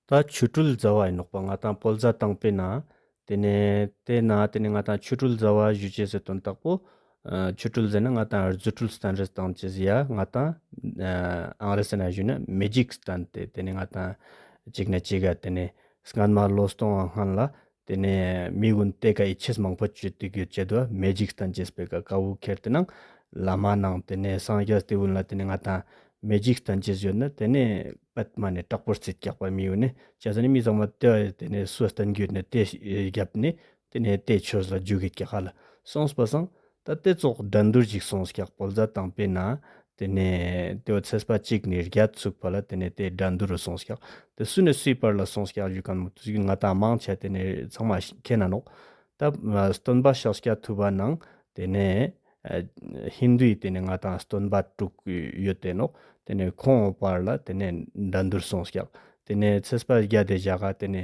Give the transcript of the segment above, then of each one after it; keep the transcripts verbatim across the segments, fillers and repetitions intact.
ད་ཆོ་འཕྲུལ་ཟླ་བ་ཨིན་ནོག་པ། ང་ཏང་བོད་ཟླ་དང་པོའི་ནང་། ཏེ་ནེ་ཏེ་ནང་ཏེ་ནེ་ང་ཏང་ཆོ་འཕྲུལ་ཟླ་བ་ཞུ་ཅེས་སི་དོན་དག་པོ། ཨ་ཆོ་འཕྲུལ་ཟེར་ན་ང་ཏང་རྫུ་འཕྲུལ་སྟན་རེས་སྟན་ཅེས་ཡ་ང་ཏང་ཨ་ཨང་རེ་ཟེར་ན་ཞུ་ན་མེ་ཇིག་སྟན་ཏེ་ཏེ་ནེ་ང་ཏང་ཅིག་ནེ་ཅིག་ག་ཏེ་ནེ་སྔན་མ་ལོ་སྟོང་བ་སྔན་ལ་ཏེ་ནེ་མི་གུན་ཏེ་ཀ་ཡིད་ཆེས་མང་པོ་ཅོས་ཏེ་གྱུར་ཅེས་དུག་པ། མེ་ཇིག་སྟན་ཅེས་པོའི་ཀ་ཀ་བོ་ཁྱེར་ཏེ་ནང་བླ་མ་ནང་ཏེ་ནེ་སངས་རྒྱས་ཏེ་གུན་ལ་ཏེ་ནེ་ང་ཏང་མེ་ཇིག་སྟན་ཅེས་ཡོད་ན་ཏེ་ནེ་པད་མ་ནེ་དྲག་པོ་རྩིད་ཀྱག་པ་མི་གུན་ནི། ཅི་ཟེར་ན་མི་ཚང་མ་ཏེ་ཏེ་ནེ་སུ་སྟན་གྱུར་ནེ་ཏེ་རྒྱབ་ནེ་ཏེ་ནེ་ཏེ་ཆོས་ལ་འཇུག་གི་ཀྱག་ཧ་ལ། སོང་པ་སང་ད་ཏེ་ཙོགས་འགྲན་བསྡུར་ཞིག་སོང་ཀྱག་བོད་ཟླ་དང་པོའི་ནང་། ཏེ་ནེ་ཏེ་བོ་ཚེས་པ་གཅིག་ནེ་བརྒྱད་ཚུག་པ་ལ་ཏེ་ནེ་ཏེ་འགྲན་བསྡུར་རུ་སོང་ཀྱག། ཏེ་སུ་ནེ་སུའི་བར་ལ་སོང་ཀྱག་ཞུ་ཁན་མོ་ཏུས་གི་ང་ཏང་མང་ཆེ་ཏེ་ནེ་ཚང་མ་མཁྱེན་ན་ནོག། ད་ཨ་སྟོན་པ་ཤཱཀྱ་ཐུབ་པ་ནང་ཏེ་ནེ་ཨ་ཧིན་དུའི་ཏེ་ནེ་ང་ཏང་སྟོན་པ་དྲུག་ཡོད་ཏེ་ནོག། ཏེ་ནེ་ཁོང་བར་ལ་ཏེ་ནེ་འགྲན་བསྡུར་སོང་ཀྱག། ཏེ་ནེ་ཚེས་པ་བརྒྱད་དེ་ཞག་ག་ཏེ་ནེ་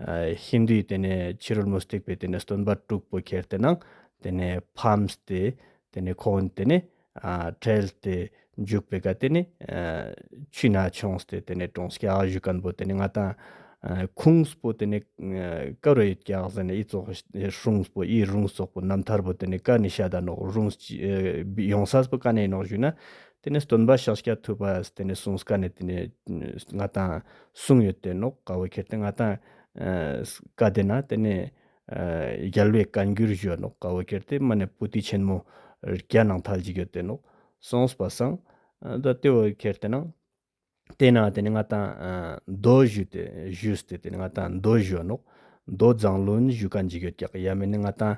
ཨ་ཧིན་དུའི་ཏེ་ནེ་ཕྱི་རོལ་མུ་སྟེགས་པའི་ཏེ་ནེ་སྟོན་པ་དྲུག་པོ་ཁྱེར་ཏེ་ནང་ཏེ་ནེ་ཕམ་སྟེ་ཏེ་ནེ་ཁོང་ཏེ་ནེ་ཨ་ཁྲེལ་ཏེ་འཇུག་པའི་ཀ་ཏེ་ནེ་ཨ་ཆུ་ནེ་མཆོངས་ཏེ་ཏེ་ནེ་གྲོངས་ཀྱག་ཞུ་ཁན་པོ་ཏེ་ནེ་ང་ཏང་ཨ་ཁུངས་པོ་ཏེ་ནེ་ཨ་ཀ་རུ་ཡོད་ཀྱག་ཟེར་ན་འི་ཙོགས་སྲུངས་པོ་འི་སྲུངས་ཙོགས་པོ་རྣམ་ཐར་པོ་ཏེ་ནེ་ཀ་ནེ་ཤད་ད་ནོག། སྲུངས་ཨ་ཡོང་ས་པོ་ཀ་ནེ་ནོག་ཞུ་ན་ཏེ་ནེ་སྟོན་པ་ཤཱཀྱ་ཐུབ་པ་ཏེ་ནེ་གསུངས་ཀ་ནེ་ཏེ་ནེ་ང་ཏང་གསུངས་ཡོད་ཏེ་ནོག། ཀ་བོ་ཁྱེར་ཏེ་ང་ཏང་ཨ་ཀ་ཏེ་ན་ཏེ་ནེ་ཨ་རྒྱལ་བའི་བཀའ་འགྱུར་ཞུ་ནོག། ཀ་བོ་ཁྱེར་ཏེ་མ་ནེ་པོ་ཏི་ཆེན་མོ་བརྒྱ་ནང་ཐལ་ཅིག་ཡོད་ཏེ་ནོག། སོང་པ་སང་ཨ་ད་ཏེ་བོ་ཁྱེར་ཏེ་ནང་ཏེ་ན་ཏེ་ནེ་ང་ཏང་ཨ་མདོ་ཞུས་ཏེ་ཞུས་ཏེ་ཏེ་ནེ་ང་ཏང་མདོ་ཞུ་ནོག། མདོ་མཛངས་བླུན་ཞུ་ཁན་ཅིག་ཡོད་ཀྱག། ཡང་མེན་ན་ང་ཏང་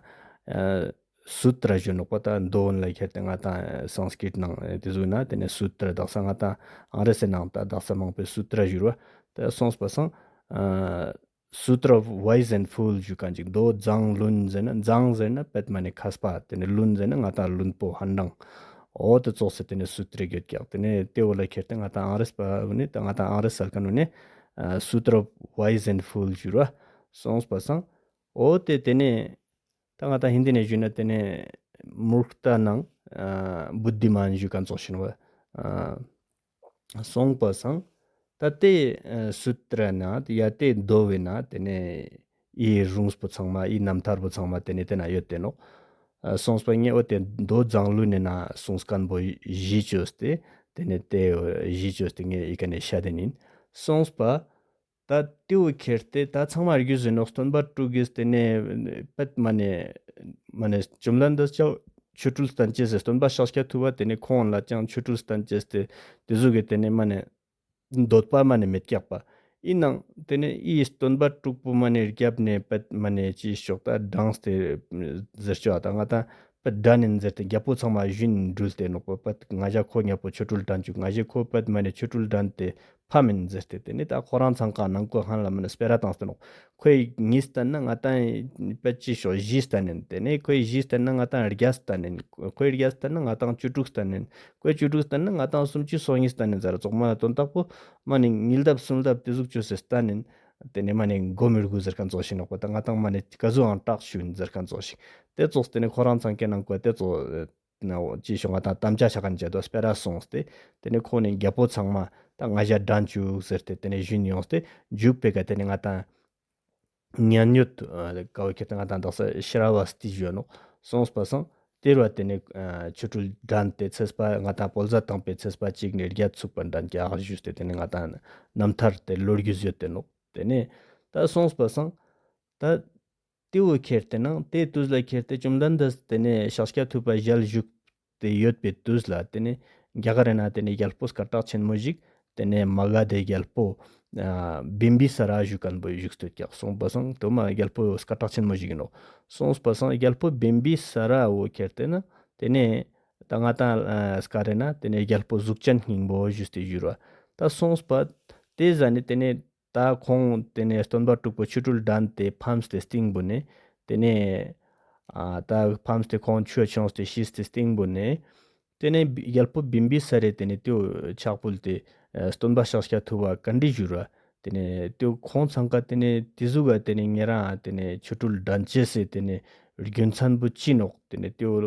ཨ་སུ་ཏྲ་ཞུ་ནོག་པ། ད་མདོ་ལ་ཁྱེར་ཏེ་ང་ཏང་སཾསྐྲྀཏ་ནང་ཏེ་ཟུག་ན་ཏེ་ནེ་སུ་ཏྲ་དག་ས་ང་ཏང་ཨང་རེ་ཟི་ནང་ད་དག་ས་མང་པོའི་སུ་ཏྲ་ཞུ་ར་བ། ད་སོང་པ་སང་ཨ་སུ་ཏྲ་ཝའི་ཛི་ཨེན་ཌ་ཕུལ་ཞུ་ཁན་ཅིག། མདོ་མཛངས་བླུན་ཟེར་ན་མཛངས་ཟེར་ན་པད་མ་ནེ་མཁས་པ། ཏེ་ནེ་བླུན་ཟེར་ན་ང་ཏང་བླུན་པོ་ཧན་དྲང་། འོ་ཏེ་ཙོགས་སེ་ཏེ་ནེ་སུ་ཏྲ་ཡོད་ཀྱག། ཏེ་ནེ་ཏེ་བོ་ལ་ཁྱེར་ཏེ་ང་ཏང་ཨང་རེ་ཟི་པ་བོ་ནི་ད་ང་ཏང་ཨང་རེ་ཟི་སལ་ཁན་བོ་ནི་ཨ་སུ་ཏྲ་ཝའི་ཛི་ཨེན་ཌ་ཕུལ་ཞུ་ར་བ། སོང་པ་སང་འོ་ཏེ་ཏེ་ནེ་ད་ང་ཏང་ཧིན་དི་ནེ་ཞུ་ན་ཏེ་ནེ་མུར་ཁ་ཏ་ནང་ཨ་བུད་དྷི་མཱན་ཞུ་ཁན་ཙོགས་ཤིག་ནོག་པ། ཨ་སོང་པ་སང་ད་ཏེ་ཨ་སུ་ཏྲ་ན་ཡ་ཏེ་མདོ་བོའི་ནང་ཏེ་ནེ་འི་སྲུངས་པོ་ཚང་མ་འི་རྣམ་ཐར་པོ་ཚང་མ་ཏེ་ནེ་ཏེ་ན་ཡོད་ཏེ་ནོག། ཨ་སོང་པ་ངས་འོ་ཏེ་མདོ་མཛངས་བླུན་ནི་ནང་གསུངས་ཁན་པོ་གཞི་ཅོས་ཏེ་ཏེ་ནེ་ཏེ་གཞི་ཅོས་ཏེ་ངས་འི་ཀ་ནེ་ཤད་དེ་ཨིན། སོང་པ་ད་ཏེ་བོ་ཁྱེར་ཏེ་ད་ཚང་མ་རྒྱུས་ཨིན་ནོག། སྟོན་པ་དྲུག་གི་ཏེ་ནེ་པད་མ་ནེ་མ་ནེ་བཅོམ་ལྡན་འདས་ཅང་ཆོ་འཕྲུལ་སྟན་ཅེས་སི་སྟོན་པ་ཤཱཀྱ་ཐུབ་པ་ཏེ་ནེ་ཁོང་ལ་ཅང་ཆོ་འཕྲུལ་སྟན་ཅེས་ཏེ་ཏེ་ཟུག་གི་ཏེ་ནེ་མ་ནེ་འདོད་པ་མ་ནེ་མེད་ཀྱག་པ། ཨིན་ནའང་ཏེ་ནེ་འི་སྟོན་པ་དྲུག་པོ་མ་ནེ་རྒྱབ་ནེ་པད་མ་ནེ་ཅི་ཤོག་ད་འགྲངས་ཏེ་ཟེར་ཅོག་ད་ང་ཏང་པད་འགྲན་ཨིན་ཟེར་ཏེ་རྒྱལ་པོ་ཚང་མ་ཞུན་འགྲུལ་ཏེ་ནོག་པ། པད་ང་ཞ་ཁོ་ཉམ་པོ་ཆོ་འཕྲུལ་འགྲན་ཅུག། ང་ཞ་ཁོ་པད་མ་ནེ་ཆོ་འཕྲུལ་འགྲན་ཏེ་ཕམ་ཨིན་ཟེར་ཏེ་ཏེ་ནེ་ད་ཁོ་རང་ཚང་ཀ་ནང་ཀོ་ཧན་ལ་མ་ནེ་སྤེ་ར་བཏང་སྟེ་ནོག། ཁོའི་ཉིས་སྟན་ན་ང་ཏང་པད་ཅི་ཤོག་བཞི་སྟན་ཨིན། ཏེ་ནེ་ཁོའི་བཞི་སྟན་ན་ང་ཏང་བརྒྱ་སྟན་ཨིན། ཁོའི་བརྒྱ་སྟན་ན་ང་ཏང་བཅུ་དྲུག་སྟན་ཨིན། ཁོའི་བཅུ་དྲུག་སྟན་ན་ང་ཏང་སུམ་ཅུ་སོ་གཉིས་སྟན་ཨིན་ཟེར་ཙོགས་མ་དོན་དག་པོ་མ་ནེ་ཉིས་ལྡབ་སུམ་ལྡབ་ཏེ་ཟུག་ཅོས་སེ་སྟན་ཨིན། ཏེ་ནེ་མ་ནེ་མགོ་མི་སྒུར་ཟེར་ཁན་ཙོགས་ཤིག་ནོག་པ། ད་ང་ཏང་མ་ནེ་ག་ཟུག་ཨང་དྲག་ཤུ་ཨིན་ཟེར་ཁན་ཙོགས་ཤིག། ཏེ་ཙོགས་ཏེ་ནེ་ཁོ་རང་ཚང་ཀའི་ནང་ཀོ་ཏེ་ཙོགས་ན་ཅི་ཤོག་ང་ཏང་དམ་བཅའ་ཆ་ཁན་ཅེ་དོ་སྤེ་ར་སོང་སྟེ་ཏེ་ནེ་ཁོང་ནི་རྒྱལ་པོ་ཚང་མ་ད་ང་ཞ་འགྲན་ཅུག་ཟེར་ཏེ་ཏེ་ནེ་ཞུན་ཡོངས་ཏེ་འཇུག་པའི་ཀ་ཏེ་ནེ་ང་ཏང་ཉན་ཡོད་ཀ་བོ་ཁྱེར་ཏེ་ང་ཏང་དག་ས་ཤྲ་བ་སྟི་ཞུ་ནོག། སོང་པ་སང་ཏེ་རུ་བ་ཏེ་ནེ་ཆོ་འཕྲུལ་འགྲན་ཏེ་ཚེས་པ་ང་ཏང་བོད་ཟླ་དང་པོའི་ཚེས་པ་གཅིག་ནེ་བརྒྱད་ཚུག་པ་འགྲན་ཀྱག་ཞུས་ཏེ་ཏེ་ནེ་ང་ཏང་རྣམ་ཐར་ཏེ་ལོ་རྒྱུས་ཡོད་ཏེ་ནོག། ཏེ་ནེ་ད་སོང་པ་སང་ད་ཏེ་བོ་ཁྱེར་ཏེ་ནང་ཏེ་དུས་ལ་ཁྱེར་ཏེ་བཅོམ་ལྡན་འདས་ཏེ་ནེ་ཤཱཀྱ་ཐུབ་པ་ཞལ་བཞུགས་ཏེ་ཡོད་པའི་དུས་ལ་ཏེ་ནེ་རྒྱ་གར་རི་ནང་ཏེ་ནེ་རྒྱལ་པོ་སྐད་གྲགས་ཆེན་མོ་ཞིག་ཏེ་ནེ་མ་ག་དྷའི་རྒྱལ་པོ་ཨ་བིམ་བི་ས་ར་ཞུ་ཁན་པོ་བཞུགས་སྟོད་ཀྱག། སོང་པ་སང་ཏོ་མ་རྒྱལ་པོ་སྐད་གྲགས་ཆེན་མོ་ཞིག་ཨིན་ནོག། སོང་པ་སང་རྒྱལ་པོ་བིམ་བི་ས་ར་བོ་ཁྱེར་ཏེ་ན་ཏེ་ནེ་ད་ང་ཏང་ཨ་སྐད་རི་ནང་ཏེ་ནེ་རྒྱལ་པོ་གཟུགས་ཅན་སྙིང་པོ་ཞུས་ཏེ་ཞུ་ར་བ། ད་སོང་པ་ཏེ་ཟ་ནེ་ཏེ་ནེ་ད་ཁོང་ཏེ་ནེ་སྟོན་པ་དྲུག་པོ་ཆོ་འཕྲུལ་འགྲན་ཏེ་ཕམ་སྟེ་སྟིང་བོ་ནེ་ཏེ་ནེ་ཨ་ད་ཕམ་སྟེ་ཁོང་ཆུ་མཆོངས་ཏེ་ཤི་སྟེ་སྟིང་བོ་ནེ་ཏེ་ནེ་རྒྱལ་པོ་བིམ་བི་ས་རེ་ཏེ་ནེ་ཏེའོ་ཕྱག་ཕུལ་ཏེ་ཨ་སྟོན་པ་ཤཱཀྱ་ཐུབ་པ་བཀའ་འདྲི་ཞུ་ར་བ། ཏེ་ནེ་ཏེའོ་ཁོང་ཚང་ཀ་ཏེ་ནེ་ཏེ་ཟུག་ག་ཏེ་ནེ་ཉེ་རང་ཏེ་ནེ་ཆོ་འཕྲུལ་འགྲན་ཅེས་སི་ཏེ་ནེ་རྒྱུ་མཚན་པོ་ཅི་ནོག། ཏེ་ནེ་ཏེའོ་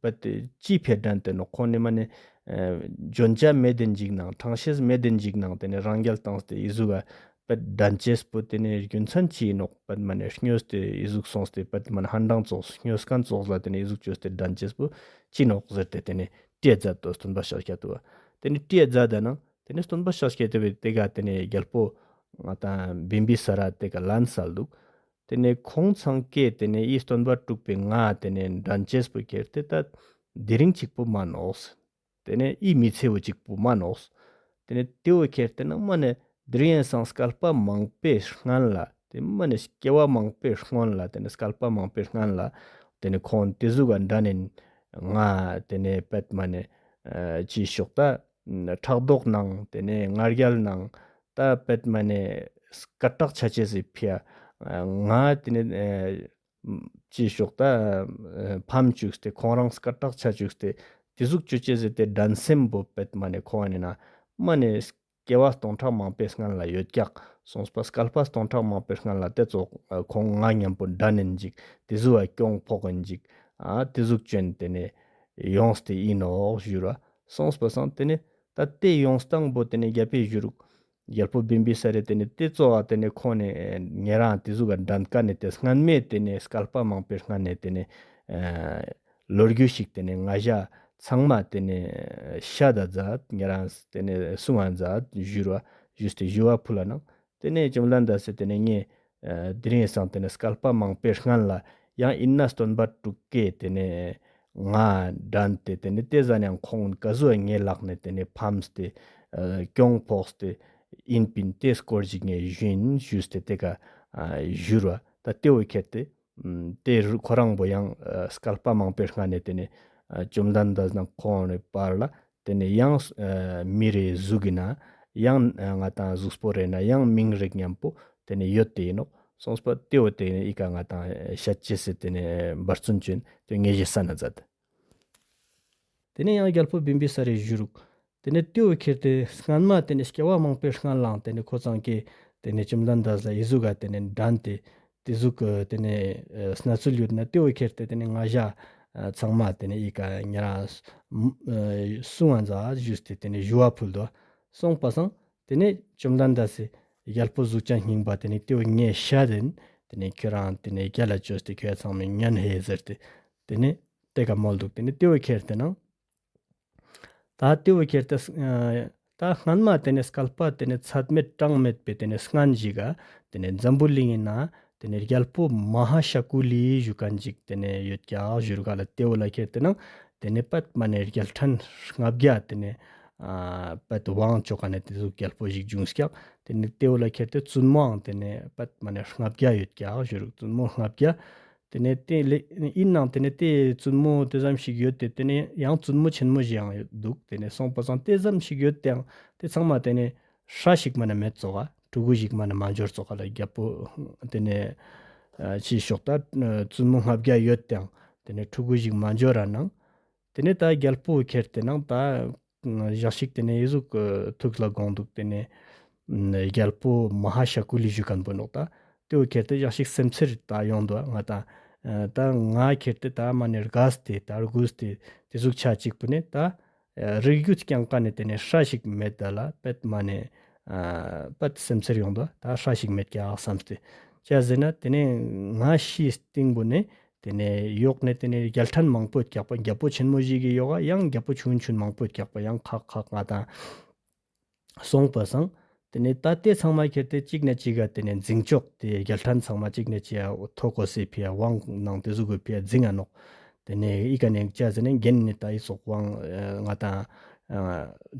པད་ཅི་ཕིའ་འགྲན་ཏེ་ནོག། ཁོང་ནི་མ་ནེ་ཨ་འཇོན་ཆ་མེད་དེ་ཞིག་ནང་དྲང་ཤེས་མེད་དེ་ཞིག་ནང་ཏེ་ནེ་རང་རྒྱལ་བཏང་སྟེ་འི་ཟུག་ག་ པད་འགྲན་ཅེས་པོ་ཏེ་ནེ་རྒྱུ་མཚན་ཅི་ཨིན་ནོག། པད་མ་ནེ་སྨྱོས་ཏེ་ཨི་ཟུག་སོང་སྟེ་པད་མ་ནེ་ཧན་ཏང་ཙོགས་སྨྱོས་ཁན་ཙོགས་ལ་ཏེ་ནེ་ཨི་ཟུག་ཅོས་ཏེ་འགྲན་ཅེས་པོ་ཅི་ཨིན་ནོག་ཟེར་ཏེ་ཏེ་ནེ་དྲི་ཛད་དོ་སྟོན་པ་ཤཱཀྱ་ཐུབ་པ། ཏེ་ནེ་དྲི་ཛད་ད་ནང་ཏེ་ནེ་སྟོན་པ་ཤཱཀྱ་ཐུབ་པའི་ཏེ་ག་ཏེ་ནེ་རྒྱལ་པོ་ང་དང་བིམ་བི་ས་ར་ཏེ་ག་ལན་སལ་དུག། ཏེ་ནེ་ཁོང་ཚང་ཀེ་ཏེ་ནེ་ཨི་སྟོན་པ་དྲུག་པོའི་ང་ཏེ་ནེ་འགྲན་ཅེས་པོ་ཁྱེར་ཏེ་ད་དེ་རིང་ཅིག་པོ་མན་ནོག། ཏེ་ནེ་ཨི་མི་ཚེ་བོ་ཅིག་པོ་མན་ནོག། ཏེ་ནེ་ཏེ་བོ་ཁྱེར་ཏེ་ནང་མ་ནེ་དེ་རིང་ཡང་སང་སྐལ་པ་མང་པོའི་སྔན་ལ་ཏེ་མ་ནེ་སྐྱེ་བ་མང་པོའི་སྔན་ལ་ཏེ་ནེ་སྐལ་པ་མང་པོའི་སྔན་ལ་ཏེ་ནེ་ཁོང་ཏེ་ཟུག་ག་འགྲན་ནིན། ང་ཏེ་ནེ་པད་མ་ནེ་ཨ་ཅི་ཤོག་ད་ཕྲག་དོག་ནང་ཏེ་ནེ་ང་རྒྱལ་ནང་ད་པད་མ་ནེ་སྐད་གྲགས་ཆ་ཅེས་སི་ཕི་ཡ་ང་ཏེ་ནེ་ཨ་ཅི་ཤོག་ད་ཨ་ཕམ་ཅུག་སྟེ་ཁོང་རང་སྐད་གྲགས་ཆ་ཅུག་སྟེ་ཏེ་ཟུག་ཅོ་ཅེས་སི་ཏེ་འགྲན་སེམས་པོ་པད་མ་ནེ་ཁོང་ཨ་ནི་ན་མ་ནེ་སྐྱེ་བ་སྟོང་ཕྲག་མང་པོའི་སྔན་ལ་ཡོད་ཀྱག་སོང་པ་སྐལ་པ་སྟོང་ཕྲག་མང་པོའི་སྔན་ལ་ཏེ་ཙོགས་ཨ་ཁོང་ང་ཉམ་པོ་འགྲན་ནིན་ཅིག་ཏེ་ཟུག་ག་གྱོང་ཕོག་གིན་ཅིག་ཨ་ཏེ་ཟུག་ཅོན་ཏེ་ནེ་ཡོངས་ཏེ་ཨིན་ནོག་ཞུ་ར་སོང་པ་སང་ཏེ་ནེ་ད་ཏེ་ཡོངས་སྟངས་པོ་ཏེ་ནེ་རྒྱལ་པོའི་ཞུ་རུག། རྒྱལ་པོ་བིམ་བི་ས་རེ་ཏེ་ནེ་ཏེ་ཙོགས་ཏེ་ནེ་ཁོང་ནེ་ཉེ་རང་ཏེ་ཟུག་ག་འགྲན་ཀ་ནེ་ཏེ་སྔན་མེ་ཏེ་ནེ་སྐལ་པ་མང་པོའི་སྔན་ནེ་ཏེ་ནེ་ཨ་ལོ་རྒྱུས་ཤིག་ཏེ་ནེ་ང་ཞ་ཚང་མ་ཏེ་ནེ་ཤད་ད་ཛད། ཉེ་རང་ཏེ་ནེ་སུང་ང་ཛད་ཞུ་ར་ཞུས་ཏེ་ཞུ་བ་ཕུལ་ལ་ནང་ཏེ་ནེ་བཅོམ་ལྡན་འདས་སི་ཏེ་ནེ་ངས་ཨ་དེ་རིང་སང་ཏེ་ནེ་སྐལ་པ་མང་པོའི་སྔན་ལ་ཡང་ཨིན་ན་སྟོན་པ་དྲུག་ཀེ་ཏེ་ནེ་ང་འགྲན་ཏེ་ཏེ་ནེ་ཏེ་ཟ་ནེ་ཁོང་ག་ཟུག་ངའི་ལག་ནེ་ཏེ་ནེ་ཕམ་སྟེ་ཨ་གྱོང་ཕོག་སྟེ་ཨིན་པིན་ཏེ་སྐོར་ཞིག་ངས་ཞུ་ཨིན་ཞུས་ཏེ་ཏེ་ཀ་ཨ་ཞུ་ར་ད་ཏེ་བོ་ཁྱེར་ཏེ་ཨ་ཏེ་ཁོ་རང་བོ་ཡང་ཨ་སྐལ་པ་མང་པོའི་སྔན་ནེ་ཏེ་ནེ་ཨ་བཅོམ་ལྡན་འདས་ནང་ཁོང་ནེ་བར་ལ་ཏེ་ནེ་ཡང་ཨ་མི་རེ་གཟུགས་ཨིན་ན་ཡང་ཨ་ང་དང་གཟུགས་པོ་རེ་ན་ཡང་མིང་རིགས་ཉམ་པོ་ཏེ་ནེ་ཡོད་ཏེ་ཨིན་ནོག། སོང་པ་ཏེ་བོ་ཏེ་ནེ་ཨི་ཀ་ང་དང་ཤད་ཅེས་སི་ཏེ་ནེ་འབད་བརྩོན་ཅོ་ཨིན་ཏེ་ངས་ཞེ་ས་ན་ཛད། ཏེ་ནེ་ཡང་རྒྱལ་པོ་བིམ་བི་ས་རེ་ཞུ་རུག། ཏེ་ནེ་ཏེ་བོ་ཁྱེར་ཏེ་སྔན་མ་ཏེ་ནེ་སྐྱེ་བ་མང་པོའི་སྔན་ལའང་ཏེ་ནེ་ཁོ་ཚང་ཀེ་ཏེ་ནེ་བཅོམ་ལྡན་འདས་ལ་ཨི་ཟུག་ག་ཏེ་ནེ་འགྲན་ཏེ་ཏེ་ཟུག་གི་ཏེ་ནེ་ཨ་གནས་ཚུལ་ཡོད་ན་ཏེ་བོ་ཁྱེར་ཏེ་ཏེ་ནེ་ང་ཞ་ཨ་ཚང་མ་ཏེ་ནེ་ཨི་ཀ་ཉེ་རང་ཨ་སུང་ང་ཛད་ཞུས་ཏེ་ཏེ་ནེ་ཞུ་བ་ཕུལ་དོ། སོང་པ་སང་ཏེ་ནེ་བཅོམ་ལྡན་འདས་སི་རྒྱལ་པོ་གཟུགས་ཅན་སྙིང་པོ་ཏེ་ནེ་ཏེ་བོ་ངས་ཤད་དེན། ཏེ་ནེ་ཁྱོད་རང་ཏེ་ནེ་རྒྱལ་ལ་ཅོས་ཏེ་ཁྱོད་ཚང་མས་ཉན་ཧེ་ཟེར་ཏེ་ཏེ་ནེ་ཏེ་ཀ་མོལ་དུག། ཏེ་ནེ་ཏེ་བོ་ཁྱེར་ཏེ་ནང་ད་ཏེ་བོ་ཁྱེར་ཏེ་ཨ་ད་སྔན་མ་ཏེ་ནེ་སྐལ་པ་ཏེ་ནེ་ཚད་མེད་གྲངས་མེད་པའི་ཏེ་ནེ་སྔན་ཞིག་ག་ཏེ་ནེ་འཛམ་བུ་གླིང་ངི་ནང་ཏེ་ནེ་རྒྱལ་པོ་མ་ཧཱ་ཤ་ཀུ་ལི་ཞུ་ཁན་ཞིག་ཏེ་ནེ་ཡོད་ཀྱག་ཞུ་རུག་ག་ལ། ཏེ་བོ་ལ་ཁྱེར་ཏེ་ནང་ཏེ་ནེ་པད་མ་ནེ་རྒྱལ་ཕྲན་ལྔ་བརྒྱ་ཏེ་ནེ་ཨ་པད་དབང་ཅོ་ཁན་ནི་ཏེ་ཟུག་རྒྱལ་པོ་ཞིག་བྱུང་ཀྱག། ཏེ་ནེ་ཏེ་བོ་ལ་ཁྱེར་ཏེ་བཙུན་མོའང་ཏེ་ནེ་པད་མ་ནེ་ལྔ་བརྒྱ་ཡོད་ཀྱག་ཞུ་རུག། བཙུན་མོ་ལྔ་བརྒྱ། ཏེ་ནེ་ཏེ་ལེ་ཨིན་ནང་ཏེ་ནེ་ཏེ་བཙུན་མོ་ཏེ་ཙམ་ཞིག་ཡོད་དེ་ཏེ་ནེ་ཡང་བཙུན་མོ་ཆེན་མོ་ཞིག་ཡང་ཡོད་དུག། ཏེ་ནེ་སོང་པ་སང་ཏེ་ཙམ་ཞིག་ཡོད་དེའང་ཏེ་ཚང་མ་ཏེ་ནེ་ཧྲ་ཞིག་མ་ནེ་མེད་ཙོག་ག་ཕྲུ་གུ་ཞིག་མ་ནེ་མ་འབྱོར་ཙོག་ག་ལ། རྒྱལ་པོ་ཏེ་ནེ་ཨ་ཅི་ཤོག་ད་ཨ་བཙུན་མོ་ལྔ་བརྒྱ་ཡོད་དེའང་ཏེ་ནེ་ཕྲུ་གུ་ཞིག་མ་འབྱོར་ར་ནང་ཏེ་ནེ་ད་རྒྱལ་པོ་ཁྱེར་ཏེ་ནང་ད་ཞག་ཞིག་ཏེ་ནེ་ཨི་ཟུག་ཐུགས་ལ་དགོངས་དུག། ཏེ་ནེ་རྒྱལ་པོ་མ་ཧཱ་ཤ་ཀུ་ལི་ཞུ་ཁན་བོ་ནོག། ད་ཏེ་བོ་ཁྱེར་ཏེ་ཞག་ཞིག་སེམས་ཚེར་ད་ཡོང་དུག་ང་དང་། ད་ང་ཁྱེར་ཏེ་ད་མ་ནེ་རྒས་ཏེ་ད་རྒུད་དེ་ཏེ་ཟུག་ཆ་ཅིག་པོ་ནེ་ད་རིགས་རྒྱུད་རྐྱང་ཀ་ནེ་ཏེ་ནེ་ཧྲ་ཞིག་མེད་ད་ལ། པད་མ་ནེ་ཨ་པད་སེམས་ཚེར་ཡོང་དུག། ད་ཧྲ་ཞིག་མེད་ཀྱག་བསམས་ཏེ་ཅི་ཟེར་ན་ཏེ་ནེ་ང་ཤི་སྟིང་བོ་ནེ་ཏེ་ནེ་ཡོག་ནེ་ཏེ་ནེ་རྒྱལ་ཕྲན་མང་པོ་ཡོད་ཀྱག་པ། རྒྱལ་པོ་ཆེན་མོ་ཞིག་གི་ཡོག་ག་ཡང་རྒྱལ་པོ་ཆུང་ཆུང་མང་པོ་ཡོད་ཀྱག་པ། ཡང་ཁག་ཁག་ང་དང་སོང་པ་སང་ཏེ་ནེ་ད་ཏེ་ཚང་མ་ཁྱེར་ཏེ་ཅིག་ནེ་ཅིག་ག་ཏེ་ནེ་འཛིང་ཅོག་ཏེ་རྒྱལ་ཕྲན་ཚང་མ་ཅིག་ནེ་ཅིག་ག་ཐོ་གོ་སེ་ཕི་ཡ་དབང་ནང་ཏེ་ཟུག་གི་ཕི་ཡ་འཛིང་ང་ནོག། ཏེ་ནེ་ཨི་ཀ་ནེ་ཅི་ཟེར་ན་རྒྱན་ནེ་ད་ཨི་ཙོགས་དབང་ཨ་ང་དང་ཨ་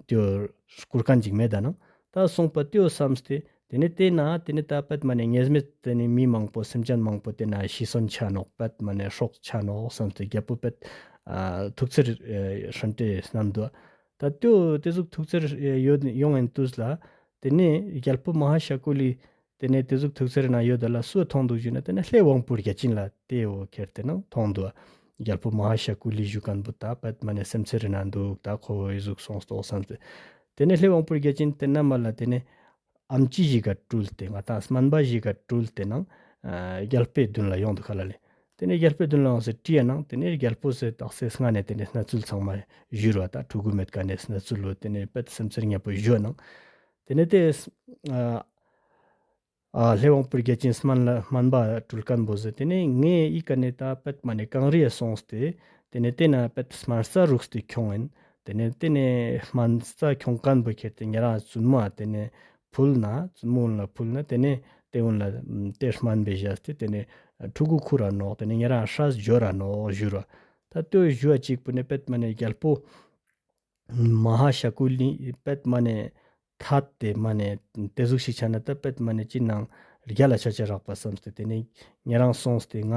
ཏེ་བོ་སྐུར་ཁན་ཅིག་མེད་ད་ནང་ད་སོང་པ་ཏེ་བོ་བསམས་ཏེ་ཏེ་ནེ་ཏེ་ན་ཏེ་ནེ་ད་པད་མ་ནེ་ཉེས་མེད་ཏེ་ནེ་མི་མང་པོ་སེམས་ཅན་མང་པོ་ཏེ་ན་ཤི་སོན་ཆ་ནོག། པད་མ་ནེ་སྲོག་ཆ་ནོག་བསམས་ཏེ་རྒྱལ་པོ་པད་ཨ་ཐུགས་འཚེར་ཨ་ཧྲན་ཏེ་སྣང་དུག། ད་ཏེ་བོ་ཏེ་ཟུག་ཐུགས་འཚེར་ཡོད་ཡོང་ངིན་ཏུས་ལ་ཏེ་ནེ་རྒྱལ་པོ་མ་ཧཱ་ཤ་ཀུ་ལི་ཏེ་ནེ་ཏེ་ཟུག་ཐུགས་འཚེར་ན་ཡོད་ད་ལ་སུ་མཐོང་དུག་ཞུ་ན་ཏེ་ནེ་ལྷའི་དབང་པོ་བརྒྱ་བྱིན་ལ་ཏེ་བོ་ཁྱེར་ཏེ་ནང་མཐོང་དུག། རྒྱལ་པོ་མ་ཧཱ་ཤ་ཀུ་ལི་ཞུ་ཁན་བོ་ད་པད་མ་ནེ་སེམས་ཚེར་ན་དུག། ད་ཁོ་བོ་ཨི་ཟུག་སོང་སྟོག་བསམས་ཏེ་ཏེ་ནེ་ལྷའི་དབང་པོ་བརྒྱ་བྱིན་ཏེ་ན་མ་ལ་ཏེ་ནེ་ཨམ་ཆི་ཞིག་ག་སྤྲུལ་ཏེ་ང་དང་སྨན་པ་ཞིག་ག་སྤྲུལ་ཏེ་ནང་ཨ་རྒྱལ་པོའི་མདུན་ལ་ཡོང་དུག་ཁ་ལ་ལེ། ཏེ་ནེ་རྒྱལ་པོའི་མདུན་ལ་ཡོངས་ཏེ་དྲིས་ཡ་ནང་ཏེ་ནེ་རྒྱལ་པོས་ཏེ་དག་ས་སྔ་ནེ་ཏེ་ནེ་གནས་ཚུལ་ཚང་མ་ཞུས་ར་ད་ཕྲུ་གུ་མེད་ཀ་ནེ་གནས་ཚུལ་བོ་ཏེ་ནེ་པད་སེམས་ཚེར་ཉམ་པོ་ཞུས་ནང་ཏེ་ནེ་ཏེ་ཨ་ ཨ་ལྷའི་དབང་པོ་བརྒྱ་བྱིན་སྨན་ལ་སྨན་པ་སྤྲུལ་མཁན་བོ་ཟེར་ཏེ་ནེ་ངའི་ཨི་ཀ་ནེ་ད་པད་མ་ནེ་གངས་རི་སོང་སྟེ་ཏེ་ནེ་ཏེ་ན་པད་སྨན་རྩྭ་རུགས་ཏེ་ཁྱོང་ཨིན། ཏེ་ནེ་ཏེ་ནེ་སྨན་རྩྭ་ཁྱོང་མཁན་བོ་ཁྱེར་ཏེ་ཉེ་རང་བཙུན་མོ་ཏེ་ནེ་ཕུལ་ན་བཙུན་མོ་གུན་ལ་ཕུལ་ན་ཏེ་ནེ་ཏེ་གུན་ལ་ཏེ་སྨན་བེ་བཞག་སྟེ་ཏེ་ནེ་ཕྲུ་གུ་ཁུར་ར་ནོག། ཏེ་ནེ་ཉེ་རང་སྲས་འབྱོར་ར་ནོག་ཞུ་ར། ད་ལྟོས་ཞུ་བ་ཅིག་པོ་ནེ་པད་མ་ནེ་རྒྱལ་པོ་མ་ཧཱ་ཤ་ཀུ་ལི་པད་མ་ནེ་ཐད་དེ་མ་ནེ་ཏེ་ཟུག་ཞིག་ཆ་ན་ད་པད་མ་ནེ་ཅི་ནང་རྒྱལ་ལ་ཆ་ཆ་རག་པ་བསམ་སྟེ་ཏེ་ནེ་ཉེ་རང་སོང་སྟེ་ང་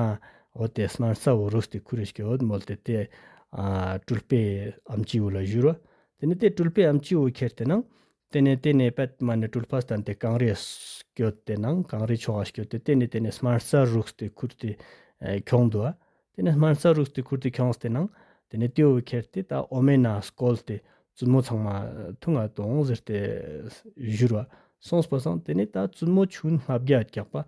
འོ་ཏེ་སྨན་རྩྭ་བོ་རུགས་ཏེ་ཁུར་རེ་སྐྱོད་མོལ་ཏེ་ཏེ་ཨ་སྤྲུལ་པའི་ཨམ་ཆི་བོ་ལ་ཞུ་ར། ཏེ་ནེ་ཏེ་སྤྲུལ་པའི་ཨམ་ཆི་བོ་ཁྱེར་ཏེ་ནང་ཏེ་ནེ་ཏེ་ནེ་པད་མ་ནེ་སྤྲུལ་པ་སྟན་ཏེ་གངས་རི་སྐྱོད་དེ་ནང་གངས་རི་ཕྱོགས་ལ་སྐྱོད་དེ་ཏེ་ནེ་ཏེ་ནེ་སྨན་རྩྭ་རུགས་ཏེ་ཁུར་ཏེ་ཨེ་ཁྱོང་འདུག་ཨ། ཏེ་ནེ་སྨན་རྩྭ་རུགས་ཏེ་ཁུར་ཏེ་ཁྱོངས་ཏེ་ནང་ཏེ་ནེ་ཏེའོ་ཁྱེར་ཏེ་ད་འོ་མའི་ནང་སྐོལ་ཏེ་བཙུན་མོ་ཚང་མ་འཐུང་ང་དོང་ཟེར་ཏེ་ཞུ་ར་སོང་པ་སང་ཏེ་ནེ་ད་བཙུན་མོ་ཆུན་ལྔ་བརྒྱ་རྒྱག་པ།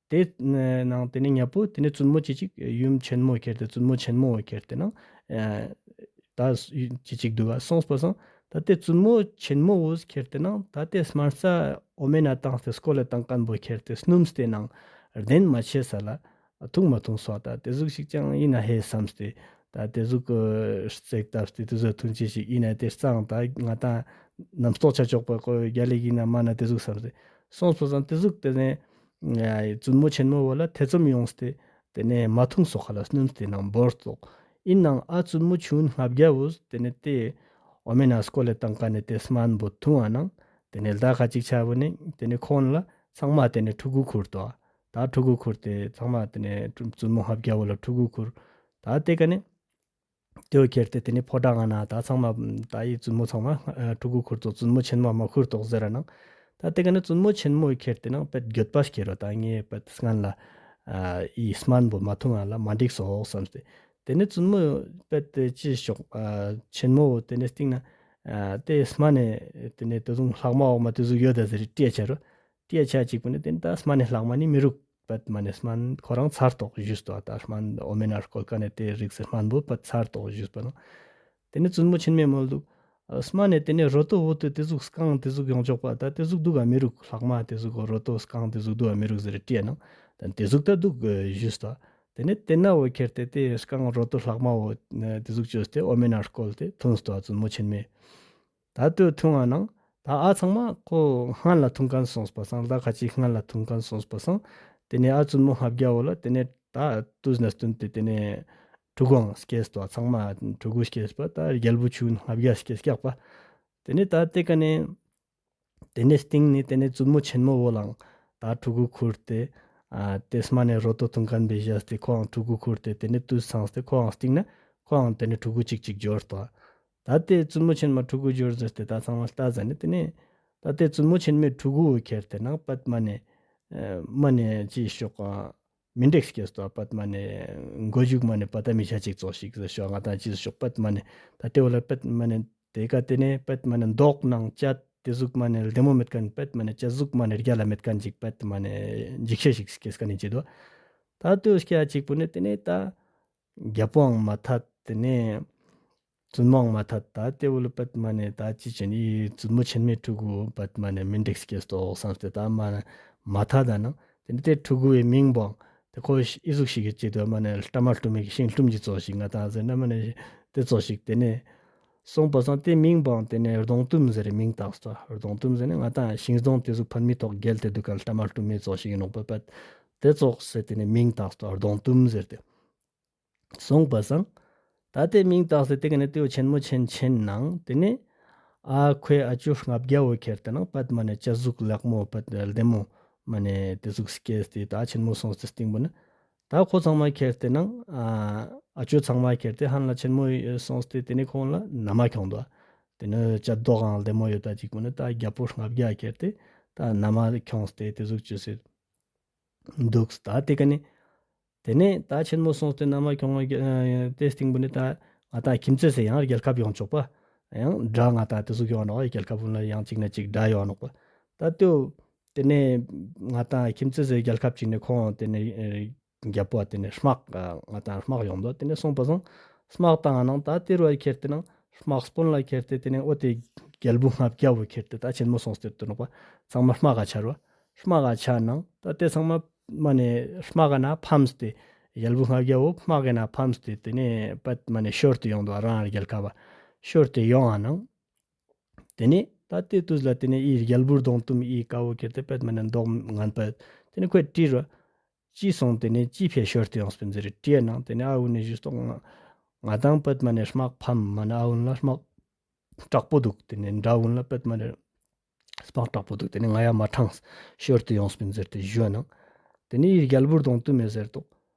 ཏེ་ནང་ཏེ་ནེ་ཉ་པོ་ཏེ་ནེ་བཙུན་མོ་ཅི་ཅིག་ཡུམ་ཆེན་མོ་ཁྱེར་ཏེ་བཙུན་མོ་ཆེན་མོ་ཁྱེར་ཏེ་ནང་ཨ་ད་ཅི་ཅིག་འདུག་ག་སོང་པ་སང་ད་ཏེ་བཙུན་མོ་ཆེན་མོ་བོ་ཁྱེར་ཏེ་ནང་ད་ཏེ་སྨན་རྩྭ་འོ་མའི་ནང་བཏང་སྟེ་སྐོལ་ལ་བཏང་མཁན་བོ་ཁྱེར་ཏེ་སྣུམས་ཏེ་ནང་རྡན་མ་ཆེ་ས་ལ་འཐུང་མ་འཐུང་སོག་ད་ཏེ་ཟུག་ཞིག་ཅང་ཨིན་ན་ཧེ་བསམས་ཏེ་ད་ཏེ་ཟུག་གི་རྩེག་བཏབ་སྟེ་ཏེ་ཟུག་འཐུང་ཅེས་ཞིག་ཨིན་ན་ཏེ་རྩང་ད་ང་ཏང་རྣམ་རྟོག་ཆ་ཆོག་པ་ཁོ་རྒྱལ་ལེ་ཨིན་ན་མ་ན་ཏེ་ཟུག་བསམས་ཏེ་སོང་པ་སང་ཏེ་ཟུག་ཏེ་ནེ་བཙུན་མོ་ཆེན་མོ་བོ་ལ་ཐེ་ཚོམ་ཡོངས་ཏེ་ཏེ་ནེ་མ་འཐུང་སོག་ཁ་ལ་སྣུམས་ཏེ་ནང་བོར་སོག་ཨིན་ནང་ཨ་བཙུན་མོ་ཆུན་ལྔ་བརྒྱ་བོ་ཏེ་ནེ་ཏེ་འོ་མའི་ནང་སྐོལ་ལ་བཏང་མཁན་ནི་ཏེ་སྨན་བོ་འཐུང་བ་ནང་ཏེ་ནེ་ལྡ་ཁ་ཅིག་ཆ་བོ་ནེ་ཏེ་ནེ་ཁོང་ལ་ཚང་མ་ཏེ་ནེ་ཕྲུ་གུ་ཁུར་ཏོ། ད་ཕྲུ་གུ་ཁུར་ཏེ་ཚང་མ་ཏེ་ནེ་བཙུན་མོ་ལྔ་བརྒྱ་བོ་ལ་ཕྲུ་གུ་ཁུར། ད་ཏེ་ཀ་ནེ་ཏེའོ་ཁྱེར་ཏེ་ཏེ་ནེ་ཕོ་བྲང་ང་ན་ད་ཚང་མ་ད་ཨི་བཙུན་མོ་ཚང་མ་ཕྲུ་གུ་ཁུར་ཏོག་བཙུན་མོ་ཆེན་མོ་མ་ཁུར་ཏོག་ཟེར་ར་ནང་ད་ཏེ་ཀ་ནེ་བཙུན་མོ་ཆེན་མོ་ཁྱེར་ཏེ་ནང་པད་འགྱོད་པ་སྐྱེ་རོ། ད་ངས་པད་སྔན་ལ་ཨི་སྨན་བོ་མ་འཐུང་ང་ལ་མ་འགྲིག་སོག་བསམས་ཏེ་ཏེ་ནེ་བཙུན་མོ་པད་ཅི་ཤོག་ཆེན་མོ་བོ་ཏེ་ནེ་སྟིང་ན་ཏེ་སྨན་ནེ་ཏེ་ནེ་ཏེ་ཟུག་ལྷག་མ་འོག་མ་ཏེ་ཟུག་ཡོད་ད་ཟེར་ཏེ་ཆ་རོ། ཏེ་ཆ་ཅིག་པོ་ནེ་ཏེ་ནེ་ད་སྨན་ནེ་ལྷག་མ་ནི་མི་རུག་པད་མ་ནེ་སྨན་ཁོ་རང་ཚར་ཏོག་ཞུས་ཏོ། ད་སྨན་འོ་མའི་ནང་སྐོལ་མཁན་ནི་ཏེ་རིགས་སི་སྨན་བོ་པད་ཚར་ཏོག་ཞུས་པ་ནང་ཏེ་ནེ་བཙུན་མོ་ཆེན་མོས་མོལ་འདུག། སྨན་ནེ་ཏེ་ནེ་རོ་ཏོ་བོ་ཏེ་ཏེ་ཟུག་སྐང་ཏེ་ཟུག་ཡོང་ཆོག་པ་ད་ཏེ་ཟུག་འདུག་ག་མི་རུག་ལྷག་མ་ཏེ་ཟུག་རོ་ཏོ་སྐང་ཏེ་ཟུག་འདུག་ག་མི་རུག་ཟེར་ཏེ་ནང་ད་ཏེ་ཟུག་ད་འདུག་ཞུས་ཏོ། ཏེ་ནེ་ཏེ་ན་བོ་ཁྱེར་ཏེ་ཏེ་སྐང་རོ་ཏོ་ལྷག་མ་བོ་ཏེ་ཟུག་བཅོས་ཏེ་འོ་མའི་ནང་སྐོལ་ཏེ་འཐུངས་ཏོ་བཙུན་མོ་ཆེན་མོས། ད་ལྟོས་འཐུང་ང་ནང་ད་ཨ་ཚང་མ་ཁོ་སྔན་ལ་འཐུང་མཁན་སོང་པ་སང་ལྡ་ཁ་ཅིག་སྔན་ལ་འཐུང་མཁན་སོང་པ་སང་ཏེ་ནེ་ཨ་བཙུན་མོ་ལྔ་བརྒྱ་བོ་ལ་ཏེ་ནེ་ད་དུས་ནེ་སྟུན་ཏེ་ཏེ་ནེ་ཕྲུ་གུའང་སྐྱེས་ཏོ། ཚང་མ་ཕྲུ་གུ་སྐྱེས་པ་ད་རྒྱལ་བུ་ཆུན་ལྔ་བརྒྱ་སྐྱེས་སྐྱག་པ། ཏེ་ནེ་ད་ཏེ་ཀ་ནེ་ཏེ་ནེ་སྟིང་ནེ་ཏེ་ནེ་བཙུན་མོ་ཆེན་མོ་བོ་ལའང་ད་ཕྲུ་གུ་ཁུར་ཏེ་ཨ་ཏེ་སྨན་ནེ་རོ་ཏོ་འཐུང་མཁན་བེ་བཞག་སྟེ་ཁོའང་ཕྲུ་གུ་ཁུར་ཏེ་ཏེ་ནེ་དུས་ཚང་སྟེ་ཁོའང་སྟིང་ནེ་ཁོའང་ཏེ་ནེ་ཕྲུ་གུ་ཅིག་ཅིག་འབྱོར་ཏོ། ད་ཏེ་བཙུན་མོ་ཆེན་མོ་ཕྲུ་གུ་འབྱོར་ཟེར་ཏེ་ད་ཚང་མ་ལྟ་ཟ་ནེ་ཏེ་ནེ་ད་ཏེ་བཙུན་མོ་ཆེན་མོའི་ཕྲུ་གུ་བོ་ཁྱེར་ཏེ་ནང་པད་མ་ནེ་ཨ་མ་ནེ་ཅི་ཤོག་ཨ་མི་འགྲིག་སྐྱེས་ཏོ། པད་མ་ནེ་མགོ་མཇུག་མ་ནེ་པ་ཏ་མི་ཆ་ཅིག་ཙོགས་ཤིག་ཟེར་ཤོག་ང་ཏང་ཅི་ཟེར་ཤོག་པད་མ་ནེ་ད་ཏེ་བོ་ལ་པད་མ་ནེ་ཏེ་ཀ་ཏེ་ནེ་པད་མ་ནེ་མདོག་ནང་ཅད་ཏེ་ཟུག་མ་ནེ་ལྡེ་མོ་མེད་མཁན་པད་མ་ནེ་ཅད་ཟུག་མ་ནེ་རྒྱལ་ལ་མེད་མཁན་ཅིག་པད་མ་ནེ་འཇིགས་ཤེས་ཤིག་སྐྱེས་མཁན་ཅིག་འདུག། ད་ལྟོས་སྐྱེ་ཅིག་པོ་ནེ་ཏེ་ནེ་ད་རྒྱལ་པོའང་མ་ཐད་ཏེ་ནེ་བཙུན་མོའང་མ་ཐད་ད་ཏེ་བོ་ལ་པད་མ་ནེ་ད་ཅི་ཆེན་ཨི་བཙུན་མོ་ཆེན་མོའི་ཕྲུ་གུ་པད་མ་ནེ་མི་འགྲིག་སྐྱེས་ཏོག་བསམས་ཏེ་ད་མ་མ་ཐད་ད་ནང་ཏེ་ནེ་ཏེ་ཕྲུ་གུ་བོའི་མིང་བོའང་ཏེ་ཁོ་ཨི་ཟུག་ཤིག་གི་ཅིག་འདུག་མ་ནེ་ལྟ་མ་ལྟུ་མི་གི་ཤིང་ལྟུམ་གྱི་ཙོགས་ཤིག་ང་ཏང་ཟེར་ན་མ་ནེ་ཏེ་ཙོགས་ཤིག་ཏེ་ནེ་སོང་པ་སང་ཏེ་མིང་བོའང་ཏེ་ནེ་གདོང་གཏུམ་ཟེར་རེ་མིང་བཏགས་ཏོ། གདོང་གཏུམ་ཟེར་ན་ང་ཏང་ཤིང་སྡོང་ཏེ་ཟུག་ཕན་མི་ཐོགས་རྒྱལ་ཏེ་འདུག་ག་ལྟ་མ་ལྟུ་མི་ཙོགས་ཤིག་ཨིན་ནོག་པ་པད་ཏེ་ཙོགས་ཟེར་ཏེ་ནེ་མིང་བཏགས་ཏོ་གདོང་གཏུམ་ཟེར་ཏེ། སོང་པ་སང་ད་ཏེ་མིང་བཏགས་སེ་ཏེ་ཀ་ནེ་ཏེ་བོ་ཆེན་མོ་ཆེན་ཆེན་ནང་ཏེ་ནེ་ཨ་ཁོའི་ཨ་ཅོ་ལྔ་བརྒྱ་བོ་ཁྱེར་ཏེ་ནང་པད་མ་ནེ་ཅ་ཟུག་ལག་མོ་པད་ལྡེ་མོ་མ་ནེ་ཏེ་ཟུག་སྐྱེས་ཏེ་ད་ཆེན་མོ་སོང་སྟེ་སྟིང་པོ་ནེ་ད་ཁོ་ཚང་མ་ཁྱེར་ཏེ་ནང་ཨ་ཨ་ཅོ་ཚང་མ་ཁྱེར་ཏེ་ཧན་ལ་ཆེན་མོ་སོང་སྟེ་ཏེ་ནེ་ཁོང་ལ་ན་མ་ཁྱོང་དོ། ཏེ་ནེ་ཅ་མདོག་གང་ལྡེ་མོ་ཡོད་ད་ཅིག་པོ་ནེ་ད་རྒྱལ་པོ་ལྔ་བརྒྱ་ཁྱེར་ཏེ་ད་ན་མ་ཁྱོངས་ཏེ་ཏེ་ཟུག་ཅོས་སེ་འདུག། ད་ཏེ་ཀ་ནེ་ཏེ་ནེ་ད་ཆེན་མོ་སོང་སྟེ་ན་མ་ཁྱོང་ཏེ་སྟིང་པོ་ནེ་ད་ང་ཏང་ཁྱིམ་མཚེས་སེ་ཡང་རྒྱལ་ཁབ་ཡོང་ཆོག་པ་ཡང་དགྲ་ང་ཏང་ཏེ་ཟུག་ཡོང་ནོག། རྒྱལ་ཁབ་ཀུན་ལ་ཡང་ཅིག་ནེ་ཅིག་དགྲ་ཡོང་ནོག་པ། ད་ཏེ་ཏེ་ནེ་ང་ཏང་ཁྱིམ་མཚེས་སེ་རྒྱལ་ཁབ་ཅིག་ནེ་ཁོང་ཏེ་ནེ་རྒྱལ་པོ་ཏེ་ནེ་དམག་ང་ཏང་དམག་ཡོང་དོ། ཏེ་ནེ་སོང་པ་སང་དམག་བཏང་ནང་ད་ཏེ་རུ་ཁྱེར་ཏེ་ནང་དམག་དཔོན་ལ་ཁྱེར་ཏེ་ཏེ་ནེ་འོ་ཏེ་རྒྱལ་པོ་ལྔ་བརྒྱ་བོ་ཁྱེར་ཏེ་ད་ཆེན་མོ་སོང་སྟེ་ཏེ་ནོག་པ་ཚང་མ་དམག་ག་ཆ་རུ་ དམག་ག་ཆ་ནང་ད་དེ་ཚང་མ་མ་ནེ་དམག་ག་ན་ཕམ་སྟེ་རྒྱལ་པོ་ལྔ་བརྒྱ་བོ་དམག་ག་ན་ཕམ་སྟེ་དེ་ནེ་པད་མ་ནེ་ཤོར་ཏེ་ཡོང་དུག། རང་རྒྱལ་ཁབ་བ་ཤོར་ཏེ་ཡོང་ང་ནང་། དེ་ནེ་ད་དེ་དུས་ལ་དེ་ནེ་ཨི་རྒྱལ་པོ་གདོང་གཏུམ་ཨི་ཀ་བོ་ཁྱེར་ཏེ་པད་མ་ནེ་མདོག་ངན་པ་དེ་ནེ་ཁོས་དྲིས་རོ། ཅི་སོང་དེ་ནེ་ཅི་ཕིའ་ཤོར་ཏེ་ཡོངས་པིན་ཟེར་དྲིས་ནང་དེ་ནེ་ཨ་འུ་ནེ་ཞུས་ཏོག་ང་ང་དང་པད་མ་ནེ་དམག་ཕམ་མ་ནེ་ཨ་འུ་ལ་དམག་དྲག་པོ་དུག། དེ་ནེ་འདྲ་འུ་ལ་པད་མ་ནེ་དམག་དྲག་པོ་དུག། དེ་ནེ་ང་ཡ་མ་ཕྲངས་ཤོར་ཏེ་ཡོངས་པིན་ཟེར་ཏེ་ཞུས་ནང་། དེ་ནེ་ཨི་རྒྱལ་པོ་གདོང་གཏུམ་མེ་ཟེར་ཏོག།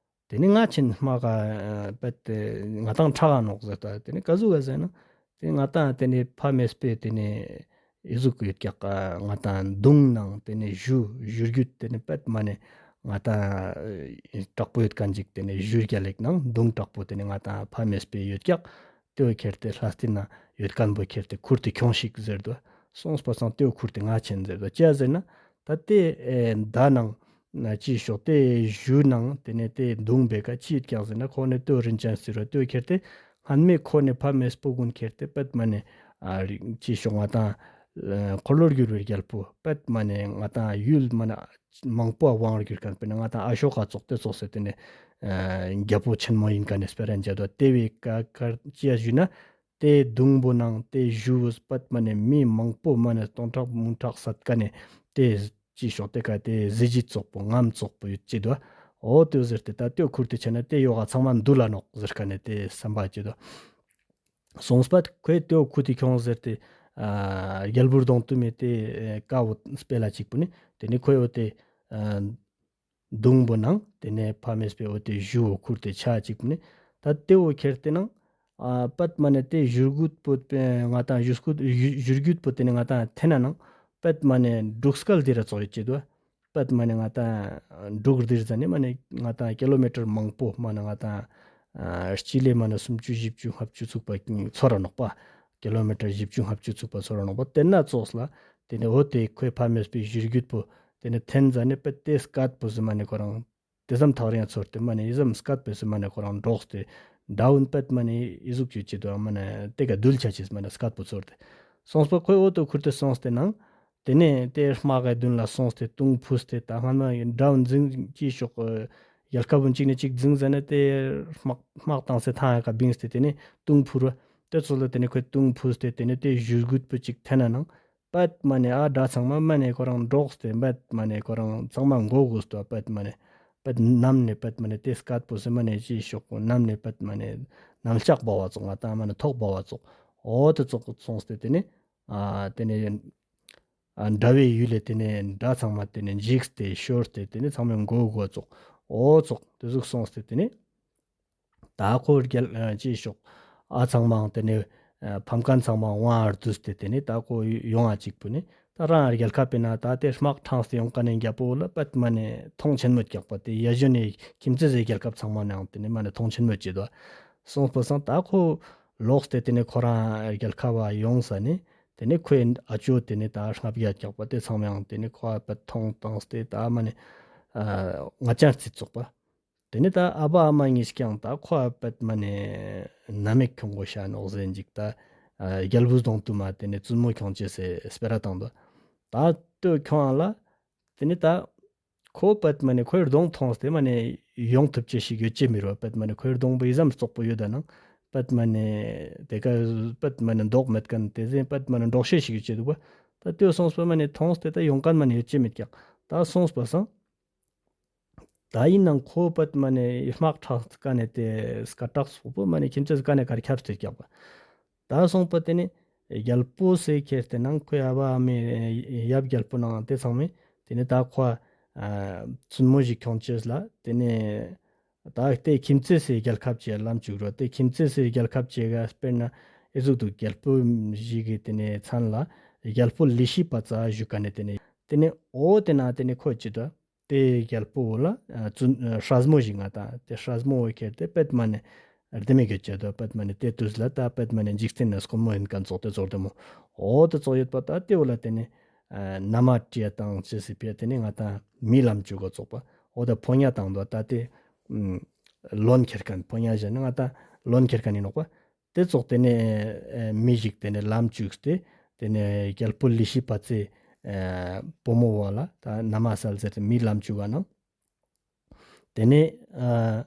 དེ་ནེ་ང་ཆེན་དམག་ག་པད་དེ་ང་དང་ཁྲག་ག་ནོག་ཟེར་ཏོག། དེ་ནེ་ག་ཟུག་ག་ཟེར་ན་དེ་ང་དང་དེ་ནེ་ཕ་མེས་པེ་དེ་ནེ་ཨི་ཟུག་ཡོད་ཀྱག། ང་དང་མདུང་ནང་དེ་ནེ་གཞུ་གཞུ་རྒྱུད་དེ་ནེ་པད་མ་ནེ་ང་དང་དྲག་པོ་ཡོད་ཁན་ཅིག། དེ་ནེ་གཞུ་རྒྱལ་ལེགས་ནང་མདུང་དྲག་པོ་དེ་ནེ་ང་དང་ཕ་མེས་པེ་ཡོད་ཀྱག། དེ་བོ་ཁྱེར་ཏེ་ལྷ་སྟེང་ན་ཡོད་ཁན་བོ་ཁྱེར་ཏེ་ཁུར་ཏེ་ཁྱོངས་ཤིག་ཟེར་དོ། སོང་པ་སང་དེ་བོ་ཁུར་ཏེ་ང་ཆེན་ཟེར་དོ། ཅི་ཟེར་ན་ད་དེ་ཨེ་མདའ་ནང་ན་ཅི་ཤོག་དེ་གཞུ་ནང་དེ་ནེ་དེ་མདུང་བེ་ཀ་ཅི་ཡོད་ཀྱག་ཟེར་ན་ཁོ་ནེ་དེ་བོ་རིན་ཅན་ཟེར་རོ། དེ་བོ་ཁྱེར་ཏེ་སྔན་མེ་ཁོ་ནེ་ཕ་མེས་པོ་གུན་ཁྱེར་ཏེ་པད་མ་ནེ་ཨ་ཅི་ཤོག་ང་དང་ཨ་འཁོར་ལོས་སྒྱུར་བའི་རྒྱལ་པོ་པད་མ་ནེ་ང་དང་ཡུལ་མ་ནེ་མང་པོ་དབང་བསྒྱུར་ཁན་པེ་ནེ་ང་དང་ཨ་ཤོ་ཀ་ཙོགས་དེ་ཙོགས་སེ་དེ་ནེ་ཨ་རྒྱལ་པོ་ཆེན་མོ་ཡིན་ཁན་ནི་སྤེ་ར་ཡིན་ཅེས་དོ། དེ་བེ་ཀ་ཀ་ཅི་ཡ་ཞུས་ན་དེ་མདུང་བོ་ནང་དེ་གཞུ་བོ་པད་མ་ནེ་མི་མང་པོ་མ་ནེ་སྟོང་ཕྲག་མང་ཕྲག་སད་ཀ་ནེ་དེ་ཅི་ཤོག་དེ་ཀ་དེ་གཟི་བརྗིད་ཙོག་པོ་ངམ་ཙོག་པོ་ཡོད་ཅེས་དོ། འོ་དེ་ཟེར་ཏེ་ད་དེ་བོ་ཁུར་ཏེ་ཆ་ན་དེ་ཡོག་ག་ཚང་མ་འདུལ་ལ་ནོག་ཟེར་ཁན་ནི་དེ་བསམ་པ་ཅེས་དོ། སོང་པ་ཁོས་དེ་བོ་ཁུར་ཏེ་ཁྱོངས་ཟེར་ཏེ་ཨ་རྒྱལ་པོ་གདོང་གཏུམ་མེ་དེ་ཨ་ཀ་བོ་སྤེ་ལ་ཅིག་པོ་ནི་དེ་ནེ་ཁོས་འོ་དེ་ཨ་མདུང་བོ་ནང་དེ་ནེ་ཕ་མེས་པེ་འོ་དེ་གཞུ་བོ་ཁུར་ཏེ་ཆ་ཅིག་པོ་ནི་ད་དེ་བོ་ཁྱེར་ཏེ་ནང་ཨ་པད་མ་ནེ་དེ་གཞུ་རྒྱུད་པོ་ང་དང་གཞུ་རྒྱུད་པོ་དེ་ནེ་ང་དང་འཐེན་ན་ནང་པད་མ་ནེ་འབྲུག་སྐད་དེ་ར་ཙོགས་ཡོད་ཅེས་དོ། པད་མ་ནེ་ང་དང་འབྲུག་ལྡིར་ཟ་ནེ་མ་ནེ་ང་དང་ཀི་ལོ་མི་ཊར་མང་པོ་མ་ནེ་ང་དང་ཨ་སྤྱི་ལེ་མ་ནེ་སུམ་ཅུ་བཞི་བཅུ་ལྔ་བཅུ་ཚུགས་པ་ཚོར་ར་ནོག་པ། ཀི་ལོ་མི་ཊར་བཞི་བཅུ་ལྔ་བཅུ་ཚུགས་པ་ཚོར་ར་ནོག་པ། དེ་ན་ཙོགས་ལ་དེ་ནེ་འོ་དེ་ཁོའི་ཕ་མེས་པེ་གཞུ་རྒྱུད་པོ་དེ་ནེ་འཐེན་ཟ་ནེ་པད་དེ་སྐད་པོ་ཟེར་མ་ནེ་ཁོ་རང་དེ་ཙམ་ཐག་རིང་ཚོར་ཏེ་མ་ནེ་ཨི་ཙམ་སྐད་པོ་ཟེར་མ་ནེ་ཁོ་རང་འདྲོགས་ཏེ་འདྲ་འུན་པད་མ་ནེ་ཨི་ཟུག་ཅིག་ཅི་དོ་མ་ནེ་དེ་ཀ་འདུལ་ཆ་ཅེས་མ་ནེ་སྐད་པོ་ཚོར་ཏེ་སོང་པ་ཁོས་འོ་དེ་ཁུར་ཏེ་སོང་སྟེ་ནང་དེ་ནེ་དེ་དམག་གི་མདུན་ལ་སོང་སྟེ་དུང་ཕུས་ཏེ་ད་སྔན་མ་འདྲ་འུན་འཛིང་ཅི་ཤོག་རྒྱལ་ཁབ་བོ་གཅིག་ནེ་གཅིག་འཛིང་ཟ་ནེ་དེ་དམག་དམག་བཏང་སྟེ་ཐང་ཡ་ཀ་བིངས་ཏེ་དེ་ནེ་དུང་ཕུར་བ་དེ་ཙོགས་ལ་དེ་ནེ་ཁོས་དུང་ཕུས་ཏེ་དེ་ནེ་དེ་གཞུ་རྒྱུད་པོ་གཅིག་འཐེན་ན་ནང་པད་མ་ནེ་ཨ་དགྲ་ཚང་མ་མ་ནེ་ཁོ་རང་འདྲོགས་ཏེ་པད་མ་ནེ་ཁོ་རང་ཚང་མ་མགོ་སྒུར་ཏོ། པད་མ་ནེ་པད་ནམ་ནེ་པད་མ་ནེ་དེ་སྐད་པོ་ཟེར་མ་ནེ་ཅི་ཤོག་ནམ་ནེ་པད་མ་ནེ་ནམ་ལྕགས་འབར་བ་ཙོགས་ང་དང་མ་ནེ་ཐོག་འབར་བ་ཙོགས་འོ་དེ་ཙོགས་སོང་སྟེ་དེ་ནེ་ཨ་དེ་ནེ་ཨ་དགྲ་བོའི་ཡུལ་ལ་དེ་ནེ་དགྲ་ཚང་མ་དེ་ནེ་འཇིགས་ཏེ་ཤོར་ཏེ་དེ་ནེ་ཚང་མས་མགོ་སྒུར་བ་ཙོགས་འོ་ཙོགས་དེ་ཟུག་སོང་སྟེ་དེ་ནེ་ད་ཁོ་རྒྱལ་ཨ་ཅི་ཤོག་ཨ་ཚང་མའང་དེ་ནེ་ཨ་ཕམ་ཁན་ཚང་མ་དབང་བསྡུས་ཏེ་དེ་ནེ་ད་ཁོ་ཡོང་ང་ཅིག་པོ་ནེ་ད་རང་རྒྱལ་ཁབ་པེ་ན་ད་དེ་དམག་ཕྲངས་ཏེ་ཡོང་ཁན་ནི་རྒྱལ་པོ་ལ་པད་མ་ནེ་མཐོང་ཆེན་མོ་རྒྱག་པ་དེ་ཡ་གཞོན་ནི་ཁྱིམ་མཚེས་སི་རྒྱལ་ཁབ་ཚང་མ་ནའང་དེ་ནེ་མ་ནེ་མཐོང་ཆེན་མོ་ཅི་དོ། སོང་པ་སང་ད་ཁོ་ལོགས་ཏེ་དེ་ནེ་ཁོ་རང་རྒྱལ་ཁབ་བ་ཡོང་ས་ནེ་དེ་ནེ་ཁོའི་ཨ་ཅོ་དེ་ནེ་ད་ལྔ་བརྒྱ་རྒྱག་པ་དེ་ཚང་མའང་དེ་ནེ་ཁོ་ཨ་པད་མཐོང་བཏང་སྟེ་ད་མ་ནེ་ཨ་ང་ཅང་རྩི་ཙོག་པ། དེ་ནེ་ད་ཨ་བ་ཨ་མ་གཉིས་ཀྱང་ད་ཁོ་ཨ་པད་མ་ནེ་ནམ་མེད་ཁྱོང་གོ་ཤ་ནོག་ཟེར་ཅིག་ད་ཨ་རྒྱལ་པོ་གདོང་གཏུམ་མ་དེ་ནེ་བཙུན་མོ་ཁྱོང་ཅེས་སི་སྤེ་ར་བཏང་དོ། ད་དེ་ཁྱོང་ང་ལ་དེ་ནེ་ད་ཁོ་པད་མ་ནེ་ཁོའི་གདོང་མཐོང་སྟེ་མ་ནེ་ཡོང་ཐུབ་ཅེས་ཤིག་ཡོད་ཅེ་མི་རུག། པད་མ་ནེ་ཁོའི་གདོང་པོ་ཨི་ཙམ་རྩོག་པོ་ཡོད་ད་ནང་པད་མ་ནེ་དེ་ཀ་པད་མ་ནེ་མདོག་མེད་ཁན་དེ་ཟེར་པད་མ་ནེ་འདྲོག་ཤེས་ཤིག་ཡོད་ཅེ་དུག་པ། ད་དེ་སོང་པ་མ་ནེ་མཐོང་སྟེ་ད་ཡོང་ཁན་མ་ནེ་ཡོད་ཅེ་མེད་ཀྱག། ད་སོང་པ་སང་ད་ཨིན་ནའང་ཁོ་པད་མ་ནེ་དམག་ཕྲག་ཀ་ནེ་དེ་སྐད་གྲགས་སོག་པོ་མ་ནེ་ཁྱིམ་མཚེས་ཀ་ནེ་གར་ཁྱབ་སྟེ་ཀྱག་པ། ད་སོང་པ་དེ་ནེ་རྒྱལ་པོ་སེ་ཁྱེར་ཏེ་ནང་ཁོའི་ཨ་བ་ཨ་མའི་ཡབ་རྒྱལ་པོ་ནང་དེ་ཚང་མས་དེ་ནེ་ད་ཁོ་ཨ་བཙུན་མོ་ཞིག་ཁྱོང་ཅེས་ལ་དེ་ནེ་ད་དེ་ཁྱིམ་མཚེས་སི་རྒྱལ་ཁབ་ཅིག་ལམ་ཅུག་རོ། དེ་ཁྱིམ་མཚེས་སི་རྒྱལ་ཁབ་ཅིག་ག་དཔེར་ན་ཨི་ཟུག་དུག། རྒྱལ་པོ་ཞིག་གི་དེ་ནེ་མཚན་ལ་རྒྱལ་པོ་ལི་ཤི་པ་ཙ་ཞུ་ཁན་ནི་དེ་ནེ་དེ་ནེ་འོ་དེ་ན་དེ་ནེ་ཁོ་ཅི་དོ། དེ་རྒྱལ་པོ་བོ་ལ་ཨ་བཙུན་ཨ་སྲས་མོ་ཞིག་ང་དང་དེ་སྲས་མོ་བོ་ཁྱེར་ཏེ་པད་མ་ནེ་ལྡེ་མོ་གྱུར་ཅེས་དོ། པད་མ་ནེ་དེ་དུས་ལ་ད་པད་མ་ནེ་འཇིག་རྟེན་ན་དཀོན་མོ་ཨིན་ཁན་ཙོགས་དེ་ཙོགས་ལྡེ་མོ་འོ་དེ་ཙོགས་ཡོད་པ། ད་དེ་བོ་ལ་དེ་ནེ་ཨ་ན་མ་ཀྲི་ཡ་བཏང་ཅེས་སི་ཕིའ་དེ་ནེ་ང་དང་མི་ལམ་ཅུག་གོ་ཙོག་པ། འོ་ད་ཕོ་ཉ་བཏང་དོ། ད་དེ་ཨ་ལོན་ཁྱེར་ཁན་ཕོ་ཉ་ཞན་ན་ང་དང་ལོན་ཁྱེར་ཁན་ཨིན་ནོག་པ། དེ་ཙོགས་དེ་ནེ་ཨེ་མི་ཞིག་དེ་ནེ་ལམ་ཅུག་སྟེ་དེ་ནེ་རྒྱལ་པོ་ལི་ཤི་པ་ཙའི་ ཨ་བུ་མོ་བོ་ལ་ད་ན་མ་སལ་ཟེར་ཏེ་མིའི་ལམ་ཅུག་ག་ནང་། ཏེ་ནེ་ཨ་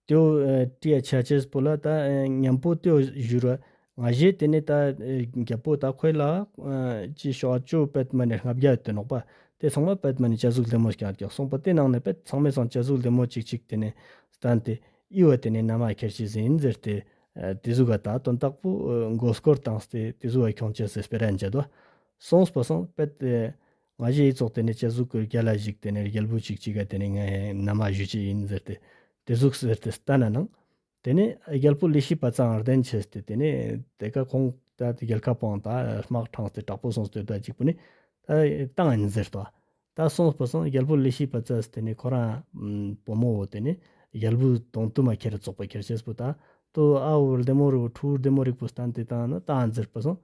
ཏེའོ་ཨ་ཏེའ་ཆ་ཅེས་པོ་ལ་ད་ཨ་ཉམ་པོ་ཏེའོ་ཞུ་རུ་ང་ཞེ་ཏེ་ནེ་ད་ཨ་རྒྱལ་པོ་ད་ཁོའི་ལ་ཨ་ཅི་ཤོག་ཅོ་པད་མ་ནེ་ལྔ་བརྒྱ་ཡོད་དེ་ནོག་པ། ཏེ་ཚང་མ་པད་མ་ནེ་ཅ་ཟུག་ལྡེ་མོ་སྐྱག་སྐྱག་སོང་པ། ཏེ་ནང་ནེ་པད་ཚང་མའི་སང་ཅ་ཟུག་ལྡེ་མོ་ཅིག་ཅིག་ཏེ་ནེ་སྟན་ཏེ་འི་བོ་ཏེ་ནེ་ན་མ་ཁྱེར་ཅེས་ཨིན་ཟེར་ཏེ་ཨ་ཏེ་ཟུག་ག་ད་དོན་དག་པོ་ཨ་མགོ་སྐོར་བཏང་སྟེ་ཏེ་ཟུག་ག་ཁྱོང་ཅེས་སི་སྤེ་ར་ཨིན་ཅེ་དོ། སོང་པ་སང་པད་ཨ་ང་ཞེ་འི་ཙོགས་ཏེ་ནེ་ཅ་ཟུག་གི་རྒྱལ་ལ་ཞིག་ཏེ་ནེ་རྒྱལ་པོ་ཅིག་ཅིག་ག་ཏེ་ནེ་ངའི་ན་མ་ཞུ་ཅེས་ཨིན་ཟེར་ཏེ་ཏེ་ཟུག་ཟེར་ཏེ་སྟན་ན་ནང་། ཏེ་ནེ་རྒྱལ་པོ་ལི་ཤི་པ་ཙའང་ལྡན་ཆེས་ཏེ་ཏེ་ནེ་ཏེ་ཀ་ཁོང་ད་ཏེ་རྒྱལ་ཁབ་པོའང་ད་དམག་ཕྲང་སྟེ་དྲག་པོ་སོང་སྟེ་ད་ཅིག་པོ་ནི་ད་བཏང་ཨིན་ཟེར་ཏོ། ད་སོང་པ་སང་རྒྱལ་པོ་ལི་ཤི་པ་ཙ་ཏེ་ནེ་ཁོ་རང་ཨམ་བུ་མོ་བོ་ཏེ་ནེ་རྒྱལ་པོ་དོང་དུ་མ་ཁྱེར་ཙོགས་པ་ཁྱེར་ཅེས་པོ་ད་ཏོ་ཨ་བོ་ལྡེ་མོ་རིག་ཕྲུ་གུ་ལྡེ་མོ་རིག་པོ་སྟན་ཏེ་བཏང་ན་ད་ཨིན་ཟེར་པ་སང་།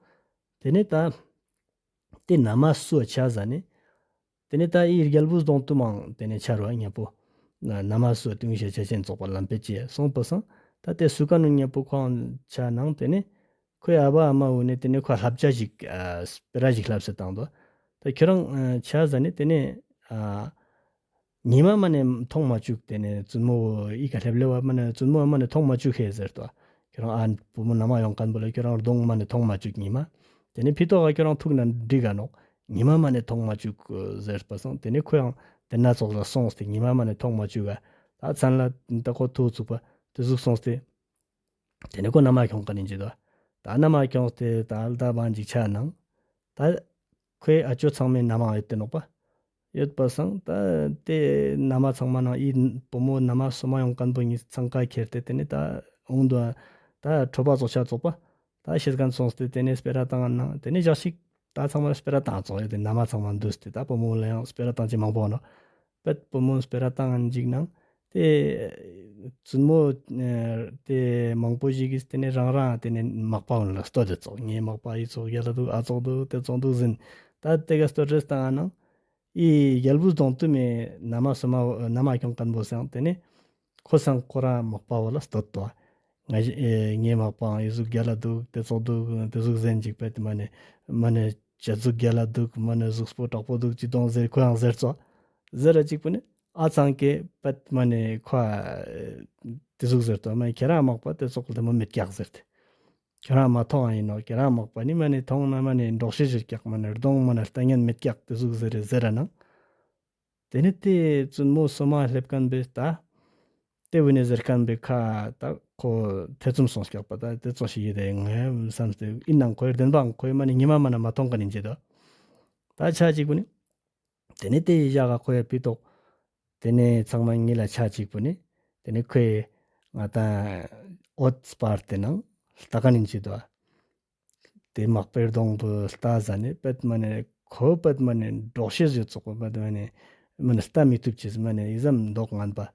ཏེ་ནེ་ད་ཏེ་ན་མ་སུའ་ཆ་ཟ་ནེ། ཏེ་ནེ་ད་འི་རྒྱལ་པོ་དོང་དུ་མའང་ཏེ་ནེ་ཆ་རུ་ཉམ་པོ་ན་མ་སུའ་ཏུང་ཤེས་ཆ་ཅེན་ཙོགས་པ་ལམ་པེ་ཅི་སོང་པ་སང་། ད་ཏེ་སུ་ཀ་ནུ་ཉམ་པོ་ཁོང་ཆ་ནང་ཏེ་ནེ་ཁོའི་ཨ་བ་ཨ་མ་བོ་ནེ་ཏེ་ནེ་ཁོ་ལབ་ཅ་ཞིག་ཨ་སྤེ་ར་ཞིག་ལབ་སེ་བཏང་དོ། ད་ཁྱོ་རང་ཨ་ཆ་ཟ་ནེ་ཏེ་ནེ་ཨ་ཉི་མ་མ་ནེ་ཐོང་མ་ཅུག། ཏེ་ནེ་བཙུན་མོ་འི་ཀ་ལེབ་ལེབ་བ་མ་ནེ་བཙུན་མོ་མ་ནེ་ཐོང་མ་ཅུག་ཧེ་ཟེར་ཏོ། ཁྱོ་རང་ཨ་བུ་མོ་ན་མ་ཡོང་ཁན་བོ་ལ་ཁྱོ་རང་གདོང་མ་ནེ་ཐོང་མ་ཅུག་ཉི་མ། ཏེ་ནེ་ཕི་ཏོག་ག་ཁྱོ་རང་ཐུག་ན་འགྲིག་ག་ནོག། ཉི་མ་མ་ནེ་ཐོང་མ་ཅུག་ཟེར་པ་སང་ཏེ་ནེ་ཁོ་ཡང་ཏེ་ན་ཙོགས་ལ་སོང་སྟེ་ཉི་མ་མ་ནེ་ཐོང་མ་ཅུག་ག། ད་ཚན་ལ་ད་ཁོ་ཐུག་ཚུགས་པ་ཏེ་ཟུག་སོང་སྟེ། ཏེ་ནེ་ཁོ་ན་མ་ཁྱོང་ཁན་ཨིན་ཅི་དོ། ད་ན་མ་ཁྱོང་སྟེ་ད་ཨལ་ད་བན་ཅིག་ཆ་ནང་། ད་ཁོའི་ཨ་ཅོ་ཚང་མའི་ན་མ་ཡོད་དེ་ནོག་པ། ཡོད་པ་སང་ད་ཏེ་ན་མ་ཚང་མ་ནང་འི་བུ་མོ་ན་མ་སོ་མ་ཡོང་ཁན་བོ་ཉིས་ཚང་ཀ་ཁྱེར་ཏེ་ཏེ་ནེ་ད་འོང་དུ་ད་ཁྲོ་པ་ཙོགས་ཆ་ཙོགས་པ། ད་ཤེས་ཁན་སོང་སྟེ་ཏེ་ནེ་སྤེ་ར་བཏང་ནང་ཏེ་ནེ་ཞག་ཞིག་ད་ཚང་མ་སྤེ་ར་བཏང་ཙོགས་ཡོད་དེ་ན་མ་ཚང་མ་འདུས་ཏེ་ད་བུ་མོ་ལ་ཡང་སྤེ་ར་བཏང་ཅེས་མང་པོ་ནོག། པད་བུ་མོ་སྤེ་ར་བཏང་ཅིག་ནང་ཏེ་བཙུན་མོ་ཨ་ཏེ་མང་པོ་ཞིག་གིས་ཏེ་ནེ་རང་རང་ཏེ་ནེ་མག་པ་བོ་ལ་སྟོད་དེ་ཙོགས། ངའི་མག་པ་འི་ཙོགས་རྒྱལ་ལ་དུག། ཨ་ཙོགས་དུག་ཏེ་ཙོགས་དུག་ཟེར་ན་ད་ཏེ་ག་སྟོད་རེས་བཏང་ནང་འི་རྒྱལ་བུ་དོང་དུ་མའི་ན་མ་སོ་མ་ན་མ་ཁྱོང་ཁན་བོ་སང་ཏེ་ནེ་ཁོ་སང་ཁོ་རང་མག་པ་བོ་ལ་སྟོད་དོ། ང་ཨེ་ངའི་མག་པའང་འི་ཟུག་རྒྱལ་ལ་དུག། ཏེ་ཙོགས་དུག། ཏེ་ཟུག་ཟེར་ཅིག་པད་མ་ནེ་མ་ནེ་ཅ་ཟུག་རྒྱལ་ལ་དུག། མ་ནེ་ཟུགས་པོ་དྲག་པོ་དུག་ཅི་དོང་ཟེར་ཁོ་ཡང་ཟེར་ཙོགས། ཟེར་ར་ཅིག་པོ་ནེ་ཨ་ཚང་ཀེ་པད་མ་ནེ་ཁོ་ཨ་ཏེ་ཟུག་ཟེར་ཏོ། མ་ཁྱེ་རང་མག་པ་ཏེ་ཙོགས་ལྡེ་མོ་མེད་ཀྱག་ཟེར་ཏེ། ཁྱེ་རང་མ་ཐོང་ཨ་ཨིན་ནོག། ཁྱེ་རང་མག་པ་ནི་མ་ནེ་ཐོང་ན་མ་ནེ་འདྲོག་ཤེས་ཟེར་ཀྱག། མ་ནེ་གདོང་མ་ནེ་ལྟ་ཉན་མེད་ཀྱག། ཏེ་ཟུག་ཟེར་རེ་ཟེར་ར་ནང་། ཏེ་ནེ་ཏེ་བཙུན་མོ་སོ་མ་ལེབ་ཁན་བོའི་ད་ཏེ་བོ་ནེ་ཟེར་ཁན་བོའི་ཁ་ད་ཁོ་ཐེ་ཚོམ་སོང་ཀྱག་པ། ད་ཏེ་ཙོགས་ཤིག་ཡོད་དེ་ངའི་བསམ་སྟེ་ཨིན་ནང་ཁོའི་བདེན་པའང་ཁོའི་མ་ནེ་ཉི་མ་མ་ནེ་མ་ཐོང་ཁན་ཨིན་ཅི་དོ། ད་ཆ་ཅིག་པོ་ནེ་ཏེ་ནེ་ཏེ་ཡི་ཞག་ག་ཁོའི་ཕི་ཏོག་ཏེ་ནེ་ཚང་མ་ཉིད་ལ་ཆ་ཅིག་པོ་ནེ་ཏེ་ནེ་ཁོའི་ང་ད་འོད་སྤར་ཏེ་ནང་ལྟ་ཁན་ཨིན་ཅི་དོ། ཏེ་མག་པའི་གདོང་བོ་ལྟ་ཟ་ནེ་པད་མ་ནེ་ཁོ་པད་མ་ནེ་འདྲོག་ཤེས་ཡོད་ཙོགས་པ། པད་མ་ནེ་མ་ནེ་ལྟ་མི་ཐུབ་ཅེས་མ་ནེ་འི་ཙམ་མདོག་ངན་པ།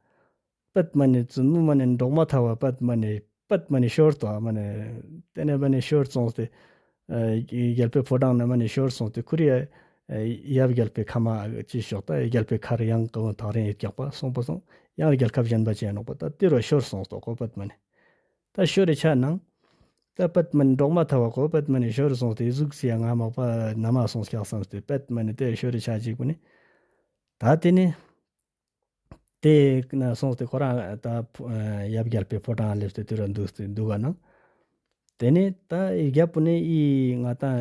པད་མ་ནེ་བཙུན་མོ་མ་ནེ་འདྲོག་མ་ཐག་པ་པད་མ་ནེ་པད་མ་ནེ་ཤོར་ཏོ། མ་ནེ་ཏེ་ནེ་མ་ནེ་ཤོར་སོང་སྟེ་ཨ་རྒྱལ་པོའི་ཕོ་བྲང་ནེ་མ་ནེ་ཤོར་སོང་སྟེ་ཁོ་རི་ཡབ་རྒྱལ་པོའི་ཁ་མ་ཅི་ཤོག་ད་རྒྱལ་པོའི་ཁར་ཡང་ཀ་བོ་ཐག་རིང་ཡོད་ཀྱག་པ། སོང་པ་སང་ཡང་རྒྱལ་ཁབ་གཞན་པ་ཅི་ཡང་ནོག་པ། ད་ཏེ་རུ་ཤོར་སོང་སྟོ་ཁོ་པད་མ་ནེ། ད་ཤོར་རེ་ཆ་ནང་། ད་པད་མ་ནེ་འདྲོག་མ་ཐག་པ་ཁོ་པད་མ་ནེ་ཤོར་སོང་སྟེ་ཟུག་སི་ཡ་ང་མག་པ་ན་མ་སོང་ཀྱག་བསམ་སྟེ་པད་མ་ནེ་ཏེ་ཤོར་རེ་ཆ་ཅིག་པོ་ནེ། ད་ཏེ་ནེ་ཏེ་ན་སོང་སྟེ་ཁོ་རང་ད་ཡབ་རྒྱལ་པོའི་ཕོ་བྲང་ལེབས་ཏེ་ཏེ་རུ་འདུག་སྟེ་འདུག་ག་ནང་། ཏེ་ནེ་ད་རྒྱལ་པོ་ནེ་འི་ང་ད་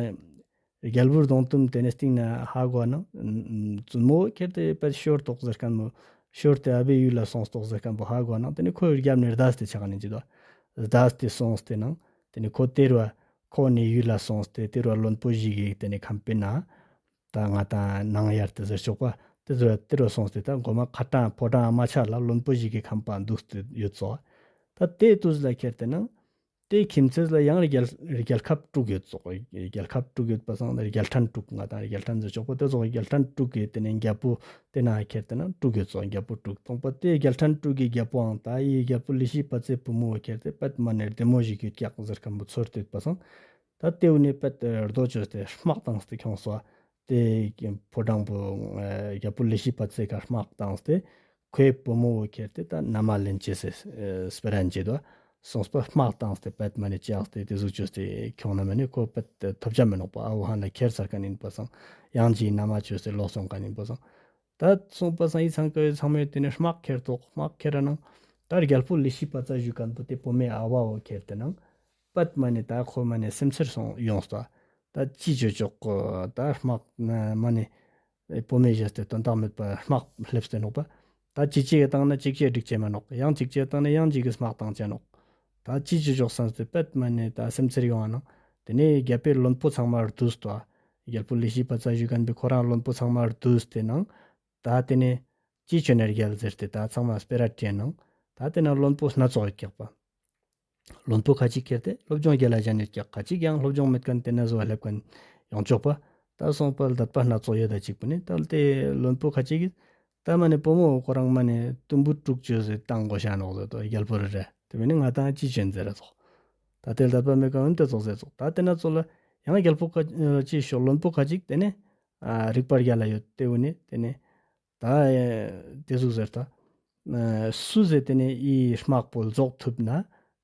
རྒྱལ་བུ་གདོང་གཏུམ་ཏེ་ནེ་སྟིང་ནེ་ཧ་གོ་ནང་། བཙུན་མོ་ཁྱེར་ཏེ་པད་ཤོར་ཏོག་ཟེར་ཁན་བོ་ཤོར་ཏེ་ཨ་བའི་ཡུལ་ལ་སོང་ཏོག་ཟེར་ཁན་བོ་ཧ་གོ་ནང་། ཏེ་ནེ་ཁོའི་རྒྱབ་ནེ་རྡས་ཏེ་ཆ་ཁན་ཨིན་ཅི་དོ། རྡས་ཏེ་སོང་སྟེ་ནང་། ཏེ་ནེ་ཁོ་ཏེ་རུ་ཁོ་ནེ་ཡུལ་ལ་སོང་སྟེ་ཏེ་རུ་བློན་པོ་ཞིག་གི་ཏེ་ནེ་ཁང་པའི་ནང་ད་ང་ད་ནང་ཡར་ཏེ་ཟེར་ཆོག་པ། ཏེ་ཟེར་ཏེ་རུ་སོང་སྟེ་ད་གོ་མ་ཁ་ཏང་ཕོ་བྲང་མ་ཆ་ལ་བློན་པོ་ཞིག་གི་ཁང་པ་འདུག་སྟེ་ཡོད་ཙོག། ད་ཏེ་དུས་ལ་ཁྱེར་ཏེ་ནང་ཏེ་ཁྱིམ་མཚེས་ལ་ཡང་རྒྱལ་རྒྱལ་ཁབ་དྲུག་ཡོད་ཙོག། རྒྱལ་ཁབ་དྲུག་ཡོད་པ་སང་རྒྱལ་ཕྲན་དྲུག། ང་ད་རྒྱལ་ཕྲན་ཟེར་ཆོག་པ། ཏེ་ཙོག་རྒྱལ་ཕྲན་དྲུག་གི་ཏེ་ནེ་རྒྱལ་པོ་ཏེ་ན་ཁྱེར་ཏེ་ནང་དྲུག་ཡོད་ཙོག། རྒྱལ་པོ་དྲུག་སྟོང་པ། ཏེ་རྒྱལ་ཕྲན་དྲུག་གི་རྒྱལ་པོའང་ད་འི་རྒྱལ་པོ་ལི་ཤི་པ་ཙེ་བུ་མོ་ཁྱེར་ཏེ་པད་མ་ནེ་རྡེ་མོ་ཞིག་ཡོད་ཀྱག་ཟེར་ཁན་བོ་ཚོར་ཏེ་ཡོད་པ་སང་། ད་ཏེ་བོ་ནེ་པད་རྡོ་བཅོས་ཏེ་དམག་བཏང་སྟེ་ཁྱོངས་སོ། ཏེ་ཕོ་བྲང་བོ་ཨ་རྒྱལ་པོ་ལི་ཤི་པ་ཙེ་ཀ་དམག་བཏང་སྟེ་ཁོའི་བུ་མོ་བོ་ཁྱེར་ཏེ་ད་ན་མ་ལེན་ཅེས་སི་ཨ་སྤེ་ར་ཨིན་ཅི་དོ། སོང་པ་དམག་བཏང་སྟེ་པད་མ་ནེ་ཅག་སྟེ་དེ་ཟུག་ཅོས་ཏེ་ཁྱོང་ན་མ་ནེ་ཁོ་པད་ཐོབ་ཆ་མི་ནོག་པ། ཨ་བོ་ཧན་ལ་ཁྱེར་ཚར་ཁན་ཨིན་པ་སང་ཡང་ཅིག་ན་མ་ཅོས་ཏེ་ལོག་སོང་ཁན་ཨིན་པ་སང་། ད་སོང་པ་སང་ཨི་ཚང་ཀ་ཚང་མས་དེ་ནེ་དམག་ཁྱེར་ཏོག་དམག་ཁྱེར་ར་ནང་ད་རྒྱལ་པོ་ལི་ཤི་པ་ཙ་ཞུ་ཁན་པོ་དེ་བུ་མོའི་ཨ་བ་བོ་ཁྱེར་ཏེ་ནང་པད་མ་ནེ་ད་ཁོ་མ་ནེ་སེམས་ཚེར་སོང་ཡོངས་ཏོ། ད་ཅི་ཅོ་ཅོག་གོ་ད་དམག་ན་མ་ནེ་བུ་མོའི་ཞེས་ཏེ་དོན་དག་མེད་པ་དམག་སླེབས་ཏེ་ནོག་པ། ད་ཅིག་ཅིག་གི་བཏང་ན་ཅིག་ཅིག་འགྲིག་ཅེས་མ་ནོག། ཡང་ཅིག་ཅིག་གི་བཏང་ན་ཡང་ཅིག་གི་དམག་བཏང་ཅེས་ནོག། ད་ཅི་ཅོ་ཅོག་བསམས་ཏེ་པད་མ་ནེ་ད་སེམས་ཚེར་ཡོང་བ་ནང་དེ་ནེ་རྒྱལ་པོའི་བློན་པོ་ཚང་མ་བསྡུས་ཏོ། རྒྱལ་པོ་ལི་ཤི་པ་ཙ་ཞུ་ཁན་པོའི་ཁོ་རང་བློན་པོ་ཚང་མ་བསྡུས་ཏེ་ནང་ད་དེ་ནེ་ཅི་ཅོ་ནེ་རྒྱལ་ཟེར་ཏེ་ད་ཚང་མ་སྤེ་ར་དྲིས་ནང་ད་དེ་ནེ་བློན་པོ་སྣ་ཚོགས་ཡོད་ཀྱག་པ། བློན་པོ་ཁ་ཅིག་ཁྱེར་ཏེ་སློབ་སྦྱོང་རྒྱལ་ལ་ཞན་ཡོད་ཀྱག། ཁ་ཅིག་ཡང་སློབ་སྦྱོང་མེད་ཁན་དེ་ནེ་བཟོ་བ་སླེབས་ཁན་ཡོང་ཆོག་པ། ད་སོང་པ་ལ་དད་པ་སྣ་ཚོགས་ཡོད་ད་ཅིག་པོ་ནི་ད་དེ་བློན་པོ་ཁ་ཅིག་གི་ད་མ་ནེ་བུ་མོ་ཁོ་རང་མ་ནེ་དུམ་བུ་དཀྲུག་ཅོས་ཏེ་བཏང་དགོས་ཤ་ནོག་ཟེར་ཏོ། རྒྱལ་པོ་རེ་རེ་དེ་བས་ནི་ང་ཏང་ཅི་ཅོ་ཨིན་ཟེར་ར་ཙོགས། ད་དེ་ལ་དད་པ་མེད་ཁན་འོན་ཏེ་ཙོགས་ཟེར་ཙོགས། ད་དེ་ནེ་ཙོགས་ལ་ཡང་རྒྱལ་པོ་ཁ་ཅིག་ཤོག་བློན་པོ་ཁ་ཅིག་དེ་ནེ་རིག་པ་རྒྱལ་ལ་ཡོད་དེ་བོ་ནི་དེ་ནེ་ད་ཨེ་དེ་ཟུག་ཟེར་ཏ། ཨེ་སུ་ཟེར་དེ་ནེ་ཨི་དམག་པོ་རྫོགས་ཐུབ་ན་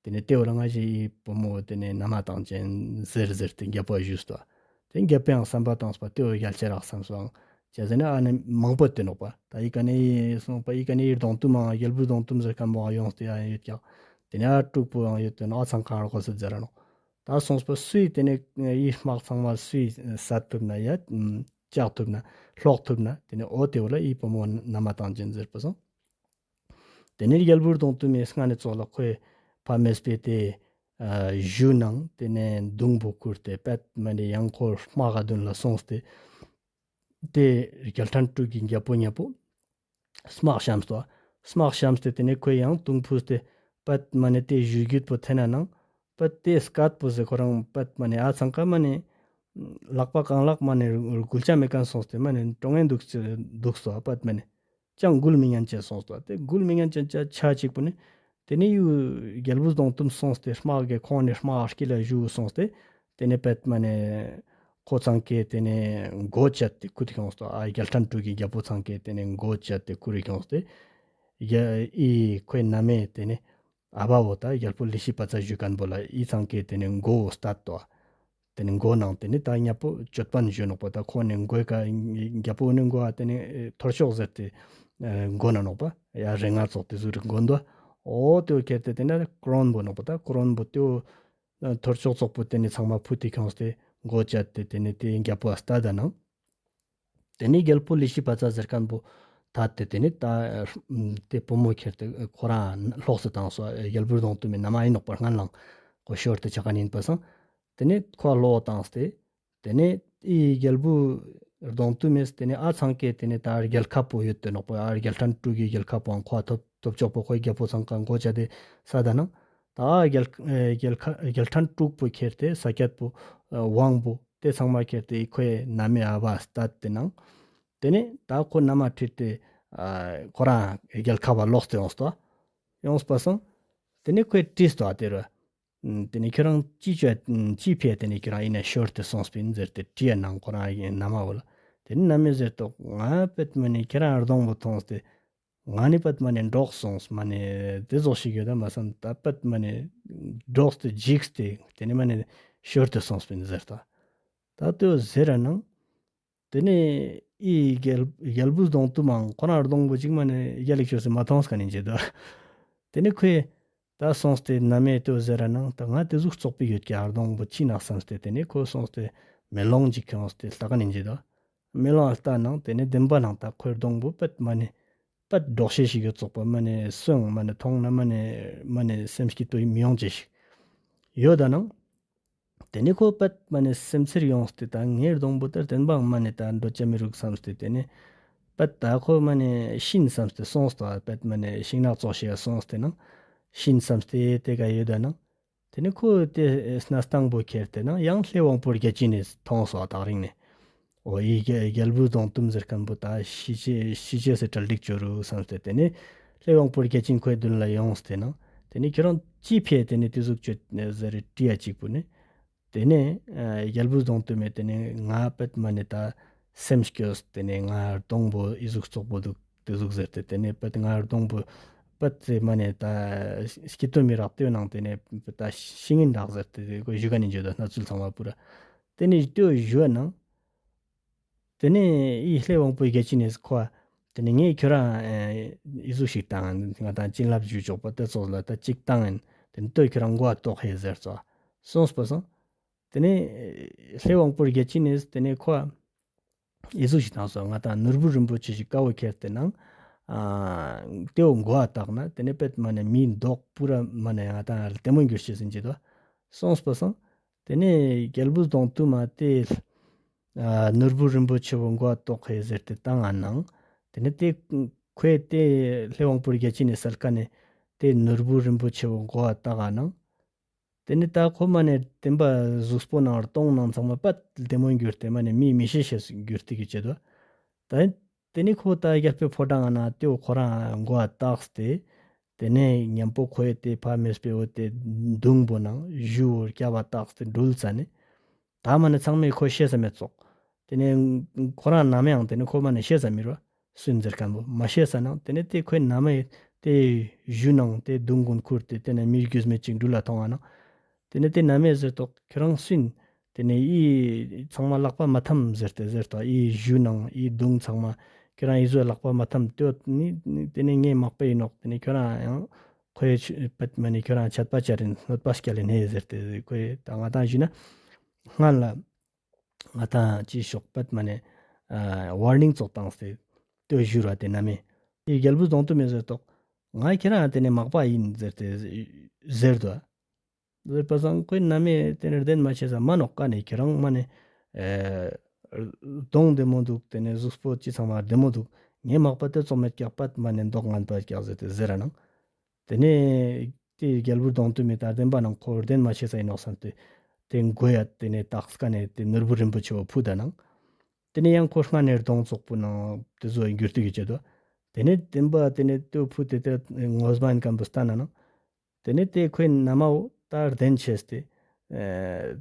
དེ་ནེ་དེ་བོ་ལ་ང་ཞེ་ཨི་བུ་མོ་དེ་ནེ་ན་མ་བཏང་ཅེན་ཟེར་ཟེར་ཏེ་རྒྱལ་པོ་ཞུས་ཏོ། དེ་རྒྱལ་པོའང་བསམ་པ་བཏངས་པ་དེ་བོ་རྒྱལ་ཆེ་རག་བསམས་སོང་། ཅི་ཟེར་ན་ཨ་ནི་མང་པོ་དེ་ནོག་པ། ད་ཨི་ཀ་ནེ་ཨི་སོང་པ་ཨི་ཀ་ནེ་ཨི་གདོང་གཏུམ་མང་རྒྱལ་པོའི་གདོང་གཏུམ་ཟེར་ཁན་བོ་ཡོངས་ཏེ་ཡང་ཡོད་ཀྱག། དེ་ནེ་ཨ་དཀྲུག་པོའང་ཡོད་དེ་ནོག། ཨ་ཚང་ཁང་རོགས་ཟེར་ཟེར་ར་ནོག། ད་སོང་པ་སུའི་དེ་ནེ་ཨི་དམག་ཚང་མ་སུའི་བསད་ཐུབ་ན་ཡ་བཅག་ཐུབ་ན་ལོག་ཐུབ་ན་དེ་ནེ་འོ་དེ་བོ་ལ་ཨི་བུ་མོ་ན་མ་བཏང་ཅེན་ཟེར་པ་སོང་། དེ་ནེ་རྒྱལ་པོའི་གདོང་གཏུམ་མི་སྔ་ནེ་ཙོགས་ལ་ཁོའི་ཕ་མེས་པའི་དེ་ཨ་གཞུ་ནང་དེ་ནེ་མདུང་བོ་ཁུར་ཏེ་པད་མ་ནེ་ཡང་ཁོ་དམག་ག་མདུན་ལ་སོང་སྟེ་དེ་རྒྱལ་ཕྲན་དྲུག་གི་རྒྱལ་པོ་ཉེ་པོ་དམག་བཤམས་ཏོ། དམག་བཤམས་ཏེ་དེ་ནེ་ཁོས་ཡང་དུང་ཕུས་ཏེ་པད་མ་ནེ་དེ་གཞུ་རྒྱུད་པོ་འཐེན་ན་ནང་པད་དེ་སྐད་པོ་ཟེར་ཁོ་རང་པད་མ་ནེ་ཨ་ཚང་ཀ་མ་ནེ་ལག་པ་རྐང་ལག་མ་ནེ་འགུལ་ཆ་མེད་ཁན་སོང་སྟེ་མ་ནེ་ཀྲོང་ངེ་འདུག་འདུག་སོ། པད་མ་ནེ་ཅང་འགུལ་མི་ཉན་ཅེས་སོང་སྟེ་དེ་འགུལ་མི་ཉན་ཅེས་ཆ་ཅིག་པོ་ནི་དེ་ནེ་ཡུ་རྒྱལ་པོའི་གདོང་གཏུམ་སོང་སྟེ་དམག་གི་ཁོང་ནེ་དམག་དཀྱིལ་ལ་ཞུགས་སོང་སྟེ་དེ་ནེ་པད་མ་ནེ་ཁོ་ཚང་ཀེ་དེ་ནེ་མགོ་བཅད་དེ་ཁུར་ཏེ་ཁྱོངས་ཏོ། ཨ་རྒྱལ་ཕྲན་དྲུག་གི་རྒྱལ་པོ་ཚང་ཀེ་དེ་ནེ་མགོ་བཅད་དེ་ཁུར་ཏེ་ཁྱོངས་ཏེ་ཡ་ཨི་ཁོའི་ན་མའི་དེ་ནེ་ཨ་བ་བོ་ད་རྒྱལ་པོ་ལི་ཤི་པ་ཙ་ཞུ་ཁན་བོ་ལ་ཨི་ཚང་ཀེ་དེ་ནེ་མགོ་བོ་སྟད་ཏོ། དེ་ནེ་མགོ་ནང་དེ་ནེ་ད་ཉ་པོ་ཅོད་པན་ཞུ་ནོག་པ། ད་ཁོ་ནེ་མགོའི་ཀ་རྒྱལ་པོ་ནེ་མགོ་ཨ་དེ་ནེ་ཐོར་ཅོག་ཟེར་ཏེ་མགོ་ན་ནོག་པ། ཡ་རེ་ང་ཙོགས་དེ་ཟུག་རེ་མགོ་འདུག། འོ་དེ་བོ་ཁྱེར་ཏེ་དེ་ནེ་ཀོ་རོན་བོ་ནོག་པ། ད་ཀོ་རོན་བོ་དེ་བོ་ཐོར་ཅོག་ཙོགས་པོ་དེ་ནེ་ཚང་མ་ཕུད་དེ་ཁྱོངས་ཏེ་མགོ་བཅད་དེ་དེ་ནེ་དེ་རྒྱལ་པོ་ཨ་སྟད་ད་ནང་། དེ་ནེ་རྒྱལ་པོ་ལི་ཤི་པ་ཙ་ཟེར་ཁན་བོ་ད་དེ་དེ་ནེ་ད་དེ་བུ་མོ་ཁྱེར་ཏེ་ཁོ་རང་ལོགས་སུ་བཏང་སོ། རྒྱལ་པོའི་གདོང་གཏུམ་མི་ན་མ་ཨིན་ནོག་པ། སྔན་ལང་ཁོ་ཤོར་ཏེ་ཆ་ཁན་ཨིན་པ་སང་། དེ་ནེ་ཁོ་ལོག་བཏང་སྟེ་དེ་ནེ་ཨི་རྒྱལ་པོའི་གདོང་གཏུམ་མི་དེ་ནེ་ཨ་ཚང་ཀེ་དེ་ནེ་ད་རྒྱལ་ཁབ་པོ་ཡོད་དེ་ནོག་པ། ཨ་རྒྱལ་ཕྲན་དྲུག་གི་རྒྱལ་ཁབ་པོའང་ཁོ་ཐོབ་ཐོབ་ཅོག་པོ་ཁོའི་རྒྱལ་པོ་ཚང་ཀ་མགོ་བཅད་དེ་སད་ད་ནང་། ད་རྒྱལ་རྒྱལ་ཁ་རྒྱལ་ཕྲན་དྲུག་པོ་ཁྱེར་ཏེ་ས་ཀྱད་པོ་ཝང་པོ་དེ་ཚང་མ་ཁྱེར་ཏེ་ཁོའི་ན་མའི་ཨ་བ་སྟད་དེ་ནང་། དེ་ནེ་ད་ཁོ་ན་མ་ཁྲིད་དེ་ཁོ་རང་རྒྱལ་ཁབ་པ་ལོགས་ཏེ་ཡོངས་ཏོ། ཡོངས་པ་སང་། དེ་ནེ་ཁོས་དྲིས་ཏོ་ཨ་དེ་རུ། དེ་ནེ་ཁྱོད་རང་ཅི་ཅོ་ཅི་ཕིའ་དེ་ནེ་ཁྱོད་རང་ཨི་ན་ཤོར་ཏེ་སོང་སྤིན་ཟེར་ཏེ་དྲིས་ནང་ཁོ་རང་ཨི་ན་མ་བོ་ལ། དེ་ནེ་ན་མའི་ཟེར་ཏོ་ང་པད་མ་ནེ་ཁྱོད་རང་གདོང་པོ་ཐོངས་ཏེ་ང་ནི་པད་མ་ནེ་འདྲོགས་སོང་མ་ནེ་དེ་ཟོག་ཞིག་ཡོད་ད་མ་སམ་ད་པད་མ་ནེ་འདྲོགས་ཏེ་འཇིགས་ཏེ་དེ་ནེ་མ་ནེ་ཤོར་ཏེ་སོང་སྤིན་ཟེར་ཏོ། ད་དེ་བོ་ཟེར་ར་ནང་། དེ་ནེ་ཨི་རྒྱལ་རྒྱལ་པོའི་གདོང་གཏུམ་མང་ཁོ་རང་གདོང་པོ་ཅིག་མ་ནེ་རྒྱལ་ལ་ཅོས་སེ་མ་ཐོངས་ཁན་ཨིན་ཅེ་དོ། དེ་ནེ་ཁོས་ད་སོང་སྟེ་ན་མའི་དེ་བོ་ཟེར་ར་ནང་ད་ང་དེ་ཟུག་ཙོག་པོ་ཡོད་ཀྱག་གདོང་པོ་ཅི་ནོག་སམས་ཏེ་དེ་ནེ་ཁོ་སོང་སྟེ་མེ་ལོང་ཅིག་ཁྱོངས་ཏེ་ལྟ་ཁན་ཨིན་ཅེ་དོ། མེ་ལོང་ལྟ་ནང་དེ་ནེ་བདེན་པ་ནང་ད་ཁོའི་གདོང་པོ་པད་མ་ནེ་པད་འདྲོག་ཤེས་ཤིག་ཡོད་ཙོག་པོ་མ་ནེ་སོང་མ་ནེ་ཐོང་ན་མ་ནེ་མ་ནེ་སེམས་སྐྱིད་པོ་མི་ཡོང་ཅེས་ཤིག་ཡོད་ད་ནང་། དེ་ནེ་ཁོ་པད་མ་ནེ་སེམས་ཚེར་ཡོངས་ཏེ་ད་ངའི་གདོང་པོ་ད་བདེན་པའང་མ་ནེ་ད་འདྲོག་ཅེས་མི་རུག་སམས་ཏེ་དེ་ནེ་པད་ད་ཁོ་མ་ནེ་ཤིན་སམས་ཏེ་སོང་སྟེ་པད་མ་ནེ་ཤིང་ནགས་ཙོགས་ཤིག་སོང་སྟེ་ནང་ཤིན་སམས་ཏེ་དེ་ཀ་ཡོད་ད་ནང་། དེ་ནེ་ཁོ་དེ་སྣ་སྟངས་པོ་ཁྱེར་ཏེ་ནང་ཡང་ལྷའི་དབང་པོ་བརྒྱ་བྱིན་ནེ་ཐོངས་སོ་ཐག་རིང་ནེ། འོ་ཨི་རྒྱལ་རྒྱལ་པོའི་གདོང་གཏུམ་ཟེར་ཁན་བོ་ད་ཤི་ཅེས་ཤི་ཅེས་སི་གྲ་སྒྲིག་ཅོ་རུག་སམས་ཏེ་དེ་ནེ་ལྷའི་དབང་པོ་བརྒྱ་བྱིན་ཁོའི་མདུན་ལ་ཡོངས་ཏེ་ནང་དེ་ནེ་ཁྱོད་རང་ཅི་ཕིའ་དེ་ནེ་དེ་ཟུག་ཅོས་ཟེར་རེ་དྲིས་ཡ་ཅིག་པོ་ནེ། དེ་ནེ་རྒྱལ་པོའི་གདོང་གཏུམ་མི་དེ་ནེ་ང་པད་མ་ནེ་ད་སེམས་སྐྱོ་སྟེ་ནེ་ང་གདོང་པོ་ཨི་ཟུག་ཙོག་པོ་འདུག་དེ་ཟུག་ཟེར་ཏེ་དེ་ནེ་པད་ང་གདོང་པོ་ པད་མ་ནེ་ད་སྐྱིད་ཏོ་མི་རག་ཏེའི་ནང་ཏེ་ནེ་ད་ཤི་ངིན་རག་ཟེར་ཏེ་ཁོ་ཞུ་ག་ནེ་འཇོད་ད་ན་ཚུལ་ཚང་མ་པུ་ར། ཏེ་ནེ་ཏེའོ་ཞུ་བ་ནང་ཏེ་ནེ་ཨི་ལྷའི་དབང་པོ་བརྒྱ་བྱིན་ནི་ཁོ་ཏེ་ནེ་ངས་ཁྱོ་རང་ཨི་ཟུག་ཞིག་བཏང་ང་ཏང་བྱིན་རླབས་ཞུ་ཆོག་པ་ཏེ་ཙོགས་ལ་ད་ཅིག་བཏང་ཡིན། ཏེ་ནེ་ལྟོས་ཁྱོ་རང་མགོ་ཏོག་ཧེ་ཟེར་ཙོགས་སོང་པ་སང་། ཏེ་ནེ་ལྷའི་དབང་པོ་བརྒྱ་བྱིན་ནི་ཏེ་ནེ་ཁོ་ཨི་ཟུག་ཞིག་བཏང་སོང་། ང་ཏང་ནོར་བུ་རིན་པོ་ཆེ་ཞིག་ཀ་བོ་ཁྱེར་ཏེ་ནང་ཨ་ཏེའོ་མགོ་བཏགས་ན་ཏེ་ནེ་པད་མ་ནེ་མིའི་མདོག་པུ་ར་མ་ནེ་ང་ཏང་ལྡེ་མོ་འགྱུར་ཅེས་ཟེར་གྱི་དོ། སོང་པ་སང་། ཏེ་ནེ་རྒྱལ་བུ་གདོང་གཏུམ་མ་ཏེ་ཨ་ནོར་བུ་རིན་པོ་ཆེ་བོ་མགོ་ཏོག་ཧེ་ཟེར་ཏེ་བཏང་ང་ནང་། ཏེ་ནེ་ཏེ་ཁོས་ཏེ་ལྷའི་དབང་པོ་བརྒྱ་བྱིན་ནི་སལ་ཀ་ནེ་ཏེ་ནོར་བུ་རིན་པོ་ཆེ་བོ་མགོ་བཏགས་ང་ནང་། ཏེ་ནེ་ད་ཁོ་མ་ནེ་ཏེན་པ་གཟུགས་པོ་ནང་གདོང་ནང་ཚང་མ་པད་ལྡེ་མོ་འགྱུར་ཏེ་མ་ནེ་མིའི་མི་ཤེས་ཤེས་འགྱུར་ཏེ་གི་ཆེད་དོ། ད་ཏེ་ནེ་ཁོ་ད་རྒྱལ་པོའི་ཕོ་བྲང་ང་ན་ཏེའོ་ཁོ་རང་མགོ་བཏགས་ཏེ། ཏེ་ནེ་ཉམ་པོ་ཁོའི་ཏེ་ཕ་མེས་པའི་འོ་ཏེ་མདུང་པོ་ནང་གཞུ་བོ་རྒྱབ་བ་བཏགས་ཏེ་འགྲུལ་ཙ་ནེ། ད་མ་ནེ་ཚང་མས་ཁོ་ཤེས་ས་མེད་ཙོགས། ཏེ་ནེ་ཁོ་རང་ན་མའང་ཏེ་ནེ་ཁོ་མ་ནེ་ཤེས་ས་མི་རོ། སུན་ཟེར་ཁན་བོ་མ་ཤེས་ས་ནང་ཏེ་ནེ་ཏེ་ཁོའི་ན་མའི་ཏེ་གཞུ་ནང་ཏེ་མདུང་གུན་ཁུར་ཏེ་ཏེ་ནེ་མི་རྒྱུས་མེད་ཅིག་འགྲུལ་ལ་ཐོང་ང་ནང་། ཏེ་ནེ་ཏེ་ན་མའི་ཟེར་ཏོག་ཁྱོ་རང་སུན། ཏེ་ནེ་ཨི་ཚང་མ་ལག་པ་མ་ཐམ་ཟེར་ཏེ་ཟེར་ཏོག་ཨི་གཞུ་ནང་ཨི་མདུང་ཚང་མ་ཁྱོ་རང་ཨི་ཟོ་ལག་པ་མ་ཐམ་ཏེ་ནི་ཏེ་ནེ་ངའི་མག་པ་ཨིན་ནོག་ཏེ་ནེ་ཁྱོ་རང་ཡང་ཁོའི་པད་མ་ནེ་ཁྱོ་རང་ཆད་པ་ཅར་ཨིན་གནོད་པ་སྐྱལ་ཨིན་ཧེ་ཟེར་ཏེ་ཁོའི་ད་ང་ཏང་ཞུས་ན་སྔན་ལ། ང་ཏང་ཅི་ཤོག་པད་མ་ནེ་ཨ་ཝར་ནིང་ཙོགས་བཏང་སྟེ་ཏེ་ཞུ་ར་ཏེ་ན་མའི་ཏེ་རྒྱལ་བུ་གདོང་གཏུམ་མས་ཟེར་ཏོག་ང་ཁྱེ་རང་ཏེ་ནེ་མག་པ་ཨིན་ཟེར་ཏེ་ཟེར་དོ། ཟེར་པ་སང་ཁོའི་ན་མའི་ཏེ་ནེ་བདེན་མ་ཆེས་ས་མ་ནོག་ཀ་ནེ་ཁྱེ་རང་མ་ནེ་ཨ་གདོང་ལྡེ་མོ་འདུག་ཏེ་ནེ་གཟུགས་པོ་ཅི་ཚང་མ་ལྡེ་མོ་འདུག་ངའི་མག་པ་ཏེ་ཙོགས་མེད་ཀྱག་པད་མ་ནེ་མདོག་ངན་པ་ཀྱག་ཟེར་ཏེ་ཟེར་ར་ནང་། ཏེ་ནེ་ཏེ་རྒྱལ་བུ་གདོང་གཏུམ་མི་ད་བདེན་པ་ནང་ཁོ་བདེན་མ་ཆེས་ས་ཨིན་ནོག་བསམ་སྟེ་ཏེ་མགོ་ཡ་ཏེ་ནེ་བཏགས་ཀ་ནེ་ཏེ་ནོར་བུ་རིན་པོ་ཆེ་བོ་ཕུད་ད་ནང་། ཏེ་ནེ་ཡང་ཁོ་སྔ་ནེ་གདོང་ཙོགས་པོ་ནང་ཏེ་ཟོ་འགྱུར་ཏེ་གི་ཆེད་དོ། ཏེ་ནེ་བདེན་པ་ཏེ་ནེ་ཏེ་ཕུད་དེ་ཏེ་ངོ་མ་ཨིན་ཁན་བོ་སྟན་ན་ནང་། ཏེ་ནེ་ཏེ་ཁོའི་ན་མའོ་ད་བདེན་ཆེས་ཏེ་ཨ་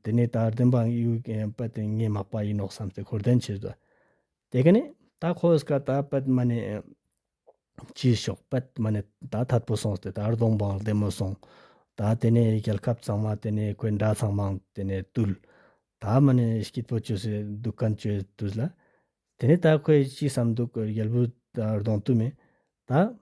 ཏེ་ནེ་ད་བདེན་པ་ཡུ་པད་ངའི་མག་པ་ཨིན་ནོག་བསམ་སྟེ་ཁོ་བདེན་ཆེས་དོ། ཏེ་ཀ་ནེ་ད་ཁོ་སྐ་ད་པད་མ་ནེ་ཅི་ཤོག་པད་མ་ནེ་ད་ཐད་པོ་སོང་སྟེ་ད་གདོང་པོའང་ལྡེ་མོ་སོང་། ད་ཏེ་ནེ་རྒྱལ་ཁབ་ཚང་མ་ཏེ་ནེ་ཁོའི་དགྲ་ཚང་མའང་ཏེ་ནེ་བཏུལ། ད་མ་ནེ་སྐྱིད་པོ་ཅོས་སེ་དུག་ཁན་ཅོས་དུས་ལ། ཏེ་ནེ་ད་ཁོའི་ཅི་བསམ་དུག་རྒྱལ་བུ་ད་གདོང་གཏུམ་མི་ད།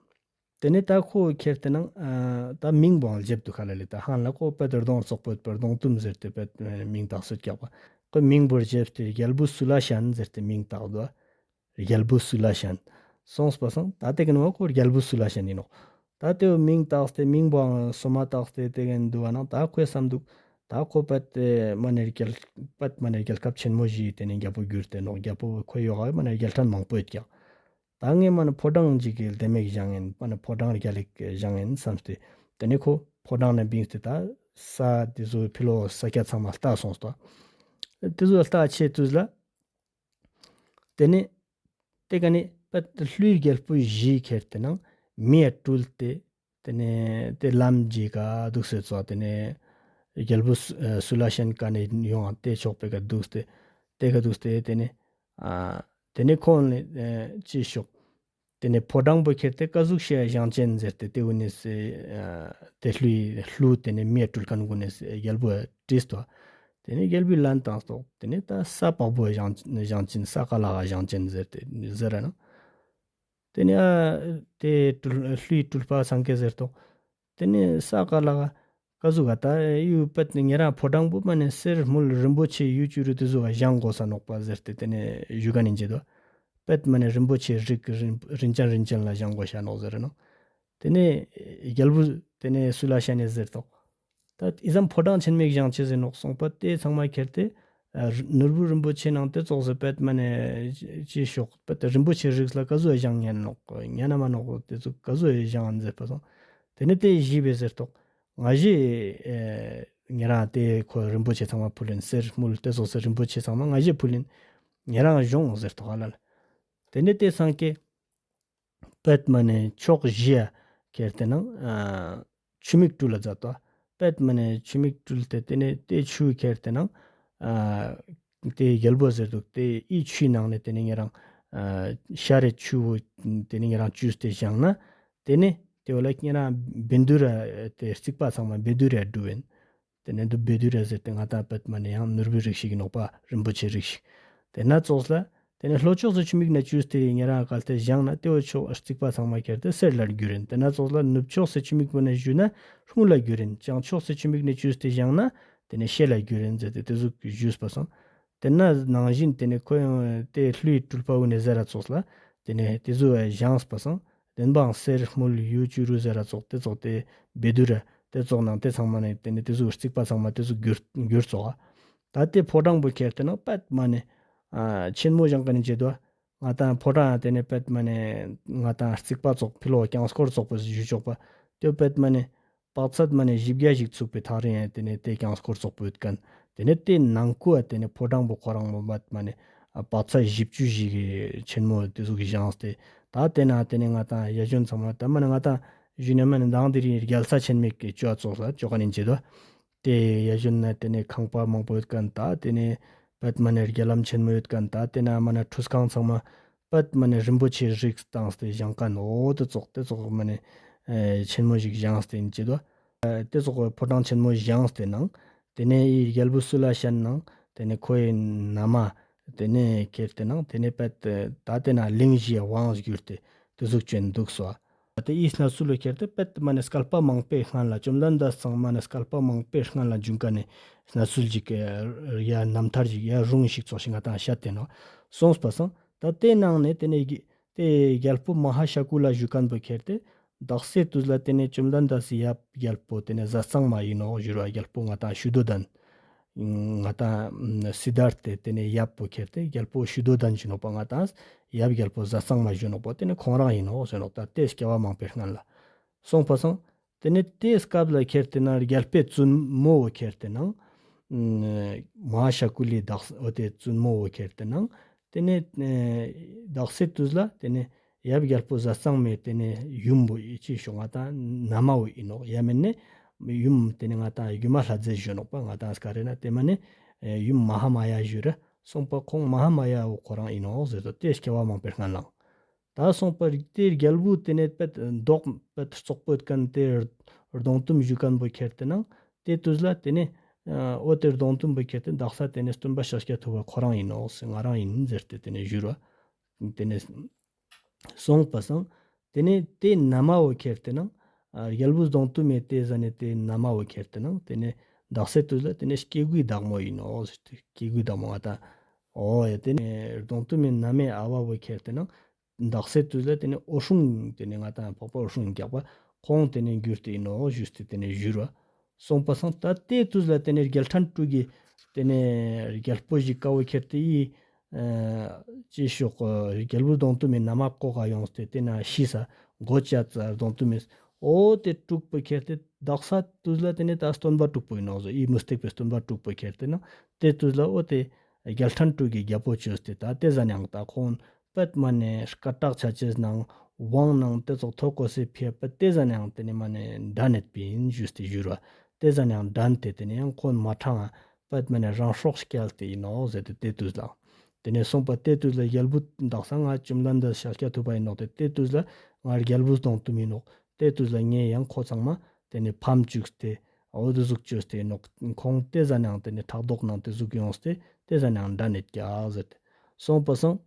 ཏེ་ནེ་ད་ཁོ་ཁྱེར་ཏེ་ནང་ཨ་ད་མིང་པོའང་ལྗེབ་དུག་ཁ་ལ་ལེ། ད་ཧན་ལ་ཁོ་པད་གདོང་ཙོགས་པོ་པད་གདོང་གཏུམ་ཟེར་ཏེ་པད་མིང་བཏགས་སོད་ཀྱག་པ། ཁོའི་མིང་པོ་ལྗེབ་སྟེ་རྒྱལ་བུ་སུ་ལ་ཤན་ཟེར་ཏེ་མིང་བཏགས་དོ། རྒྱལ་བུ་སུ་ལ་ཤན། སོང་པ་སང་ད་ཏེ་ཀ་ནེ་བ་ཁོ་རྒྱལ་བུ་སུ་ལ་ཤན་ཨིན་ནོག་ད་ཏེ་མིང་བཏགས་ཏེ་མིང་པོའང་སོ་མ་བཏགས་ཏེ་ཏེ་ཀ་ནེ་དུག་པ་ནང་ད་ཁོའི་བསམ་དུག་ད་ཁོ་པད་མ་ནེ་རྒྱལ་པད་མ་ནེ་རྒྱལ་ཁབ་ཆེན་མོ་ཞིག་ཏེ་ནེ་རྒྱལ་པོ་གྱུར་ཏེ་ནོག་རྒྱལ་པོ་ཁོའི་ཡོག་ག་མ་ནེ་རྒྱལ་ཕྲན་མང་པོ་ཡོད་ཀྱག་ད་ངས་མ་ནེ་ཕོ་བྲང་ཅིག་གི་ལྡེ་མོ་ཞིག་བཞེངས་ཨིན། མ་ནེ་ཕོ་བྲང་རྒྱལ་ལ་ཞིག་བཞེངས་ཨིན་བསམ་སྟེ། ཏེ་ནེ་ཁོ་ཕོ་བྲང་ནེ་བིངས་ཏེ་ད་ས་ཏེ་ཟོ་ཕི་ལོག་ས་ཆ་ཚང་མ་ལྟ་སོང་སྟེ། ཏེ་ཟོ་ལྟ་ཆེ་དུས་ལ། ཏེ་ནེ་ཏེ་ཀ་ནེ་པད་ཀླུའི་རྒྱལ་པོ་བཞི་ཁྱེར་ཏེ་ནང་མེ་སྤྲུལ་ཏེ། ཏེ་ནེ་ཏེ་ལམ་ཞིག་ག་དུག་སེ་ཙོགས་ཏེ་ནེ་རྒྱལ་བུ་སུ་ཨ་སུ་ལ་ཤན་ཀ་ནེ་ཡོང་ང་ཏེ་ཕྱོགས་པེ་ཀ་དུག་སྟེ་ཏེ་ཀ་དུག་སྟེ་ཏེ་ནེ་ཨ་ཏེ་ནེ་ཁོང་ནེ་ཨ་ཅི་ཤོག་ཏེ་ནེ་ཕོ་བྲང་པོ་ཁྱེར་ཏེ་ཀ་ཟུག་ཤིག་བཞེངས་ཅེན་ཟེར་ཏེ་ཏེ་བོ་ནེ་སེ་ཨ་ཏེ་ཀླུའི་ཀླུ་ཏེ་ནེ་མེ་སྤྲུལ་ཁན་གུན་ནེ་སེ་རྒྱལ་བུ་དྲིས་ཏོ། ཏེ་ནེ་རྒྱལ་བུའི་ལན་བཏངས་ཏོག་ཏེ་ནེ་ད་ས་ཕག་པོ་བཞེངས་བཞེངས་ཅེན་ས་ཀ་ལ་ག་བཞེངས་ཅེན་ཟེར་ཏེ་ཟེར་ར་ནང་། ཏེ་ནེ་ཨ་ཏེ་སྤྲུལ་ཀླུའི་སྤྲུལ་པ་སང་ཀེ་ཟེར་ཏོག་ཏེ་ནེ་ས་ཀ་ལ་ག་ཀ་ཟུག་ག་ད་ཡུ་པད་ཉེ་རང་ཕོ་བྲང་པོ་མ་ནེ་གསེར་དངུལ་རིན་པོ་ཆེ་ཡུ་ཅུ་རུ་ཏེ་ཟུག་ག་བཞེངས་དགོས་ས་ནོག་པ་ཟེར་ཏེ་ཏེ་ནེ་ཞུ་ག་ནེ་ཅེ་དོ། པད་མ་ནེ་རིན་པོ་ཆེ་རིགས་རིན་རིན་ཅན་རིན་ཅན་ལ་བཞེངས་དགོས་ཤ་ནོག་ཟེར་ར་ནོག་ཏེ་ནེ་རྒྱལ་བུ་ཏེ་ནེ་སུ་ལ་ཤན་ནེ་ཟེར་ཏོག་ད་ཨི་ཙམ་ཕོ་བྲང་ཆེན་མོ་ཞིག་བཞེངས་ཅེས་ཟེར་ནོག་སོང་པ་ཏེ་ཚང་མ་ཁྱེར་ཏེ་ཨ་ནོར་བུ་རིན་པོ་ཆེ་ནང་ཏེ་ཙོགས་སེ་པད་མ་ནེ་ཅི་ཤོག་པད་རིན་པོ་ཆེ་རིགས་ལ་ཀ་ཟུག་བཞེངས་ཉན་ནོག་ཉན་ན་མ་ནོག་ཏེ་ཙོགས་ཀ་ཟུག་བཞེངས་ཟེར་པ་སོང་། ཏེ་ནེ་ཏེ་ཞི་བེ་ཟེར་ཏོག་ང་ཞེ་ཨེ་ཉེ་རང་ཏེ་ཁོ་རིན་པོ་ཆེ་ཚང་མ་ཕུལ་ཨིན། གསེར་དངུལ་ཏེ་ཙོགས་སེ་རིན་པོ་ཆེ་ཚང་མ་ང་ཞེ་ཕུལ་ཨིན། ཉེ་རང་ཞོང་ཟེར་ཏོག་ཧ་ལ་ལ། ཏེ་ནེ་ཏེ་སང་ཀེ་པད་མ་ནེ་ཕྱོགས་བཞི་ཡ་ཁྱེར་ཏེ་ནང་ཨ་ཆུ་མིག་སྤྲུལ་ལ་མཛད་དོ། པད་མ་ནེ་ཆུ་མིག་སྤྲུལ་ཏེ་ཏེ་ནེ་ཏེ་ཆུ་ཁྱེར་ཏེ་ནང་ཨ་ཏེ་རྒྱལ་པོ་ཟེར་དུག་ཏེ་ཨི་ཆུའི་ནང་ནེ་ཏེ་ནེ་ཉེ་རང་ཨ་ཤ་རེ་ཆུ་བོ་ཏེ་ནེ་ཉེ་རང་བཅུས་ཏེ་བཞེངས་ན་ ཏེ་ནེ་ཏེ་བོ་ལ་ཉེ་རང་བཻ་ཌཱུརྱ་ཏེ་རྩིག་པ་ཚང་མ་བཻ་ཌཱུརྱ་གྲུབ་ཨིན། ཏེ་ནེ་འི་བཻ་ཌཱུརྱ་ཟེར་ཏེ་ང་ཏང་པད་མ་ནེ་ཡང་ནོར་བུའི་རིགས་ཤིག་ཨིན་ནོག་པ། རིན་པོ་ཆེའི་རིགས་ཤིག་ཏེ་ན་ཙོགས་ལ་ཏེ་ནེ་ལྷོ་ཕྱོགས་སུ་ཆུ་མིག་ནེ་བྱུགས་ཏེ་ཉེ་རང་གལ་ཏེ་བཞེངས་ན་ཏེ་བོ་ཕྱོགས་རྩིག་པ་ཚང་མ་ཁྱེར་ཏེ་གསེར་ལ་གྱུར་ཨིན། ཏེ་ན་ཙོགས་ལ་ནུབ་ཕྱོགས་སུ་ཆུ་མིག་པོ་ནེ་བྱུགས་ན་དངུལ་ལ་གྱུར་ཨིན། བྱང་ཕྱོགས་སུ་ཆུ་མིག་ནེ་བྱུགས་ཏེ་བཞེངས་ན་ཏེ་ནེ་ཤེལ་ལ་གྱུར་ཨིན་ཟེར་ཏེ་ཏེ་ཟུག་ཞུས་པ་སང་། ཏེ་ན་ནང་བཞིན་ཏེ་ནེ་ཁོ་ཡང་ཏེ་ཀླུའི་སྤྲུལ་པ་བོ་ནེ་ཟེར་ར་ཙོགས་ལ་ཏེ་ནེ་ཏེ་ཟུག་བཞེངས་པ་སང་། བདེན་པའང་གསེར་དངུལ་གཡུ་བྱུ་རུ་ཟེར་ར་ཙོགས་ཏེ་ཙོགས་ཏེ་བཻ་ཌཱུརྱ་ཏེ་ཙོགས་ནང་ཏེ་ཚང་མ་ནེ་ཏེ་ནེ་ཏེ་ཟུག་རྩིག་པ་ཚང་མ་ཏེ་ཟུག་གྱུར་གྱུར་ཙོགས། ད་ཏེ་ཕོ་བྲང་པོ་ཁྱེར་ཏེ་ནང་པད་མ་ནེ་ཨ་ཆེན་མོ་བཞེངས་ཀ་ནེ་བྱེད་དོ། ང་ཏང་ཕོ་བྲང་ཏེ་ནེ་པད་མ་ནེ་ང་ཏང་རྩིག་པ་ཙོགས་ཕི་ལོགས་གྱང་སྐོར་ཙོགས་པོ་ཞུ་ཆོག་པ། ཏེ་པད་མ་ནེ་དཔག་ཚད་མ་ནེ་བཞི་བརྒྱ་ཞིག་ཚུགས་པའི་ཐག་རིང་ཡང་ཏེ་ནེ་ཏེ་གྱང་སྐོར་ཙོགས་པོ་ཡོད་ཁན། ཏེ་ནེ་ཏེ་ནང་ཁུལ་ལ་ཏེ་ནེ་ཕོ་བྲང་པོ་ཁོ་རང་མོ་པད་མ་ནེ་ཨ་དཔག་ཚད་བཞི་བཅུ་ཞིག་གི་ཆེན་མོ་ཏེ་ཟུག་གི་བཞེངས་ཏེ། ད་ཏེ་ན་ཏེ་ནེ་ང་ཏང་ཡ་གཞོན་ཚང་མ་ད་མ་ནེ་ང་ཏང་གཞོན་ནེ་མ་ནེ་མདང་དེ་རིང་རྒྱལ་ས་ཆེན་མོ་གི་ཅོ་ཙོགས་ལ་ཅོ་ཀ་ནེ་བྱེད་དོ། ཏེ་ཡ་གཞོན་ན་ཏེ་ནེ་ཁང་པ་མང་པོ་ཡོད་ཁན། ད་ཏེ་ནེ་པད་མ་ནེ་རྒྱ་ལམ་ཆེན་མོ་ཡོད་ཁན། ད་ཏེ་ན་མ་ནེ་ཁྲུས་ཁང་ཚང་མ་པད་མ་ནེ་རིན་པོ་ཆེའི་རིགས་བཏང་སྟེ་བཞེངས་ཁན། འོ་ཏེ་ཙོགས་ཏེ་ཙོགས་མ་ནེ་ཨེ་ཆེན་མོ་ཞིག་བཞེངས་ཏེ་ཨིན་ཅི་དོ། ཨེ་ཏེ་ཙོགས་ཕོ་བྲང་ཆེན་མོ་བཞེངས་ཏེ་ནང་ཏེ་ནེ་ཨི་རྒྱལ་བུ་གསོལ་ལ་ཤན་ནང་ཏེ་ནེ་ཁོའི་ན་མ་ཏེ་ནེ་ཁྱེར་ཏེ་ནང་ཏེ་ནེ་པད་ད་ཏེ་ན་གླིང་བཞི་ཡ་དབང་བསྒྱུར་ཏེ་ཏེ་ཟུག་ཅོ་ཨིན་འདུག་སོ། ཏེ་ཨི་གནས་ཚུལ་ལོ་ཁྱེར་ཏེ་པད་མ་ནེ་བསྐལ་པ་མང་པོའི་སྔན་ལ་བཅོམ་ལྡན་འདས་ཚང་མ་ནེ་བསྐལ་པ་མང་པོའི་སྔན་ལ་བྱུང་ཁན་ནི་གནས་ཚུལ་ཅིག་ཡ་རྣམ་ཐར་ཅིག་ཡ་སྒྲུང་ཞིག་ཙོགས་ཤིག་ང་ཏང་བཤད་དེ་ནོག་སོང་པ་སང་། ད་ཏེ་ནང་ནེ་ཏེ་ནེ་ཏེ་རྒྱལ་པོ་མ་ཧཱ་ཤ་ཀུ་ལ་ཞུ་ཁན་པོ་ཁྱེར་ཏེ་དག་སའི་དུས་ལ་ཏེ་ནེ་བཅོམ་ལྡན་འདས་སི་ཡབ་རྒྱལ་པོ་ཏེ་ནེ་ཟས་གཙང་མ་ཨིན་ནོག་ཞུ་ར། རྒྱལ་པོ་ང་ཏང་ཤུ་དོ་དན་ང་ཏང་སིདྡྷཱརྠ་ཏེ་ནེ་ཡབ་པོ་ཁྱེར་ཏེ་རྒྱལ་པོ་ཤུ་དོ་དན་ཞུ་ནོག་པ། ང་ཏང་ཡབ་རྒྱལ་པོ་ཟས་གཙང་མ་ཞུ་ནོག་པ། ཏེ་ནེ་ཁོང་རང་ཨིན་ནོག་ཟེར་ནོག། ད་ཏེ་སྐྱེ་བ་མང་པོའི་སྔན་ལ་སོང་པ་སང་། ཏེ་ནེ་ཏེ་སྐབས་ལ་ཁྱེར་ཏེ་ནང་རྒྱལ་པོའི་བཙུན་མོ་བོ་ཁྱེར་ཏེ་ནང་མ་ཧཱ་ཤ་ཀུ་ལི་དག་འོ་ཏེ་བཙུན་མོ་བོ་ཁྱེར་ཏེ་ནང་ཏེ་ནེ་ཨེ་དག་སའི་དུས་ལ་ཏེ་ནེ་ཡབ་རྒྱལ་པོ་ཟས་གཙང་མའི་ཏེ་ནེ་ཡུམ་བོ་ཨིན་ཅི་ཞུ་ང་ཏང་ན་མ་བོ་ཨིན་ནོག། ཡ་མེན་ནེ་ཡུམ་ཏེ་ནེ་ང་ཏང་ཡུམ་མ་ལྷ་མཛེས་ཞུ་ནོག་པ། ང་ཏང་སྐད་ན་ཏེ་མ་ནེ་ཡུམ་མ་ཧཱ་མ་ཡ་ཞུ་ར། སོང་པ་ཁོང་མ་ཧཱ་མ་ཡ་བོ་ཁོ་རང་ཨིན་ནོག་ཟེར་ཏེ་ཏེ་སྐྱེ་བ་མང་པོའི་སྔན་ལ། ད་སོང་པ་ཏེ་རྒྱལ་བུ་ཏེ་ནེ་པད་མདོག་པད་རྩོག་པོ་ཡོད་ཁན་ཏེ་གདོང་གཏུམ་ཞུ་ཁན་བོ་ཁྱེར་ཏེ་ནང་ཏེ་དུས་ལ་ཏེ་ནེ་འོ་ཏེ་གདོང་གཏུམ་བོ་ཁྱེར་ཏེ་དག་ས་ཏེ་ནེ་སྟོན་པ་ཤཱཀྱ་ཐུབ་པ་ཁོ་རང་ཨིན་ནོག་ཟེར་ང་རང་ཨིན་ཟེར་ཏེ་ཏེ་ནེ་ཞུ་ར། ཏེ་ནེ་སོང་པ་སང་ཏེ་ནེ་ཏེ་ན་མ་བོ་ཁྱེར་ཏེ་ནང་ཨ་རྒྱལ་བུ་གདོང་གཏུམ་མེ་ཏེ་ཟ་ནེ་ཏེ་ན་མ་བོ་ཁྱེར་ཏེ་ནང་ཏེ་ནེ་དག་སའི་དུས་ལ་ཏེ་ནེ་སྐྱེ་དགུའི་བདག་མོ་ཨིན་ནོག་ཟེར་ཏེ་སྐྱེ་དགུའི་བདག་མོ་ང་ཏང་འོ་ཡ་ཏེ་ནེ་གདོང་གཏུམ་མེ་ན་མའི་ཨ་བ་བོ་ཁྱེར་ཏེ་ནང་དག་སའི་དུས་ལ་ཏེ་ནེ་འོད་སྲུང་ཏེ་ནེ་ང་ཏང་འཕགས་པ་འོད་སྲུང་རྒྱགས་པ་ཁོང་ཏེ་ནེ་གྱུར་ཏེ་ཨིན་ནོག་ཞུས་ཏེ་ཏེ་ནེ་ཞུ་ར། སོང་པ་སང་ད་ཏེ་དུས་ལ་ཏེ་ནེ་རྒྱལ་ཕྲན་དྲུག་གི་ཏེ་ནེ་རྒྱལ་པོ་ཞིག་ཀ་བོ་ཁྱེར་ཏེ་ཨི་ཨ་ཅི་ཞོག་རྒྱལ་བུ་གདོང་གཏུམ་མེ་ན་མ་ཀོ་ག་ཡོངས་ཏེ་ཏེ་ན་ཤི་ས་གོ་ཅ་ཙ་གདོང་གཏུམ་མེ་འོ་ཏེ་དྲུག་པོ་ཁྱེར་ཏེ་དག་ས་དུས་ལ་ཏེ་ནེ་ད་སྟོན་པ་དྲུག་པོ་ཨིན་ནོག་ཟེར། ཨི་མུ་སྟེགས་པའི་སྟོན་པ་དྲུག་པོ་ཁྱེར་ཏེ་ནང་ཏེ་དུས་ལ་འོ་ཏེ་རྒྱལ་ཕྲན་དྲུག་གི་རྒྱལ་པོ་ཅོས་ཏེ་ད་ཏེ་ཟ་ནེ་ཡང་ད་ཁོང་པད་མ་ནེ་སྐད་གྲགས་ཆ་ཅེས་ནང་དབང་ནང་ཏེ་ཙོགས་ཐོ་ཀོ་སེ་ཕི་ཡ་པད་ཏེ་ཟ་ནེ་ཡང་ཏེ་ནེ་མ་ནེ་འགྲན་ནེད་པིན་ཞུས་ཏེ་ཞུ་ར། ཏེ་ཟ་ནེ་ཡང་འགྲན་ཏེ་ཏེ་ནེ་ཡང་ཁོང་མ་ཕྲང་པད་མ་ནེ་རང་སྲོག་བསྐྱལ་ཏེ་ཨིན་ནོག་ཟེར་ཏེ་ཏེ་དུས་ལ། ཏེ་ནེ་སོང་པ་ཏེ་དུས་ལ་རྒྱལ་བུ་དག་ས་ང་བཅོམ་ལྡན་འདས་ཤཱཀྱ་ཐུབ་པ་ཨིན་ནོག་ཏེ་ཏེ་དུས་ལ་ང་རྒྱལ་བུ་གདོང་གཏུམ་ཨིན་ནོག། ཏེ་དུས་ལ་ངས་ཡང་ཁོ་ཚང་མ་ཏེ་ནེ་ཕམ་བཅུག་སྟེ་འོ་ཏེ་ཟུག་ཅོས་ཏེ་ཨིན་ནོག། ཁོང་ཏེ་ཟ་ནེ་ཡང་ཏེ་ནེ་ཕྲག་དོག་ནང་ཏེ་ཟུག་ཡོངས་ཏེ་ཏེ་ཟ་ནེ་ཡང་འགྲན་ནེད་ཀྱག་ཟེར་ཏེ་སོང་པ་སང་།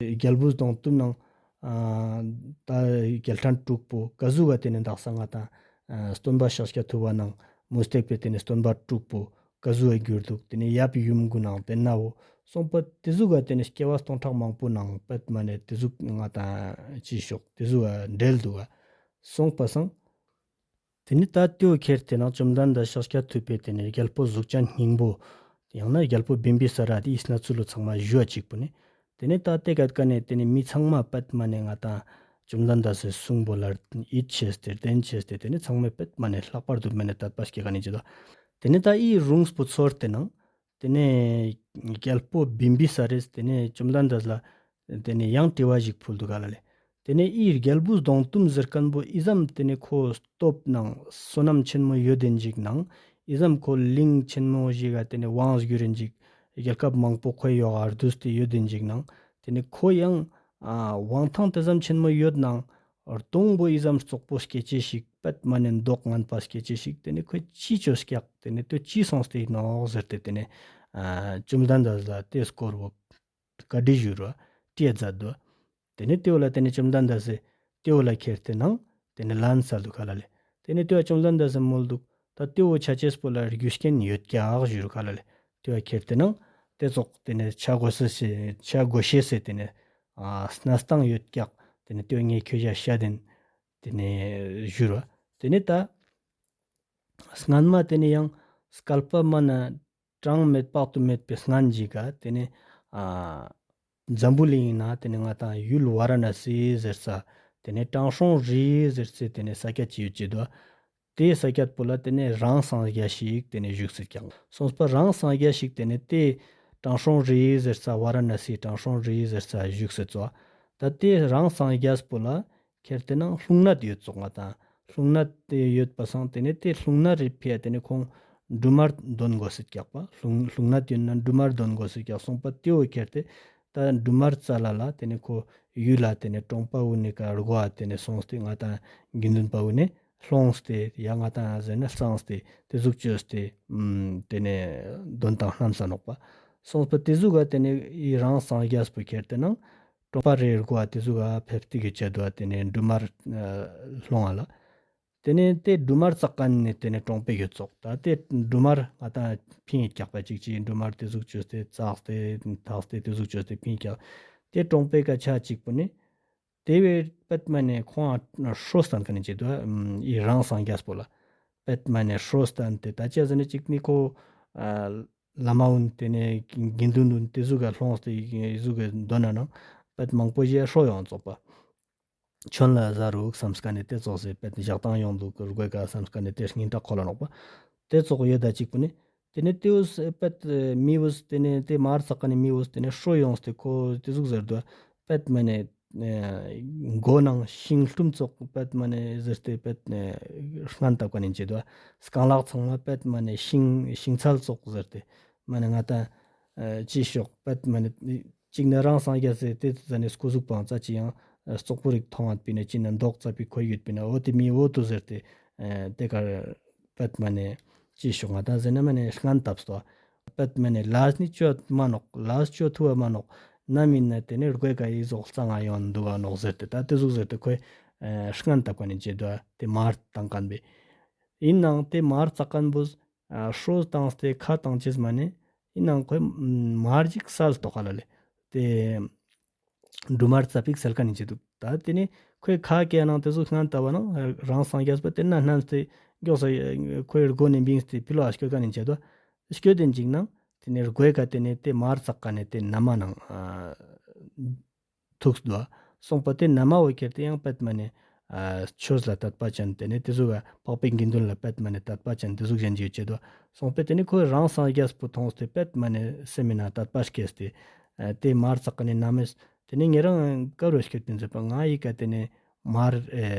རྒྱལ་བུ་གདོང་གཏུམ་ནང་ཨ་ད་རྒྱལ་ཕྲན་དྲུག་པོ་ཀ་ཟུག་ག་ཏེ་ནེ་དག་ས་ང་ཏང་ཨ་སྟོན་པ་ཤཱཀྱ་ཐུབ་པ་ནང་མུ་སྟེགས་པའི་ཏེ་ནེ་སྟོན་པ་དྲུག་པོ་ཀ་ཟུག་ག་གྱུར་འདུག། ཏེ་ནེ་ཡབ་ཡུམ་གུན་ནང་ཏེ་ན་བོ་སོང་པ་ཏེ་ཟུག་ག་ཏེ་ནེ་སྐྱེ་བ་སྟོང་ཕྲག་མང་པོ་ནང་པད་མ་ནེ་ཏེ་ཟུག་ང་ཏང་ཅི་ཞོག་ཏེ་ཟུག་ག་འབྲེལ་འདུག་ག། སོང་པ་སང་། ཏེ་ནེ་ད་ཏེའོ་ཁྱེར་ཏེ་ནང་བཅོམ་ལྡན་འདས་ཤཱཀྱ་ཐུབ་པའི་ཏེ་ནེ་རྒྱལ་པོ་གཟུགས་ཅན་སྙིང་པོ་ཡང་ན་རྒྱལ་པོ་བིམ་བི་ས་ར་ཏེ་ཨི་གནས་ཚུལ་ལོ་ཚང་མ་ཞུ་བ་ཅིག་པོ་ནེ། ཏེ་ནེ་ད་ཏེ་ག་ཀ་ནེ་ཏེ་ནེ་མི་ཚང་མ་པད་མ་ནེ་ང་ཏང་བཅོམ་ལྡན་འདས་སི་གསུང་པོ་ལ་ཡིད་ཆེས་ཏེ་དྲན་ཆེས་ཏེ་ཏེ་ནེ་ཚང་མས་པད་མ་ནེ་ལྷག་པར་དུ་མ་ནེ་དད་པ་སྐྱེ་ག་ནེ་ཅི་ད། ཏེ་ནེ་ད་ཨི་རུངས་པོ་ཚོར་ཏེ་ནང་ཏེ་ནེ་རྒྱལ་པོ་བིམ་བི་ས་རེས་ཏེ་ནེ་བཅོམ་ལྡན་འདས་ལ་ཏེ་ནེ་ཡང་དྲི་བ་ཞིག་ཕུལ་འདུག་ག་ལ་ལེ། ཏེ་ནེ་ཨི་རྒྱལ་བུ་གདོང་གཏུམ་ཟེར་ཁན་བོ་ཨི་ཙམ་ཏེ་ནེ་ཁོ་སྟོབས་ནང་བསོད་ནམས་ཆེན་མོ་ཡོད་དེན་ཅིག་ནང་ཨི་ཙམ་ཁོ་གླིང་ཆེན་མོ་ཞིག་ག་ཏེ་ནེ་དབང་བསྒྱུར་རེན་ཅིག་རྒྱལ་ཁབ་མང་པོ་ཁོའི་ཡོག་ག་བསྡུས་ཏེ་ཡོད་དེན་ཅིག་ནང་ཏེ་ནེ་ཁོ་ཡང་ཨ་དབང་ཐང་ཏེ་ཙམ་ཆེན་མོ་ཡོད་ནང་ རྡོང་བོ་ཨི་ཙམ་རྩོག་པོ་སྐྱེ་ཅེས་ཤིག་པད་མ་ནེ་མདོག་ངན་པ་སྐྱེ་ཅེས་ཤིག་ཏེ་ནེ་ཁོས་ཅི་ཅོས་ཀྱག་ཏེ་ནེ་ཏེ་ཅི་སོང་སྟེ་ཨིན་ནོག་ཟེར་ཏེ་ཏེ་ནེ་ཨ་བཅོམ་ལྡན་འདས་ལ་ཏེ་སྐོར་བོ་བཀའ་འདྲི་ཞུ་རུ་བ་དྲི་ཛད་དུག། ཏེ་ནེ་ཏེ་བོ་ལ་ཏེ་ནེ་བཅོམ་ལྡན་འདས་སི་ཏེ་བོ་ལ་ཁྱེར་ཏེ་ནང་ཏེ་ནེ་ལན་སལ་དུག་ག་ལ་ལེ། ཏེ་ནེ་ཏེ་བོ་བཅོམ་ལྡན་འདས་སི་མོལ་དུག། ད་ཏེ་བོ་ཆ་ཅེས་པོ་ལ་རྒྱུ་རྐྱེན་ཡོད་ཀྱག་ཞུ་རུག་ག་ལ་ལེ། ཏེ་བོ་ཁྱེར་ཏེ་ནང་ཏེ་ཙོགས་ཏེ་ནེ་ཆ་གོས་ཤེས་སི་ཆ་གོས་ཤེས་སི་ཏེ་ནེ་ཨ་གནས་སྟངས་ཡོད་ཀྱག། ཏེ་ནེ་ཏེ་བོ་ངས་ཁྱོ་ཞ་ཤད་དེན་ཏེ་ནེ་ཞུ་རུག། ཏེ་ནེ་ད་སྔན་མ་ཏེ་ནེ་ཡང་བསྐལ་པ་མ་ན་གྲངས་མེད་དཔག་ཏུ་མེད་པའི་སྔན་ཞིག་ག་ཏེ་ནེ་ཨ་འཛམ་བུ་གླིང་ན་ཏེ་ནེ་ང་དང་ཡུལ་ཝཱ་ར་ཎ་སི་ཟེར་ས་ཏེ་ནེ་དྲང་སྲོང་རི་ཟེར་སའི་ཏེ་ནེ་ས་ཀྱད་ཅིག་ཡོད་ཅེ་དུག། ཏེ་ས་ཀྱད་པོ་ལ་ཏེ་ནེ་རང་སངས་རྒྱས་ཤིག་ཏེ་ནེ་བཞུགས་སེ་ཀྱག། སོང་པ་རང་སངས་རྒྱས་ཤིག་ཏེ་ནེ་ཏེ་དྲང་སྲོང་རི་ཟེར་ས་ཝཱ་ར་ཎ་སི་དྲང་སྲོང་རི་ཟེར་ས་བཞུགས་སེ་ཙོགས། ད་ཏེ་རང་སངས་རྒྱས་པོ་ལ་ཁྱེར་ཏེ་ནང་རླུང་ནད་ཡོད་ཙོགས་ང་དང་། རླུང་ནད་ཏེ་ཡོད་པ་སང་ཏེ་ནེ་ཏེ་རླུང་ནད་རི་ཕི་ཡ་ཏེ་ནེ་ཁོང་འབྲུ་མར་དོན་གོས་སེ་ཀྱག་པ། རླུང་རླུང་ནད་ཡོད་ན་འབྲུ་མར་དོན་གོས་སེ་ཀྱག། སོང་པ་ཏེ་བོ་ཁྱེར་ཏེ་ད་འབྲུ་མར་ཙལ་ལ་ལ་ཏེ་ནེ་ཁོ་ཡུལ་ལ་ཏེ་ནེ་གྲོང་པ་བོ་ནེ་ཀ་རྒོ་བ་ཏེ་ནེ་སོང་སྟེ་ང་དང་དགེ་འདུན་པ་བོ་ནེ་སློངས་ཏེ་ཡ་ང་དང་ཟེར་ན་གཙང་སྟེ་ཏེ་ཟུག་ཅོས་ཏེ་ཨམ་ཏེ་ནེ་དོན་དང་ལྷན་ས་ནོག་པ། སོང་པ་ཏེ་ཟུག་ག་ཏེ་ནེ་ཡི་རང་སངས་རྒྱས་པོ་ཁྱེར་ཏེ་ནང་གྲོང་པ་རེ་རྒོ་བ་ཏེ་ཟུག་ག་ཕེབས་ཏེ་གི་ཆེད་དུ་ཏེ་ནེ་འབྲུ་མར་ཨ་སློང་ང་ལ། ཏེ་ནེ་ཏེ་འབྲུ་མར་ཙག་ཁན་ནི་ཏེ་ནེ་གྲོང་པའི་ཡོད་ཙོགས། ད་ཏེ་འབྲུ་མར་ང་དང་ཕིང་ངེ་ཀྱག་པ་ཅིག་ཅིག་འབྲུ་མར་ཏེ་ཟུག་ཅོས་ཏེ་ཙགས་ཏེ་ཐགས་ཏེ་ཏེ་ཟུག་ཅོས་ཏེ་ཕིང་ངེ་ཀྱག། ཏེ་གྲོང་པའི་ཀ་ཆ་ཅིག་པོ་ནེ་ཏེ་བོའི་པད་མ་ནེ་ཁོང་ང་ཧྲོ་སྟན་ཁན་ནི་ཆེད་དུ་ཨམ་ཡི་རང་སངས་རྒྱས་པོ་ལ་པད་མ་ནེ་ཧྲོ་སྟན་ཏེ་ད་ཅི་ཟེར་ན་ཅིག་ནི་ཁོ་ཨ་བླ་མ་འོན་ཏེ་ནེ་དགེ་འདུན་འོན་ཏེ་ཟུག་ག་སློངས་ཏེ་ཟུག་གི་དོན་ན་ནང་པད་མང་པོ་ཞིག་ཧྲོ་ཡོང་ཙོགས་པ། ཁྱོད་ལ་ཟ་རུག་སམ་ཁན་ནི་ཏེ་ཙོགས་སེ་པད་ཞག་དང་ཡོང་དུག་རྒོས་ཀ་སམ་ཁན་ནི་ཏེ་སྙིང་ཐག་ཁོ་ལ་ནོག་པ། ཏེ་ཙོགས་ཡོད་ད་ཅིག་པོ་ནི། ཏེ་ནེ་ཏེ་བོ་པད་མི་བོ་ཏེ་ནེ་ཏེ་མར་ཙག་ཁན་ནི་མི་བོ་ཏེ་ནེ་ཧྲོ་ཡོངས་ཏེ་ཁོ་ཏེ་ཟུག་ཟེར་དུག། པད་མ་ནེ་མགོ་ནང་ཤིང་ལྷུམ་ཙོགས་པད་མ་ནེ་ཟེར་ཏེ་པད་སྔན་ཏབ་ཁན་ནི་ཆེད་དུ་རྐང་ལག་ཚང་མ་པད་མ་ནེ་ཤིང་ཤིང་ཚལ་ཙོགས་ཟེར་ཏེ་མ་ནེ་ང་དང་ཅི་ཤོག་པད་མ་ནེ་ཅིག་ནེ་རང་སངས་རྒྱས་སི་ཏེ་ཙ་ནེ་སྐུ་གཟུགས་པོའང་ཙ་ཅི་ཡང་རྩོག་པོ་རིག་ཐོང་ང་པི་ནེ་ཅི་ནེ་མདོག་ཙ་པིག་ཁོ་ཡོད་པི་ནེ་འོ་ཏེ་མི་འོ་ཏོ་ཟེར་ཏེ་ཏེ་ཀ་པད་མ་ནེ་ཅི་ཤོག་ང་དང་ཟེར་ན་མ་ནེ་སྔན་ཏབ་སྟོ། པད་མ་ནེ་ལས་ནི་ཅོ་མ་ནོག། ལས་ཅོ་ཐུབ་བ་མ་ནོག། ནམ་ཨིན་ན་ཏེ་ནེ་རྒོས་ཀ་ཡི་ཟོག་ཙང་ང་ཡོང་དུག་ག་ནོག་ཟེར་ཏེ་ད་ཏེ་ཟུག་ཟེར་ཏེ་ཁོས་སྔན་ཏབ་ཁན་ནི་ཆེད་དུ་ཏེ་མར་ཙག་ཁན་བོ་ཨིན་ནང་ཏེ་མར་ཙག་ཁན་བོ་ཧྲོ་ཏངས་ཏེ་ཁ་ཏང་ཅེས་མ་ནེ་ཨིན་ནང་ཁོས་མར་ཅིག་སལ་ཏོག་ག་ལ་ལེ། ཏེ་འབྲུ་མར་ཙ་པིག་སལ་ཁན་ནི་ཆེད་དུ་ད་ཏེ་ནེ་ཁོའི་ཁ་ཀའི་ནང་ཏེ་ཟུག་སྔན་ཏབ་བ་ནང་རང་སངས་རྒྱས་པ་ཏེ་ན་སྣམས་ཏེ་མགྱོགས་སེ་ཁོའི་སྒོ་ནེ་བིངས་ཏེ་ཕི་ལོག་ག་སྐྱོད་ཁན་ནི་ཆེད་དུ་སྐྱོད་དེན་ཅིག་ནང་ཏེ་ནེ་རྒོས་ཀ་ཏེ་ནེ་ཏེ་མར་ཙག་ཁན་ནི་ཏེ་ན་མ་ནང་ཐུགས་དུག། སོང་པ་ཏེ་ན་མ་བོ་ཁྱེར་ཏེ་ཡང་པད་མ་ནེ་ཆོས་ལ་དད་པ་ཅན་ཏེ་ནེ་ཏེ་ཟུག་ག་འཕགས་པའི་དགེ་འདུན་ལ་པད་མ་ནེ་དད་པ་ཅན་ཏེ་ཟུག་གཞན་ཞིག་ཡོད་ཅེ་དུག། སོང་པ་ཏེ་ནེ་ཁོས་རང་སངས་རྒྱས་པོ་ཐོངས་ཏེ་པད་མ་ནེ་སེམས་ནང་དད་པ་སྐྱེས་ཏེ་ཏེ་མར་ཙག་ཁན་ནི་ན་མས་ཏེ་ནེ་ཉེ་རང་ཀ་རུ་སྐྱོད་པིན་ཟེར་པ་ང་ཡི་ཀ་ཏེ་ནེ་མར་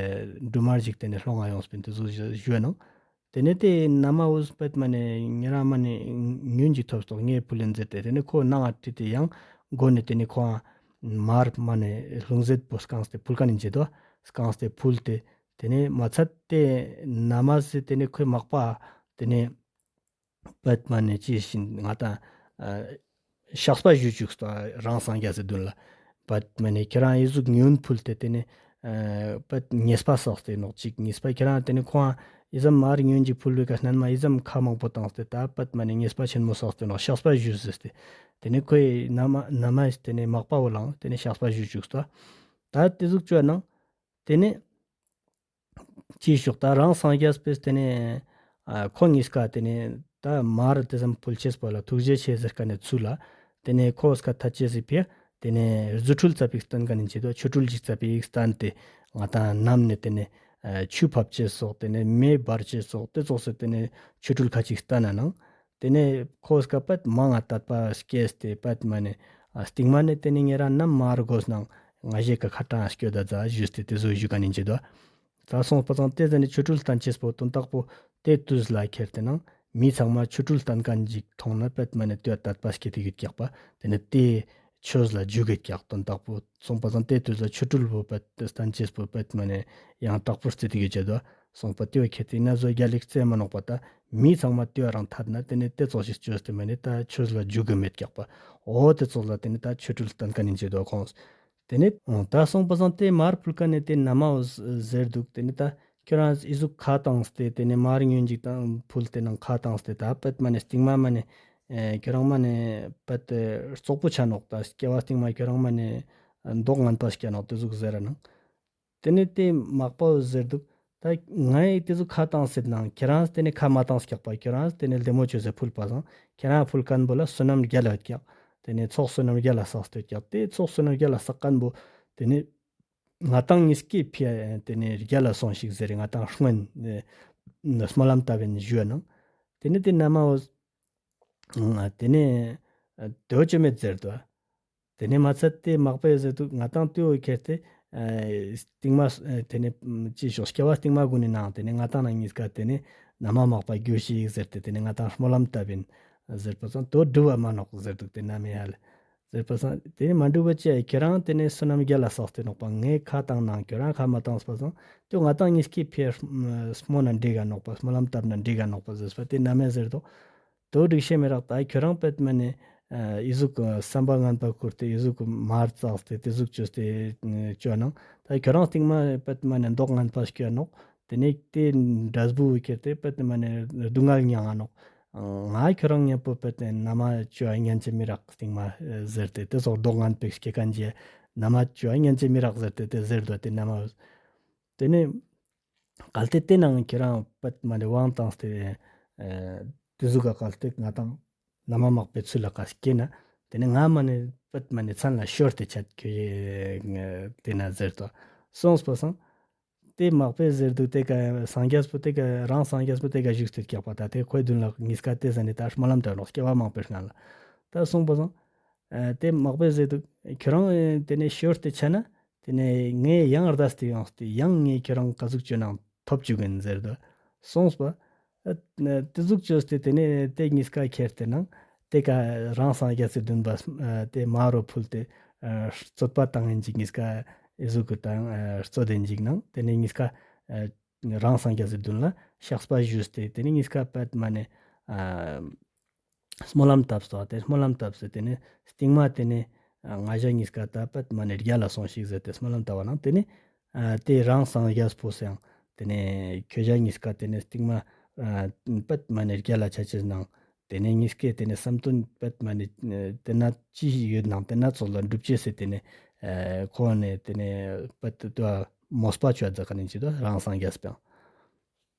འབྲུ་མར་ཞིག་ཏེ་ནེ་སློང་ང་ཡོངས་པིན་ཏེ་ཟུག་ཞུ་ནང་། ཏེ་ནེ་ཏེ་ན་མ་བོས་པད་མ་ནེ་ཉེ་རང་མ་ནེ་ཉུན་ཅིག་ཐོབ་སྟོག་ངའི་ཕུལ་ལེན་ཟེར་ཏེ་ཏེ་ནེ་ཁོ་ནང་ང་ཁྲིད་དེ་ཡང་སྒོ་ནེ་ཏེ་ནེ་ཁོའང་མར་མ་ནེ་ལྷུང་བཟེད་པོ་སྐངས་ཏེ་ཕུལ་ཁན་ནི་ཆེད་དུ་སྐངས་ཏེ་ཕུལ་ཏེ་ཏེ་ནེ་མ་ཚད་ཏེ་ན་མ་ཟེར་ཏེ་ནེ་ཁོའི་མག་པ་ཏེ་ནེ་པད་མ་ནེ་ཅི་ཞིག་ང་དང་ཨ་བཤགས་པ་ཞུ་ཅུག་སྟོ། རང་སངས་རྒྱས་སི་དུན་ལ་པད་མ་ནེ་ཁྱེ་རང་ཨི་ཟུག་ཉུན་ཕུལ་ཏེ་ཏེ་ནེ་ཨ་པད་ཉེས་པ་བསགས་ཏེ་ནོག་ཅིག་ཉེས་པ་ཁྱེ་རང་ཏེ་ནེ་ཁོའང་ཨི་ཙམ་མར་ཉུན་ཅིག་ཕུལ་བའི་ཀ་སྣན་མ་ཨི་ཙམ་ཁ་མང་པོ་ཏངས་ཏེ་ད་པད་མ་ནེ་ཉེས་པ་ཆེན་མོ་བསགས་ཏེ་ནོག་བཤགས་པ་ཞུ་ཟེར་ཏེ་ཏེ་ནེ་ཁོའི་ན་མ་ན་མ་ཏེ་ནེ་མག་པ་བོ་ལའང་ཏེ་ནེ་བཤགས་པ་ཞུ་ཅུག་སྟོ། ད་ཏེ་ཟུག་ཅོ་ནང་ཏེ་ནེ་ཅི་ཞོག་ད་རང་སངས་རྒྱས་པས་ཏེ་ནེ་ཨ་ཁོ་གཉིས་ཀ་ཏེ་ནེ་ད་མར་ཏེ་ཙམ་ཕུལ་ཅེས་པོ་ལ་ཐུགས་རྗེ་ཆེ་ཟེར་ཁན་ནི་ཚུལ་ལ་ཏེ་ནེ་ཁོ་སྐད་ཐད་ཅེས་སི་ཕི་ཏེ་ནེ་རྫུ་འཕྲུལ་ཙ་པིག་སྟན་ཁན་ནི་ཆེད་དུ་ཆོ་འཕྲུལ་ཅིག་ཙ་པིག་སྟན་ཏེ་ང་དང་ནམ་ནེ་ཏེ་ནེ་ཨ་ཆུ་ཕབ་ཅེས་སོགས་ཏེ་ནེ་མེ་འབར་ཅེས་སོགས་ཏེ་ཙོགས་སེ་ཏེ་ནེ་ཆོ་འཕྲུལ་ཁ་ཅིག་སྟན་ན་ནང་། ཏེ་ནེ་ཁོ་སྐད་པད་མ་ང་དད་པ་སྐྱེས་ཏེ་པད་མ་ནེ་ཨ་སྟིང་མ་ནེ་ཏེ་ནེ་ཉེ་རང་ནམ་མར་གོས་ནང་ང་ཞེ་ཀ་ཁ་ཏང་སྐྱོད་ད་ཛ་ཞུས་ཏེ་ཏེ་ཟུག་ཞུ་ཁན་ནི་ཆེད་དུ། ད་སོང་པ་སང་ཏེ་ཟ་ནེ་ཆོ་འཕྲུལ་སྟན་ཅེས་པོ་དོན་དག་པོ་ཏེ་ཏུས་ལ་ཁྱེར་ཏེ་ནང་མི་ཚང་མ་ཆོ་འཕྲུལ་སྟན་ཁན་ཅིག་ཐོང་ན་པད་མ་ནེ་ཏེ་དད་པ་སྐྱེ་ཏེ་ཡོད་ཀྱག་པ། ཏེ་ནེ་ཏེ་ ཆོས་ལ་འཇུག་གི་ཀྱག་དོན་དག་པོ་སོང་པ་སང་ཏེ་དུས་ལ་ཆོ་འཕྲུལ་བོ་པད་སྟན་ཅེས་པོ་པད་མ་ནེ་ཡང་དྲག་པོ་རྩེ་ཏེ་གི་ཅེ་དོ། སོང་པ་ཏེ་བོ་ཁྱེར་ཏེ་ན་ཟོ་རྒྱལ་ལ་རྩེ་མ་ནོག་པ་ད་མི་ཚང་མ་ཏེ་བོ་རང་ཐད་ན་ཏེ་ནེ་ཏེ་ཙོགས་ཤིག་ཅོས་ཏེ་མ་ནེ་ད་ཆོས་ལ་འཇུག་གི་མེད་ཀྱག་པ། འོ་ཏེ་ཙོགས་ལ་ཏེ་ནེ་ད་ཆོ་འཕྲུལ་སྟན་ཁན་ཨིན་ཅེ་དོ་ཁོང་། ཏེ་ནེ་ད་སོང་པ་སང་ཏེ་མར་ཕུལ་ཁན་ནི་ཏེ་ན་མ་བོ་ཟེར་དུག་ཏེ་ནེ་ད་ཁྱོ་རང་ཨི་ཟུག་ཁ་ཏངས་ཏེ་ཏེ་ནེ་མར་ཉུན་ཅིག་ཏང་ཕུལ་ཏེ་ནང་ཁ་ཏངས་ཏེ་ད་པད་མ་ནེ་སྟིང་མ་མ་ནེ་ཨེ་ཁྱོ་རང་མ་ནེ་པད་ཙོག་པོ་ཆ་ནོག་ད་སྐྱེ་བ་སྟིང་མ་ཁྱོ་རང་མ་ནེ་མདོག་ངན་པ་སྐྱེ་ནོག་ཏེ་ཟུག་ཟེར་ར་ནང་། ཏེ་ནེ་ཏེ་མག་པ་བོ་ཟེར་དུག་ད་ངའི་ཏེ་ཟུག་ཁ་ཏངས་ཏེ་ནང་ཁྱོ་རང་ཏེ་ནེ་ཁ་མ་ཏངས་ཀྱག་པ་ཁྱོ་རང་ཏེ་ནེ་ལྡེ་མོ་ཅོས་ཏེ་ཕུལ་པ་སང་ཁྱོ་རང་ཕུལ་ཁན་བོ་ལ་བསོད་ནམས་རྒྱལ་ལ་ཡོད་ཀྱག་ཏེ་ནེ་ཚོགས་བསོད་ནམས་རྒྱལ་ལ་བསགས་ཏེ་ཡོད་ཀྱག་ཏེ་ཚོགས་བསོད་ནམས་རྒྱལ་ལ་བསགས་ཁན་བོ་ཏེ་ནེ་ང་ཏང་ཉིས་ཀའི་ཕི་ཡ་ཏེ་ནེ་རྒྱལ་ལ་སོང་ཤིག་ཟེར་ང་ཏང་སྔོན་ཨེ་སྨོན་ལམ་བཏབ་ཨིན་ཞུ་ཡ་ནང་། ཏེ་ནེ་ཏེ་ན་མ་བོ་ཏེ་ནེ་ཏེ་བོ་ཅོ་མེད་ཟེར་དོ། ཏེ་ནེ་མ་ཚད་ཏེ་མག་པ་ཡ་ཟེར་དུག་ང་ཏང་ཏེ་བོ་ཁྱེར་ཏེ་ཨེ་སྟིང་མ་ཨེ་ཏེ་ནེ་ཅི་ཞོག་སྐྱེ་བ་སྟིང་མ་གུན་ནི་ནང་ཏེ་ནེ་ང་ཏང་ནང་ཉིས་ཀ་ཏེ་ནེ་ན་མ་མག་པ་གྱུར་ཤིག་ཟེར་ཏེ་ཏེ་ནེ་ང་ཏང་སྨོན་ལམ་བཏབ་ཨིན་ཟེར་པ་སང་ཏེ་བོ་འགྲུབ་བ་མ་ནོག་ཟེར་དུག་ཏེ་ན་མེ་ཧ་ལ། ཟེར་པ་སང་ཏེ་ནེ་མ་འགྲུབ་པ་ཅི་ཡ་ཁྱོ་རང་ཏེ་ནེ་བསོད་ནམས་རྒྱལ་ལ་བསགས་ཏེ་ནོག་པ་ངའི་ཁ་ཏང་ནང་ཁྱོ་རང་ཁ་མ་ཏངས་པ་སང་ཏེ་ང་ཏང་ཉིས་ཀའི་ཕི་ཡ་སྨོན་ན་འགྲིག་ག་ནོག་པ་སྨོན་ལམ་བཏབ་ན་འགྲིག་ག་ནོག་པ་ཟེར་པ་ཏེ་ན་མེ་ཟེར་དོ། ཏེ་བོ་འགྲིག་ཤེས་མི་རག་ད་ཁྱོ་རང་པད་མ་ནེ་ཨི་ཟུག་བསམ་པ་ངན་པ་ཁུར་ཏེ་ཨི་ཟུག་མར་ཙགས་ཏེ་ཏེ་ཟུག་ཅོས་ཏེ་ཅོ་ནང་ད་ཁྱོ་རང་སྟིང་མ་པད་མ་ནེ་མདོག་ངན་པ་སྐྱེ་ནོག་ཏེ་ནེ་ཏེ་འབྲས་བུ་ཁྱེར་ཏེ་པད་མ་ནེ་སྡུག་བསྔལ་མྱང་ང་ནོག་ང་ཁྱོ་རང་ཉམ་པོ་པད་ན་མ་ཅོ་ཨ་ཉན་ཅེས་མི་རག་སྟིང་མ་ཟེར་ཏེ་ཏེ་ཙོགས་མདོག་ངན་པ་སྐྱེ་ཁན་ཅིག་ན་མ་ཅོ་ཨ་ཉན་ཅེས་མི་རག་ཟེར་ཏེ་ཏེ་ཟེར་དོ་ཏེ་ན་མ་ཏེ་ནེ་གལ་ཏེ་ཏེ་ནང་ཁྱོ་རང་པད་མ་ནེ་དབང་ཏངས་ཏེ་ཨེ་ཏེ་ཟུག་ག་གལ་ཏེ་ང་ཏང་ན་མ་མག་པའི་ཚུལ་ལ་ཀ་སྐྱེས་ན་ཏེ་ནེ་ང་མ་ནེ་པད་མ་ནེ་མཚན་ལ་ཤོར་ཏེ་ཆད་ཁྱོ་ཡེ་ཏེ་ན་ཟེར་དོ་སོང་པ་སང་། ཏེ་མག་པའི་ཟེར་དུག་ཏེ་ཀ་སངས་རྒྱས་པོ་ཏེ་ཀ་རང་སངས་རྒྱས་པོ་ཏེ་ཀ་བཞུགས་ཏེ་ཀྱག་པ་ད་ཏེ་ཁོའི་མདུན་ལ་ཉིས་ཀ་ཏེ་ཟ་ནེ་ད་སྨོན་ལམ་བཏབ་ནོག་སྐྱེ་བ་མང་པོའི་སྔན་ལ། ད་སོང་པ་སང་། ཨ་ཏེ་མག་པའི་ཟེར་དུག་ཁྱོ་རང་ཨེ་ཏེ་ནེ་ཤོར་ཏེ་ཆ་ན་ཏེ་ནེ་ངའི་ཡང་རྡས་ཏེ་ཡོངས་ཏེ་ཡང་ངའི་ཁྱོ་རང་ཀ་ཟུག་ཅོ་ནང་ཐོབ་ཅུག་ཨིན་ཟེར་དོ། སོང་པ། ཨ་ཏེ་ཟུག་ཅོས་ཏེ་ཏེ་ནེ་ཏེ་ཉིས་ཀ་ཁྱེར་ཏེ་ནང་ཏེ་ཀ་རང་སངས་རྒྱས་སི་མདུན་པ་ཨ་ཏེ་མར་རོ་ཕུལ་ཏེ་ཨ་རྩོད་པ་བཏང་ཨིན་ཅིག་ཉིས་ཀ་ཨི་ཟུག་གི་བཏང་ཨ་རྩོད་ཨིན་ཅིག་ནང་ཏེ་ནེ་ཉིས་ཀ་ཨ་རང་སངས་རྒྱས་སི་མདུན་ལ་བཤགས་པ་ཞུས་ཏེ་ཏེ་ནེ་ཉིས་ཀ་པད་མ་ནེ་ཨ་སྨོན་ལམ་བཏབ་སོ། ཏེ་སྨོན་ལམ་བཏབ་སོ་ཏེ་ནེ་སྟིང་མ་ཏེ་ནེ་ཨ་ང་ཞ་ཉིས་ཀ་ད་པད་མ་ནེ་རྒྱལ་ལ་སོང་ཤིག་ཟེར་ཏེ་སྨོན་ལམ་བཏབ་པ་ནང་ཏེ་ནེ་ཨ་ཏེ་རང་སངས་རྒྱས་པོ་སང་ཏེ་ནེ་ཁྱོ་ཞ་ཉིས་ཀ་ཏེ་ནེ་སྟིང་མ་ཨ་པད་མ་ནེ་རྒྱལ་ལ་ཆ་ཅེས་ནང་ཏེ་ནེ་ཉིས་ཀའི་ཏེ་ནེ་བསམ་དོན་པད་མ་ནེ་ཨ་ཏེ་ན་ཅི་ཡོད་ནང་ཏེ་ན་ཙོགས་ལ་འགྲུབ་ཅེས་སི་ཏེ་ནེ་ཨ་ཁོ་ནེ་ཏེ་ནེ་པད་ཏོ་མོས་པ་ཅོ་ཡ་ཛད་ཁན་ཨིན་ཅིག་དོ་རང་སངས་རྒྱས་པོ་ཡང་།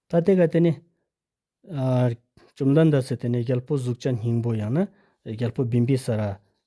ད་ཏེ་ཀ་ཏེ་ནེ་ཨ་བཅོམ་ལྡན་འདས་སི་ཏེ་ནེ་རྒྱལ་པོ་གཟུགས་ཅན་སྙིང་པོ་ཡང་ན་རྒྱལ་པོ་བིམ་བི་ས་ར་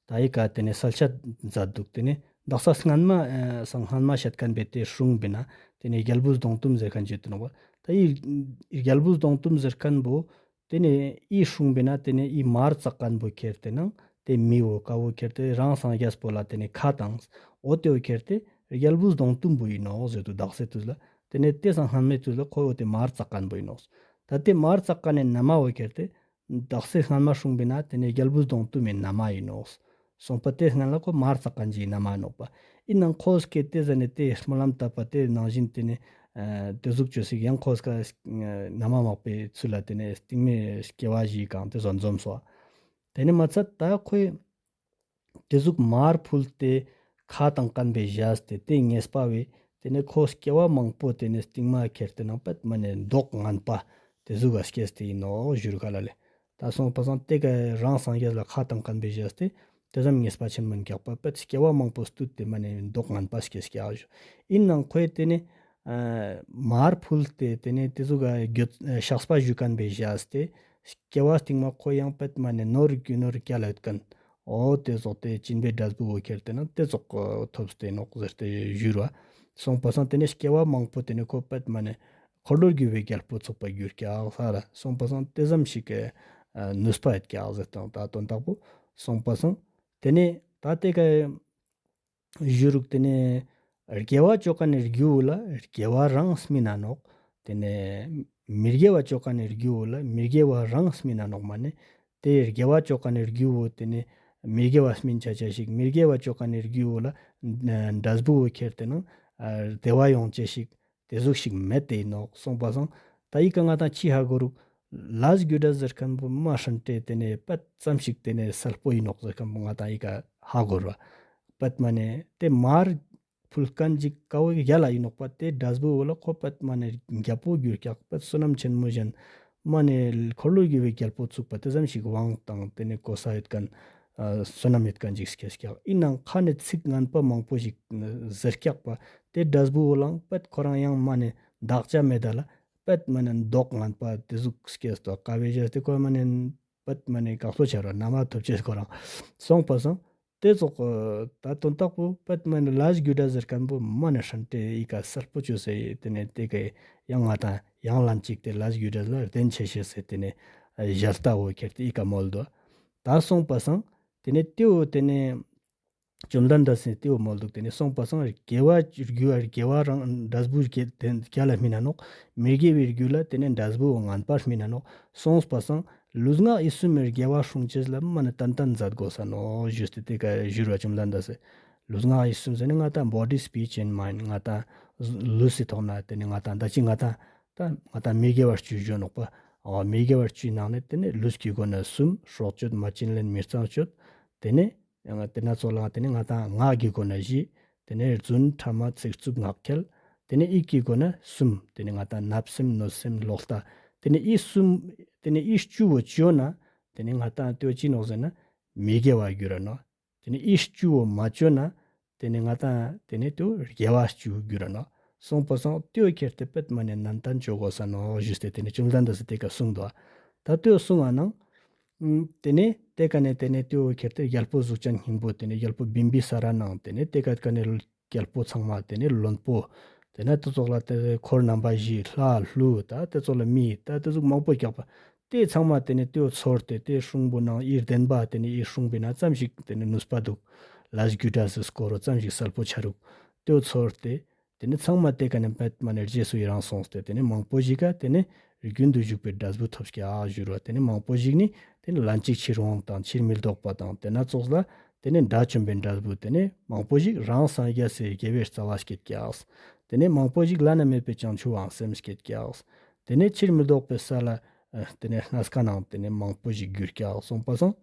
ད་ཨི་ཀ་ཏེ་ནེ་གསལ་བཤད་ཛད་དུག་ཏེ་ནེ་དག་ས་སྔན་མ་ཨ་སང་སྔན་མ་བཤད་ཁན་པའི་ཏེ་སྲུང་བི་ན་ཏེ་ནེ་རྒྱལ་བུ་སྡོང་དུམ་ཟེར་ཁན་ཅིག་ཏེ་ནོག་པ། ད་ཨི་རྒྱལ་བུ་སྡོང་དུམ་ཟེར་ཁན་བོ་ཏེ་ནེ་ཨི་སྲུང་བི་ན་ཏེ་ནེ་ཨི་མར་ཙག་ཁན་བོ་ཁྱེར་ཏེ་ནང་ཏེ་མི་བོ་ཀ་བོ་ཁྱེར་ཏེ་རང་སངས་རྒྱས་པོ་ལ་ཏེ་ནེ་ཁ་ཏངས། འོ་ཏེ་བོ་ཁྱེར་ཏེ་རྒྱལ་བུ་སྡོང་དུམ་བོ་ཨིན་ནོག་ཟེར་དུག་དག་སའི་དུས་ལ། ཏེ་ནེ་ཏེ་སང་སྔན་མའི་དུས་ལ་ཁོ་བོ་ཏེ་མར་ཙག་ཁན་བོ་ཨིན་ནོག། ད་ཏེ་མར་ཙག་ཁན་ནི་ན་མ་བོ་ཁྱེར་ཏེ་དག་སའི་སྔན་མ་སྲུང་བི་ན་ཏེ་ནེ་རྒྱལ་བུ་སྡོང་དུམ་མི་ན་མ་ཨིན་ནོག། སོང་པ་ཏེ་སྔན་ལ་ཁོ་མར་ཙག་ཁན་ཅིག་ན་མ་ནོག་པ། ཨིན་ནང་ཁོ་སྐད་ཏེ་ཟ་ནེ་ཏེ་སྨོན་ལམ་བཏབ་པ་ཏེ་ནང་བཞིན་ཏེ་ནེ་ཨ་ཏེ་ཟུག་ཅོས་ཤིག་ཡང་ཁོ་སྐད་ན་མ་མག་པའི་ཚུལ་ལ་ཏེ་ནེ་སྟིང་མའི་སྐྱེ་བ་ཞིག་གང་ཏེ་ཟོ་འཛོམས་སོ། ཏེ་ནེ་མ་ཚད་ད་ཁོའི་ཏེ་ཟུག་མར་ཕུལ་ཏེ་ཁ་ཏང་ཁན་བོའི་ཞག་སྟེ་ཏེ་ངེས་པ་བོའི་ཏེ་ནེ་ཁོ་སྐྱེ་བ་མང་པོ་ཏེ་ནེ་སྟིང་མ་ཁྱེར་ཏེ་ནང་པད་མ་ནེ་མདོག་ངན་པ་ཏེ་ཟུག་ག་སྐྱེས་ཏེ་ཨིན་ནོག་ཞུ་རུ་ཁ་ལ་ལེ། ད་སོང་པ་སང་ཏེ་ཀ་རང་སངས་རྒྱས་ལ་ཁ་ཏང་ཁན་བོའི་ཞག་སྟེ་ཏེ་ཙམ་ངེས་པ་ཆེན་མོ་ཨིན་ཀྱག་པ་པད་སྐྱེ་བ་མང་པོ་སྟུད་དེ་མ་ནེ་མདོག་ངན་པ་སྐྱེས་ཀྱག་ཞུ། ཨིན་ནང་ཁོའི་ཏེ་ནེ་ཨ་མར་ཕུལ་ཏེ་ཏེ་ནེ་ཏེ་ཟུག་ག་བཤགས་པ་ཞུ་ཁན་བོའི་ཞག་སྟེ་སྐྱེ་བ་སྟིང་མ་ཁོ་ཡང་པད་མ་ནེ་ནོར་རྒྱུ་ནོར་སྐྱ་ལ་ཡོད་ཁན། འོ་ཏེ་ཟོག་ཏེ་སྦྱིན་པའི་འབྲས་བུ་བོ་ཁྱེར་ཏེ་ནང་ཏེ་ཙོགས་ཐོབ་སྟེ་ནོག་ཟེར་ཏེ་ཞུ་རུ་བ། སོང་པ་སང་ཏེ་ནེ་སྐྱེ་བ་མང་པོ་ཏེ་ནེ་ཁོ་པད་མ་ནེ་འཁོར་ལོས་སྒྱུར་བའི་རྒྱལ་པོ་ཚོགས་པ་གྱུར་ཀྱག་ས་ར། སོང་པ་སང་ཏེ་ཙམ་ཞིག་གི་ཨ་ནུས་པ་ཡོད་ཀྱག་ཟེར་ཏེ་ད་དོན་དག་པོ་སོང་པ་སང་ཏེ་ནེ་ད་ཏེ་ཀ་ཞུ་རུག་ཏེ་ནེ་དགེ་བ་ཅོ་ཁན་ནི་རྒྱུ་བོ་ལ་དགེ་བ་རང་སྨིན་ན་ནོག། ཏེ་ནེ་མི་དགེ་བ་ཅོ་ཁན་ནི་རྒྱུ་བོ་ལ་མི་དགེ་བ་རང་སྨིན་ན་ནོག་མ་ནེ། ཏེ་དགེ་བ་ཅོ་ཁན་ནི་རྒྱུ་བོ་ཏེ་ནེ་ མི་དགེ་བ་སྨིན་ཆ་ཆ་ཞིག་མི་དགེ་བ་ཅོ་ཁན་ནི་རྒྱུ་བོ་ལ་འབྲས་བུ་བོ་ཁྱེར་ཏེ་ནང་བདེ་བ་ཡོང་ཆ་ཞིག་ཏེ་ཟུག་ཞིག་མེད་དེ་ཨིན་ནོག་སོང་པ་སང་། ད་ཨི་ཀ་ང་ཏང་ཅི་ཧ་གོ་རུག་ལས་རྒྱུ་འབྲས་ཟེར་ཁན་བོ་མ་ཧྲན་ཏེ་ཏེ་ནེ་པད་ཙམ་ཞིག་ཏེ་ནེ་སལ་པོ་ཨིན་ནོག་ཟེར་ཁན་བོ་ང་ཏང་ཨི་ཀ་ཧ་གོ་རུག་པ། པད་མ་ནེ་ཏེ་མར་ཕུལ་ཁན་ཅིག་ཀ་བོ་གྱལ་ལ་ཨིན་ནོག་པ། ཏེ་འབྲས་བུ་བོ་ལ་ཁོ་པད་མ་ནེ་གྱལ་པོ་གྱུར་ཀྱག་པད་བསོད་ནམས་ཆེན་མོ་ཞན་མ་ནེ་འཁོར་ལོས་སྒྱུར་བའི་གྱལ་པོ་ཚུགས་པ་ཏེ་ཙམ་ཞིག་དབང་དང་ཏེ་ནེ་གོ་ས་ཡོད་ཁན་ཨ་བསོད་ནམས་ཡོད་ཁན་ཅིག་སྐྱེས་ཀྱག་ཨིན་ནའང་ཁ་ནེ་ཚིག་ངན་པ་མང་པོ་ཞིག་ཟེར་ཀྱག་པ། ཏེ་འབྲས་བུ་བོ་ལའང་པད་ཁོ་རང་ཡང་མ་ནེ་བདག་ཅ་མེད་ད་ལ་པད་མ་ནེ་མདོག་ངན་པ་ཏེ་ཟུག་སྐྱེས་ཏོ། ཀ་བོའེ་ཞེས་ཏེ་ཁོ་མ་ནེ་པད་མ་ནེ་ཀག་ལོ་ཆ་རུག་ན་མ་ཐོབ་ཅེས་ཁོ་རང་སོང་པ་སང་། ཏེ་ཙོགས་ད་དོན་དག་པོ་པད་མ་ནེ་ལས་རྒྱུ་འབྲས་ཟེར་ཁན་བོ་མ་ནེ་ཧྲན་ཏེ་ཨི་ཀ་སལ་པོ་ཅོས་ཏེ་ཏེ་ནེ་ཏེ་ཀ་ཡང་ང་ཏང་ཡང་ལན་ཅིག་ཏེ་ལས་རྒྱུ་འབྲས་ལ་བརྟེན་ཆ་ཤེས་ཏེ་ཏེ་ནེ་ཞལ་ལྟ་བོ་ཁྱེར་ཏེ་ཨི་ཀ་མོལ་དོ། ད་སོང་པ་སང་ཏེ་ནེ་ཏེ་བོ་ཏེ་ནེ་བཅོམ་ལྡན་འདས་སི་ཏེ་བོ་མོལ་དུག་ཏེ་ནེ་སོང་པ་སང་དགེ་བ་རྒྱུ་དགེ་བ་རང་འབྲས་བུ་གྱལ་ལ་སྨིན་ན་ནོག་མི་དགེ་བའི་རྒྱུ་ལ་ཏེ་ནེ་འབྲས་བུ་ངན་པ་སྨིན་ན་ནོག་སོང་པ་སང་ལུས་ངག་ཡིད་གསུམ་མི་དགེ་བ་སྲུང་ཅེས་ལ་མ་ནེ་ཏན་ཏན་མཛད་དགོས་ས་ནོག་ཞུས་ཏེ་ཏེ་ཀ་ཞུ་རུག་པ་བཅོམ་ལྡན་འདས་སི། ལུས་ངག་ཡིད་གསུམ་ཟེར་ན་ང་ཏང་body, speech and mind ང་ཏང་ལུས་སི་ཐོག་ནེ་ཏེ་ནེ་ང་ཏང་ད་ཅི་ང་ཏང་ད་ང་ཏང་མི་དགེ་བ་བཅུ་ཞུ་ནོག་པ། འོ་མི་དགེ་བ་བཅུའི་ནང་ནེ་ཏེ་ནེ་ལུས་ཀྱི་སྒོ་ནེ་གསུམ། སྲོག་གཅོད། མ་བྱིན་ལེན། མི་གཙང་སྤྱོད། ཏེ་ནེ་ཡང་ཏེ་ན་ཙོགས་ལ་ཏེ་ནེ་ང་ཏང་ངག་གི་སྒོ་ནེ་བཞི། ཏེ་ནེ་རྫུན་ཕྲ་མ་ཚིག་རྩུབ་ངག་འཁྱལ། ཏེ་ནེ་ཡིད་ཀྱི་སྒོ་ནེ་གསུམ། ཏེ་ནེ་ང་ཏང་བརྣབ་སེམས་གནོད་སེམས་ལོག་ལྟ། ཏེ་ནེ་ཡི་གསུམ་ཏེ་ནེ་ཡི་བཅུ་བོ་ཅོས་ན་ཏེ་ནེ་ང་ཏང་ཏེ་བོ་ཅི་ནོག་ཟེར་ན་མི་དགེ་བ་གྱུར་ར་ནོག་ཏེ་ནེ་ཡི་བཅུ་བོ་མ་ཅོས་ན་ཏེ་ནེ་ང་ཏང་ཏེ་ནེ་ཏེ་བོ་དགེ་བ་བཅུ་གྱུར་ར་ནོག་སོང་པ་སང་ཏེ་བོ་ཁྱེར་ཏེ་པད་མ་ནེ་ནན་ཏན་ཅོ་དགོས་ས་ནོག་ཞུས་ཏེ་ཏེ་ནེ་བཅོམ་ལྡན་འདས་སི་ཏེ་ཀ་གསུངས་དོ། ད་ཏེ་བོ་གསུངས་པ་ནང་ཏེ་ནེ་ཏེ་ཀ་ནེ་ཏེ་ནེ་ཏེ་བོ་ཁྱེར་ཏེ་གྱལ་པོ་གཟུགས་ཅན་སྙིང་པོ་ཏེ་ནེ་གྱལ་པོ་བིམ་བི་ས་ར་ནང་ཏེ་ནེ་ཏེ་ཀ་ཀ་ནེ་གྱལ་པོ་ཚང་མ་ཏེ་ནེ་བློན་པོ་ཏེ་ནེ་ཏེ་ཙོགས་ལ་ཏེ་འཁོར་རྣམ་པ་བཞི་ལྷ་ཀླུ་ད་ཏེ་ཙོགས་ལ་མི་ད་ཏེ་ཟུག་མང་པོ་ཀྱག་པ། ཏེ་ཚང་མ་ཏེ་ནེ་ཏེ་བོ་ཚོར་ཏེ་ཏེ་སྲུང་པོ་ནང་ཡི་བདེན་པ་ཏེ་ནེ་ཡི་སྲུང་པའི་ནང་ཙམ་ཞིག་ཏེ་ནེ་ནུས་པ་དུག་ལས་རྒྱུ་འབྲས་སི་སྐོར་རོ་ཙམ་ཞིག་སལ་པོ་ཆ་རུག་ཏེ་བོ་ཚོར་ཏེ་ཏེ་ནེ་ཚང་མ་ཏེ་ཀ་ནེ་པད་མ་ནེ་རྗེས་སུ་ཡི་རང་སོང་སྟེ་ཏེ་ནེ་མང་པོ་ཞིག་ག་ཏེ་ནེ་རྒྱུན་དུ་ཞུགས་པའི་འབྲས་བུ་ཐོབ་ཀྱག་ཞུ་རུག་ཏེ་ནེ་མང་པོ་ཞིག་ནི་ཏེ་ནེ་ལན་གཅིག་ཕྱིར་འོང་དང་ཕྱིར་མི་ལྡོག་པ་དང་ཏེ་ན་ཙོགས་ལ་ཏེ་ནེ་དགྲ་བཅོམ་པའི་འབྲས་བུ་ཏེ་ནེ་མང་པོ་ཞིག་རང་སངས་རྒྱས་སི་དགེ་བའི་རྩ་བ་སྐྱེད་ཀྱག་ཏེ་ནེ་མང་པོ་ཞིག་བླ་ན་མེད་པའི་བྱང་ཆུབ་འོད་སེམས་སྐྱེད་ཀྱག་ཏེ་ནེ་ཕྱིར་མི་ལྡོག་པའི་ས་ལ་ཏེ་ནེ་གནས་ཁན་ནང་ཏེ་ནེ་མང་པོ་ཞིག་གྱུར་ཀྱག་སོང་པ་སང་།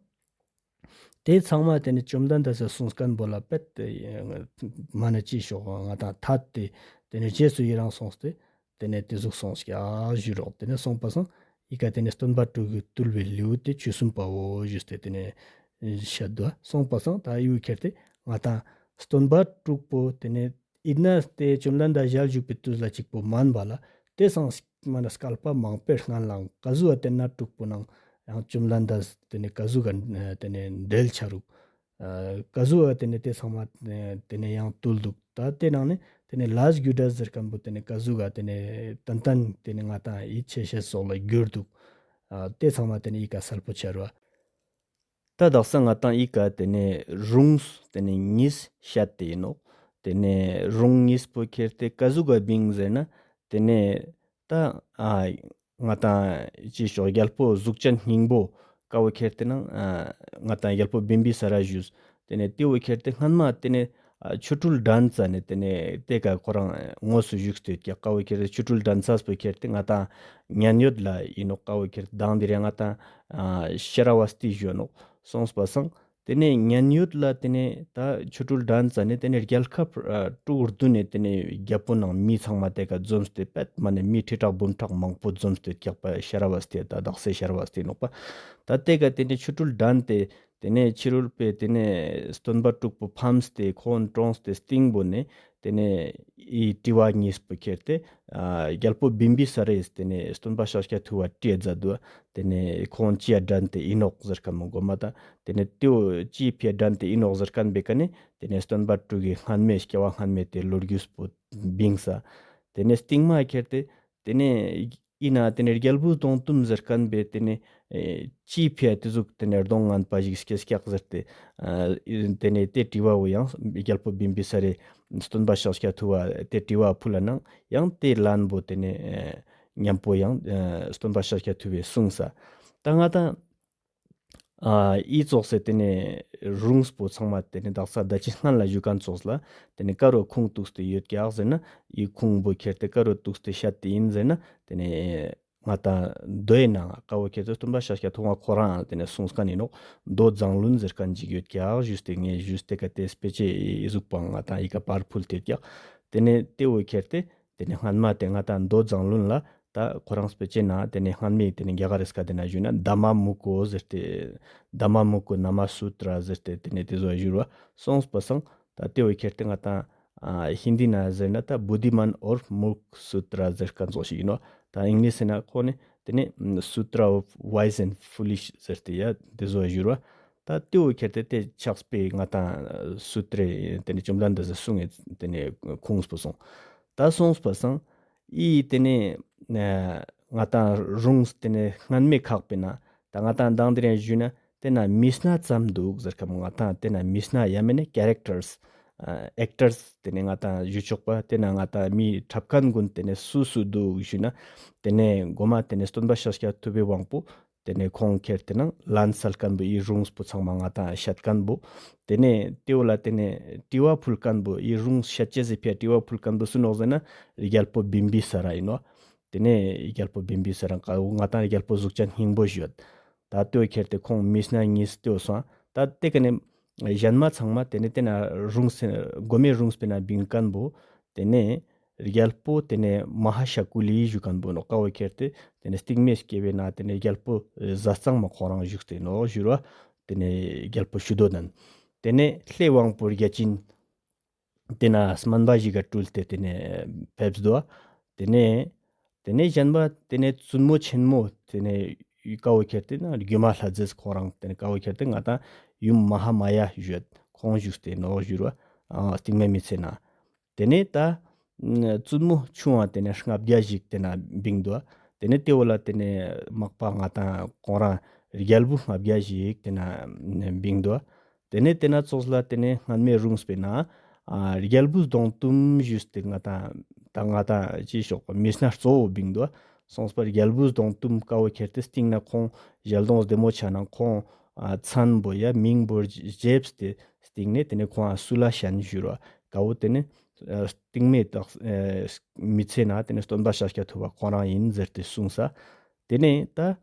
ཏེ་ཚང་མ་ཏེ་ནེ་བཅོམ་ལྡན་འདས་སི་གསུངས་ཁན་བོ་ལ་པད་མ་ནེ་ཅི་ཤོག་ང་ཏང་ཐད་དེ་ཏེ་ནེ་རྗེས་སུ་ཡི་རང་སོང་སྟེ་ཏེ་ནེ་ཏེ་ཟུག་སོང་ཀྱག་ཞུ་རུག་ཏེ་ནེ་སོང་པ་སང་ཨི་ཀ་ཏེ་ནེ་སྟོན་པ་དྲུག་གི་བཏུལ་བའི་ལེའུ་སྟེ་བཅུ་གསུམ་པའོ་ཞུས་ཏེ་ཏེ་ནེ་ཤད་དོ། སོང་པ་སང་ད་ཡུ་ཁྱེར་ཏེ་ང་ཏང་སྟོན་པ་དྲུག་པོ་ཏེ་ནེ་ཨིན་ན་ཏེ་བཅོམ་ལྡན་འདས་ཞལ་བཞུགས་པའི་དུས་ལ་གཅིག་པོ་མན་པ་ལ་ཏེ་སང་མ་ནེ་སྐལ་པ་མང་པོའི་སྔན་ལའང་ཀ་ཟུག་ག་ཏེ་ན་དྲུག་པོ་ནང་ཡང་བཅོམ་ལྡན་འདས་ཏེ་ནེ་ཀ་ཟུག་ག་ཏེ་ནེ་འབྲེལ་ཆ་རུག་ཨ་ཀ་ཟུག་ག་ཏེ་ནེ་ཏེ་ཚང་མ་ཏེ་ནེ་ཡང་བཏུལ་དུག་ད་ཏེ་ནང་ནེ་ཏེ་ནེ་ལས་རྒྱུ་འབྲས་ཟེར་ཁན་བོ་ཏེ་ནེ་ཀ་ཟུག་ག་ཏེ་ནེ་ཏན་ཏན་ཏེ་ནེ་ང་ཏང་ཡིད་ཆེས་ཤེས་སོགས་ལ་གྱུར་དུག་ཨ་ཏེ་ཚང་མ་ཏེ་ནེ་ཨི་ཀ་སལ་པོ་ཆ་རུག་ད་དག་ས་ང་ཏང་ཨི་ཀ་ཏེ་ནེ་རུང་ཏེ་ནེ་ཉིས་ཤད་དེ་ཨིན་ནོག་ཏེ་ནེ་རུང་ཉིས་པོ་ཁྱེར་ཏེ་ཀ་ཟུག་ག་བིང་ཟེར་ན་ཏེ་ནེ་ད་ཨ་ང་ཏང་ཅི་ཤོག་གྱལ་པོ་གཟུགས་ཅན་སྙིང་པོ་ཀ་བོ་ཁྱེར་ཏེ་ནང་ཨ་ང་ཏང་གྱལ་པོ་བིམ་བི་ས་ར་ཞུས། ཏེ་ནེ་ཏེ་བོ་ཁྱེར་ཏེ་སྔན་མ་ཏེ་ནེ་ཨ་ཆོ་འཕྲུལ་འགྲན་ཙ་ནེ་ཏེ་ནེ་ཏེ་ཀ་ཁོ་རང་དངོས་སུ་བཞུགས་ཏེ་ཡོད་ཀྱག་ཀ་བོ་ཁྱེར་ཏེ་ཆོ་འཕྲུལ་འགྲན་ཙ་པོ་ཁྱེར་ཏེ་ང་ཏང་མཉན་ཡོད་ལ་ཨིན་ནོག་ཀ་བོ་ཁྱེར་ཏེ་དང་དེ་རིང་ང་ཏང་ཨ་ཤ་ར་བ་སྟི་ཞུ་ནོག་སོང་པ་སང་། ཏེ་ནེ་མཉན་ཡོད་ལ་ཏེ་ནེ་ད་ཆོ་འཕྲུལ་འགྲན་ཙ་ནེ་ཏེ་ནེ་རྒྱལ་ཁབ་ཨ་དྲུག་བདུན་ནེ་ཏེ་ནེ་རྒྱལ་པོ་ནང་མི་ཚང་མ་ཏེ་ཀ་འཛོམས་ཏེ་པད་མ་ནེ་མི་ཁྲི་ཕྲག་འབུམ་ཕྲག་མང་པོ་འཛོམས་ཏེ་ཡོད་ཀྱག་པ་ཤ་ར་བ་སྟི་ད་དག་ས་ཤ་ར་བ་སྟི་ནོག་པ། ད་ཏེ་ཀ་ཏེ་ནེ་ཆོ་འཕྲུལ་འགྲན་ཏེ་ཏེ་ནེ་ཕྱི་རོལ་པའི་ཏེ་ནེ་སྟོན་པ་དྲུག་པོ་ཕམ་སྟེ་ཁོང་གྲོངས་ཏེ་སྟིང་པོ་ནེ་ཏེ་ནེ་ཨི་དྲི་བ་ཉིས་པོ་ཁྱེར་ཏེ་ཨ་གྱལ་པོ་བིམ་བི་ས་ར་ཡིས་ཏེ་ནེ་སྟོན་པ་ཤཱཀྱ་ཐུབ་པ་དྲིས་མཛད་དུག་ཏེ་ནེ་ཁོང་ཅི་ཡ་འགྲན་ཏེ་ཨིན་ནོག་ཟེར་ཁན་མོ་གོ་མ་ད་ཏེ་ནེ་ཏེ་བོ་ཅི་ཕི་ཡ་འགྲན་ཏེ་ཨིན་ནོག་ཟེར་ཁན་བོའི་ཀ་ནེ་ཏེ་ནེ་སྟོན་པ་དྲུག་གི་སྔན་མའི་སྐྱེ་བ་སྔན་མའི་ཏེ་ལོ་རྒྱུས་པོ་བིངས། ཏེ་ནེ་སྟིང་མ་ཁྱེར་ཏེ་ཏེ་ནེ་ཨིན་ན་ཏེ་ནེ་རྒྱལ་བུ་སྟོང་གསུམ་ཟེར་ཁན་བོའི་ཏེ་ནེ་ཨེ་ཅི་ཕི་ཡ་ཏེ་ཟུག་ཏེ་ནེ་གདོང་ངན་པ་ཞིག་སྐྱེས་ཀྱག་ཟེར་ཏེ་ཨ་ཏེ་ནེ་ཏེ་དྲི་བ་བོ་ཡང་གྱལ་པོ་བིམ་བི་ས་རའི་སྟོན་པ་ཤཱཀྱ་ཐུབ་པ་ཏེ་དྲི་བ་ཕུལ་ལ་ནང་ཡང་ཏེ་ལན་བོ་ཏེ་ནེ་ཨེ་ཉམ་པོ་ཡང་ཨེ་སྟོན་པ་ཤཱཀྱ་ཐུབ་པས་གསུངས། ད་ང་ཏང་ ཨ་འི་ཙོགས་སེ་ཏེ་ནེ་རུངས་པོ་ཚང་མ་ཏེ་ནེ་དག་ས་ད་ཅི་སྔན་ལ་ཞུ་ཁན་ཙོགས་ལ་ཏེ་ནེ་ཀ་རུ་ཁུངས་གཏུགས་ཏེ་ཡོད་ཀྱག་ཟེར་ན་འི་ཁུངས་པོ་ཁྱེར་ཏེ་ཀ་རུ་གཏུགས་ཏེ་ཤད་དེ་ཨིན་ཟེར་ན་ཏེ་ནེ་ང་དང་མདོའི་ནང་ཀ་བོ་ཁྱེར་ཏེ་སྟོན་པ་ཤཱཀྱ་ཐུབ་པ་ཁོ་རང་ཏེ་ནེ་གསུངས་ཁན་ཨིན་ནོག། མདོ་མཛངས་བླུན་ཟེར་ཁན་ཅིག་ཡོད་ཀྱག་ཞུས་ཏེ་ངས་ཞུས་ཏེ་ཀ་ཏེ་སྤེ་ཆའི་གཟུགས་པོའང་ང་དང་འི་ཀ་པར་ཕུལ་ཏེ་ཡོད་ཀྱག། ཏེ་ནེ་ཏེ་བོ་ཁྱེར་ཏེ་ཏེ་ནེ་སྔན་མ་ཏེ་ང་དང་མདོ་མཛངས་བླུན་ལ་ད་ཁོ་རང་སྤེ་ཆའི་ནང་ཏེ་ནེ་སྔན་མའི་ཏེ་ནེ་རྒྱ་གར་རི་སྐད་ཏེ་ན་ཞུས་ན་དྷརྨ་མུ་ཀོ་ཟེར་ཏེ་དྷརྨ་མུ་ཀོ་ནཱ་མ་སུ་ཏྲ་ཟེར་ཏེ་ཏེ་ནེ་ཏེ་ཟུག་ཞུ་རུ་བ་སོང་པ་སང་ད་ཏེ་བོ་ཁྱེར་ཏེ་ང་དང་ཨ་ཧིན་དི་ནང་ཟེར་ན་ད་བུ་དྷི་མན་ཨོར་མུར་ཁ་སུ་ཏྲ་ཟེར་ཁན་ཙོགས་ཤིག་ཨིན་ནོག། ད་ཨིང་ལིཤ་ཟེར་ན་ཁོ་ནི་ཏེ་ནེ་Sutra of Wise and Foolish ཟེར་ཏེ་ཡ་ཏེ་ཟུག་ཞུ་རུ་བ། ད་ཏེ་བོ་ཁྱེར་ཏེ་ཏེ་ཕྱག་དཔེ་ང་དང་སུ་ཏྲའི་ཏེ་ནེ་བཅོམ་ལྡན་འདས་སི་གསུང་ངི་ཏེ་ནེ་ཁུངས་པོ་སོང་། ད་སོང་པ་སང་འི་ཏེ་ནེ་ཨ་ང་དང་རུངས་ཏེ་ནེ་སྔན་མའི་ཁག་པའི་ནང་ད་ང་དང་མདང་དེ་རིང་ཞུས་ན་ཏེ་ན་མི་སྣ་ཙམ་དུག་ཟེར་ཁན་ང་དང་ཏེ་ན་མི་སྣ་ཡང་མེན་ན་ཀེ་རེག་ཊར་སི་ཨེག་ཊར་སི་ཏེ་ནེ་ང་དང་ཞུ་ཆོག་པ་ཏེ་ན་ང་དང་མི་འཁྲབ་ཁན་གུན་ཏེ་ནེ་སུ་སུ་དུག་ཞུས་ན་ཏེ་ནེ་གོ་མ་ཏེ་ནེ་སྟོན་པ་ཤཱཀྱ་ཐུབ་པའི་དབང་པོ་ཏེ་ནེ་ཁོང་ཁྱེར་ཏེ་ནང་ལན་སལ་ཁན་བོ་འི་རུངས་པོ་ཚང་མ་ང་དང་ཤད་ཁན་བོ། ཏེ་ནེ་ཏེ་བོ་ལ་ཏེ་ནེ་དྲི་བ་ཕུལ་ཁན་བོ་འི་རུངས་ཤད་ཅེས་སི་ཕིའ་དྲི་བ་ཕུལ་ཁན་བོ་སུ་ནོག་ཟེར་ན་རྒྱལ་པོ་བིམ་བི་ས་ར་ཨིན་ནོག། ཏེ་ནེ་རྒྱལ་པོ་བིམ་བི་ས་ར་ང་དང་རྒྱལ་པོ་གཟུགས་ཅན་སྙིང་པོ་ཞུ་ཡོད། ད་ཏེ་བོ་ཁྱེར་ཏེ་ཁོང་མི་སྣ་ཉིས་ཏེ་བོ་སོང་། ད་ཏེ་ཀ་ནེ་ཞན་མ་ཚང་མ་ཏེ་ནེ་ཏེ་ན་རུངས་གོ་མའི་རུངས་པའི་ནང་བིང་ཁན་བོ་ཏེ་ནེ་རྒྱལ་པོ་ཏེ་ནེ་མ་ཧཱ་ཤ་ཀུ་ལི་ཞུ་ཁན་བོ་ནོག། ཀ་བོ་ཁྱེར་ཏེ་ཏེ་ནེ་སྟིང་མའི་སྐྱེ་བའི་ནང་ཏེ་ནེ་རྒྱལ་པོ་ཟས་གཙང་མ་ཁོང་རང་བཞུགས་ཏེ་ནོག་ཞུ་རུ་བ། ཏེ་ནེ་རྒྱལ་པོ་ཤུ་དོ་དན། ཏེ་ནེ་ལྷའི་དབང་པོ་བརྒྱ་བྱིན་ཏེ་ན་སྨན་པ་ཞིག་ག་སྤྲུལ་ཏེ་ཏེ་ནེ་ཕེབས་དུག། ཏེ་ནེ་ཏེ་ནེ་ཞན་པ་ཏེ་ནེ་བཙུན་མོ་ཆེན་མོ་ཏེ་ནེ་ཀ་བོ་ཁྱེར་ཏེ་ན་སྒྱུ་མ་ལྷ་མཛེས་ཁོང་རང་ཏེ་ནེ་ཀ་བོ་ཁྱེར་ཏེ་ང་དང་ཡུམ་མ་ཧཱ་མ་ཡ་ཞུ་ཡོད། ཁོང་བཞུགས་ཏེ་ནོག་ཞུ་རུ་བ། ཨ་སྟིང་མའི་མི་ཚེ་ན། ཏེ་ནེ་ད་བཙུན་མོ་ཆུང་བ་ཏེ་ནེ་ལྔ་བརྒྱ་ཞིག་ཏེ་ན་བིང་དུག། ཏེ་ནེ་ཏེ་བོ་ལ་ཏེ་ནེ་མག་པ་ང་དང་ཁོང་རང་རྒྱལ་བུ་ལྔ་བརྒྱ་ཞིག་ཏེ་ན་བིང་དུག། ཏེ་ནེ་ཏེ་ན་ཙོགས་ལ་ཏེ་ནེ་སྔན་མའི་རུངས་པའི་ནང་ཨ་རྒྱལ་བུ་གདོང་གཏུམ་ཞུས་ཏེ་ང་དང་ད་ང་དང་ཅི་ཞོག་མི་སྣ་གཙོ་བོ་བིང་དུག། སོང་པ་རྒྱལ་བུ་གདོང་གཏུམ་ཀ་བོ་ཁྱེར་ཏེ་སྟིང་ན་ཁོང་ཞལ་གདོང་བདེ་མོ་ཆ་ནང་ཁོང་ཨ་མཚན་བོ་ཡ་མིང་བོ་བརྗེས་ཏེ་སྟིང་ནེ་ཏེ་ནེ་ཁོང་ཨ་སུ་ལ་ཤན་ཞུ་རུ་བ་ཀ་བོ་ཏེ་ནེ་ཨ་སྟིང་མའི་དག་ཨ་མི་ཚེ་ན་ཏེ་ནེ་སྟོན་པ་ཤཱཀྱ་ཐུབ་པ་ཁོང་རང་ཨིན་ཟེར་ཏེ་གསུངས་ས། ཏེ་ནེ་ད་ཨ་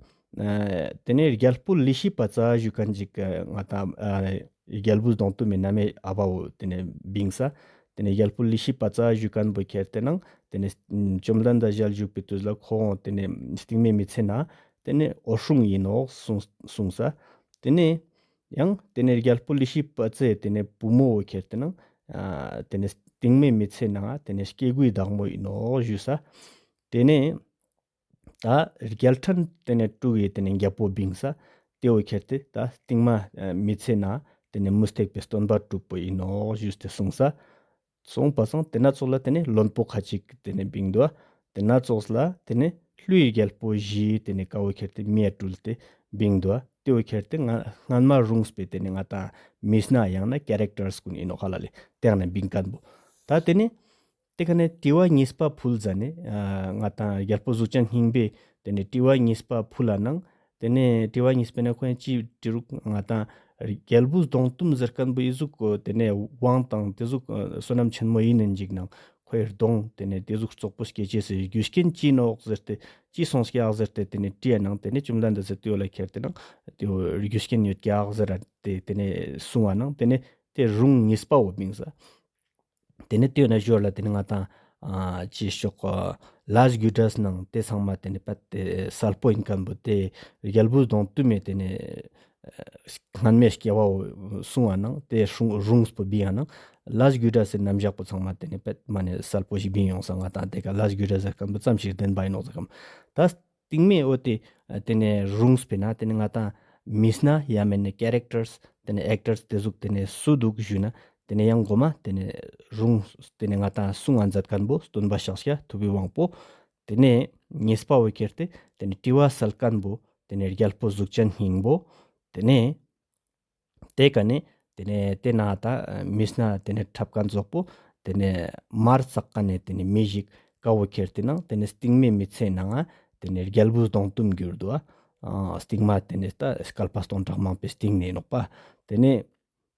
ཏེ་ནེ་རྒྱལ་པོ་ལི་ཤི་པ་ཙ་ཞུ་ཁན་ཅིག་ང་དང་ཨ་རྒྱལ་བུ་གདོང་གཏུམ་མི་ན་མའི་ཨ་བ་བོ་ཏེ་ནེ་བིང་ས། ཏེ་ནེ་རྒྱལ་པོ་ལི་ཤི་པ་ཙ་ཞུ་ཁན་བོ་ཁྱེར་ཏེ་ནང་ཏེ་ནེ་བཅོམ་ལྡན་འདས་ཞལ་བཞུགས་པའི་དུས་ལ་ཁོང་ཏེ་ནེ་སྟིང་མའི་མི་ཚེ་ན་ཏེ་ནེ་འོད་སྲུང་ཨིན་ནོག་གསུངས་གསུངས་ས། ཏེ་ནེ་ཡང་ཏེ་ནེ་རྒྱལ་པོ་ལི་ཤི་པ་ཙའི་ཏེ་ནེ་བུ་མོ་བོ་ཁྱེར་ཏེ་ནང་ཨ་ཏེ་ནེ་སྟིང་མའི་མི་ཚེ་ནང་ཏེ་ནེ་སྐྱེ་དགུའི་བདག་མོ་ཨིན་ནོག་ཞུ་ས། ཏེ་ནེ་ད་རྒྱལ་ཕྲན་ཏེ་ནེ་དྲུག་གི་ཏེ་ནེ་རྒྱལ་པོ་བིང་ས། ཏེ་བོ་ཁྱེར་ཏེ་ད་སྟིང་མ་ཨ་མི་ཚེ་ན་ཏེ་ནེ་མུ་སྟེགས་པའི་སྟོན་པ་དྲུག་པོ་ཨིན་ནོག་ཞུས་ཏེ་གསུངས་ས། སོང་པ་སང་ཏེ་ན་ཙོགས་ལ་ཏེ་ནེ་བློན་པོ་ཁ་ཅིག་ཏེ་ནེ་བིང་དུག། ཏེ་ན་ཙོགས་ལ་ཏེ་ནེ་ཀླུའི་རྒྱལ་པོ་བཞི་ཏེ་ནེ་ཀ་བོ་ཁྱེར་ཏེ་མི་ཡ་སྤྲུལ་ཏེ་བིང་དུག། ཏེ་བོ་ཁྱེར་ཏེ་ང་སྔན་མ་རུངས་པའི་ཏེ་ནེ་ང་དང་མི་སྣ་ཡང་ན་ཀེ་རེག་ཊར་སི་གུན་ཨིན་ནོག་ཧ་ལ་ལེ། ཏེ་ཡང་ན་བིང་ཁན་བོ། ད་ཏེ་ནེ་ཏེ་ཀ་ནེ་དྲི་བ་ཉིས་པ་ཕུལ་ཟ་ནེ་ཨ་ང་དང་རྒྱལ་པོ་གཟུགས་ཅན་སྙིང་པོའི་ཏེ་ནེ་དྲི་བ་ཉིས་པ་ཕུལ་ལ་ནང་ཏེ་ནེ་དྲི་བ་ཉིས་པའི་ནང་ཁོང་ཅི་དྲི་རུག་ང་དང་རྒྱལ་བུ་གདོང་གཏུམ་ཟེར་ཁན་བོ་འི་ཟུག་ཏེ་ནེ་དབང་དང་ཏེ་ཟུག་བསོད་ནམས་ཆེན་མོ་ཨིན་ནན་ཅིག་ནང་ཁོའི་གདོང་ཏེ་ནེ་ཏེ་ཟུག་རྩོག་པོ་སྐྱེ་ཅེས་སི་རྒྱུ་རྐྱེན་ཅི་ནོག་ཟེར་ཏེ་ཅི་སོང་སྐྱག་ཟེར་ཏེ་ཏེ་ནེ་དྲིས་ནང་ཏེ་ནེ་བཅོམ་ལྡན་འདས་སི་ཏེ་བོ་ལ་ཁྱེར་ཏེ་ནང་ཏེ་བོ་རྒྱུ་རྐྱེན་ཡོད་ཀྱག་ཟེར་ཏེ་ཏེ་ནེ་གསུངས་པ་ནང་ཏེ་ནེ་ཏེ་རུང་ཉིས་པ་བོ་བིང་ས། ཏེ་ནེ་ཏེ་ན་ཞོར་ལ་ཏེ་ནེ་ང་དང་ཨ་ཅི་ཞོག་ལས་རྒྱུ་འབྲས་ནང་ཏེ་ཚང་མ་ཏེ་ནེ་པད་ཏེ་སལ་པོ་ཨིན་ཁན་བོ་ཏེ་རྒྱལ་བུ་གདོང་གཏུམ་མི་ཏེ་ནེ་ཨ་སྔན་མའི་སྐྱེ་བ་བོ་གསུངས་པ་ནང་ཏེ་རུང་རུངས་པོ་བིང་ང་ནང་ལས་རྒྱུ་འབྲས་སི་རྣམ་གཞག་པོ་ཚང་མ་ཏེ་ནེ་པད་མ་ནེ་སལ་པོ་ཞིག་བིང་ཡོང་ས། ང་དང་ཏེ་ཀ་ལས་རྒྱུ་འབྲས་ཟེར་ཁན་བོ་ཙམ་ཞིག་བདེན་པ་ཨིན་ནོག་ཟེར་ཁན་ད། སྟིང་མའི་འོ་ཏེ་ཏེ་ནེ་རུངས་པའི་ནང་ཏེ་ནེ་ང་དང་མི་སྣ་ཡང་མེན་ན་ཀེ་རེག་ཊར་སི་ཏེ་ནེ་ཨེག་ཊར་སི་ཏེ་ཟུག་ཏེ་ནེ་སུ་དུག་ཞུས་ན་ཏེ་ནེ་ཡང་གོ་མ་ཏེ་ནེ་རུང་ཏེ་ནེ་ང་དང་གསུང་ང་མཛད་ཁན་བོ་སྟོན་པ་ཤཱཀྱ་ཐུབ་པའི་དབང་པོ། ཏེ་ནེ་ཉིས་པ་བོ་ཁྱེར་ཏེ་ཏེ་ནེ་དྲི་བ་སལ་ཁན་བོ་ཏེ་ནེ་རྒྱལ་པོ་གཟུགས་ཅན་སྙིང་པོ། ཏེ་ནེ་ཏེ་ཀ་ནེ་ཏེ་ནེ་ཏེ་ན་ད་མི་སྣ་ཏེ་ནེ་འཁྲབ་ཁན་ཙོགས་པོ་ཏེ་ནེ་མར་ཙག་ཀ་ནེ་ཏེ་ནེ་མི་ཞིག་ཀ་བོ་ཁྱེར་ཏེ་ནང་ཏེ་ནེ་སྟིང་མའི་མི་ཚེའི་ནང་ང་ཏེ་ནེ་རྒྱལ་བུ་གདོང་གཏུམ་གྱུར་དུག་ཨ། ཨ་སྟིང་མ་ཏེ་ནེ་ད་སྐལ་པ་སྟོང་ཕྲག་མང་པོའི་སྟིང་ནེ་ཨིན་ནོག་པ། ཏེ་ནེ་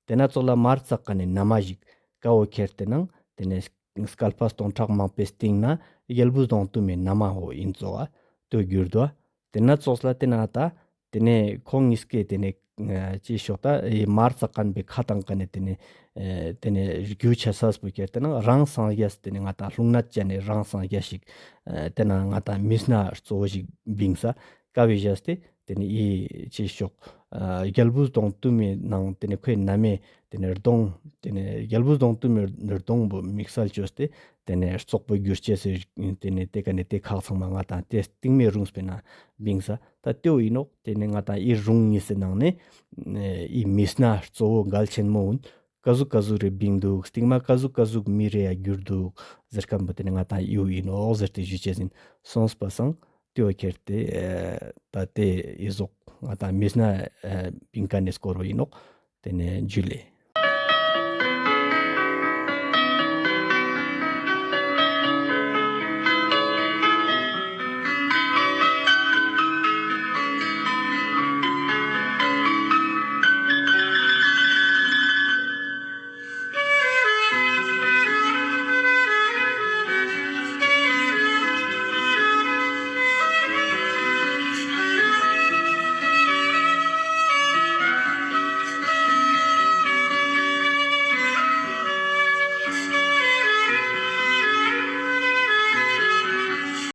ཏེ་ན་ཙོགས་ལ་མར་ཙག་ཁན་ནི་ན་མ་ཞིག་ཀ་བོ་ཁྱེར་ཏེ་ནང་ཏེ་ནེ་སྐལ་པ་སྟོང་ཕྲག་མང་པོའི་སྟིང་ནེ་གྱལ་བུ་སྟོང་དུ་མའི་ན་མ་བོ་ཨིན་ཙོགས་ཏེ་གྱུར་དུག། ཏེ་ན་ཙོགས་ལ་ཏེ་ན་ད་ཏེ་ནེ་ཁོང་ཉིས་ཀའི་ཏེ་ནེ་ཅི་ཤོག་ད་ཨེ་མར་ཙག་ཁན་པའི་ཁ་ཏང་ཀ་ནེ་ཏེ་ནེ་ཨེ་ཏེ་ནེ་རྒྱུ་ཆ་ས་པོ་ཁྱེར་ཏེ་ནང་རང་སངས་རྒྱས་ཏེ་ནེ་ང་ཏང་རླུང་ནད་ཅན་ནི་རང་སངས་རྒྱས་ཤིག་ཨེ་ཏེ་ན་ང་ཏང་མི་སྣ་གཙོ་བོ་ཞིག་བིངས་ས་ཀ་བོ་ཞིག་སྟེ་ཏེ་ནེ་ཨི་ཅི་ཤོག་ཨ་གྱལ་བུ་སྟོང་དུ་མའི་ནང་ཏེ་ནེ་ཁོའི་ན་མའི་ཏེ་ནེ་གདོང་ཏེ་ནེ་གྱལ་བུ་སྟོང་དུ་མའི་གདོང་བོ་དམིགས་བསལ་ཅོས་ཏེ་ཏེ་ནེ་རྩོག་པོ་གྱུར་ཅེས་སི་ཏེ་ནེ་ཏེ་ཀ་ནེ་ཏེ་ཁག་ཚང་མ་ང་ཏང་ཏེ་སྟིང་མའི་རུངས་པའི་ནང་བིངས་ས་ད་ཏེ་བོ་ཨིན་ནོག། ཏེ་ནེ་ང་ཏང་ཨི་རུང་ཉིས་སི་ནང་ནེ་ཨི་མི་སྣ་གཙོ་བོ་གལ་ཆེན་མོ་ཀ་ཟུག་ཀ་ཟུག་རེ་བིངས་དུག། སྟིང་མ་ཀ་ཟུག་ཀ་ཟུག་མི་རེ་ཡ་གྱུར་དུག་ཟེར་ཁན་པོ་ཏེ་ནེ་ང་ཏང་ཨི་བོ་ཨིན་ནོག་ཟེར་ཏེ་ཞུ་ཅེས་ཨིན། སོང་པ་སང་ཏེ་བོ་ཁྱེར་ཏེ་ཨེ་ད་ཏེ་ཨི་ཟུག་ང་ཏང་མི་སྣ་ཨེ་བིངས་ཁན་ནི་སྐོར་བོ་ཨིན་ནོག། ཏེ་ནེ་ཇུ་ལེ།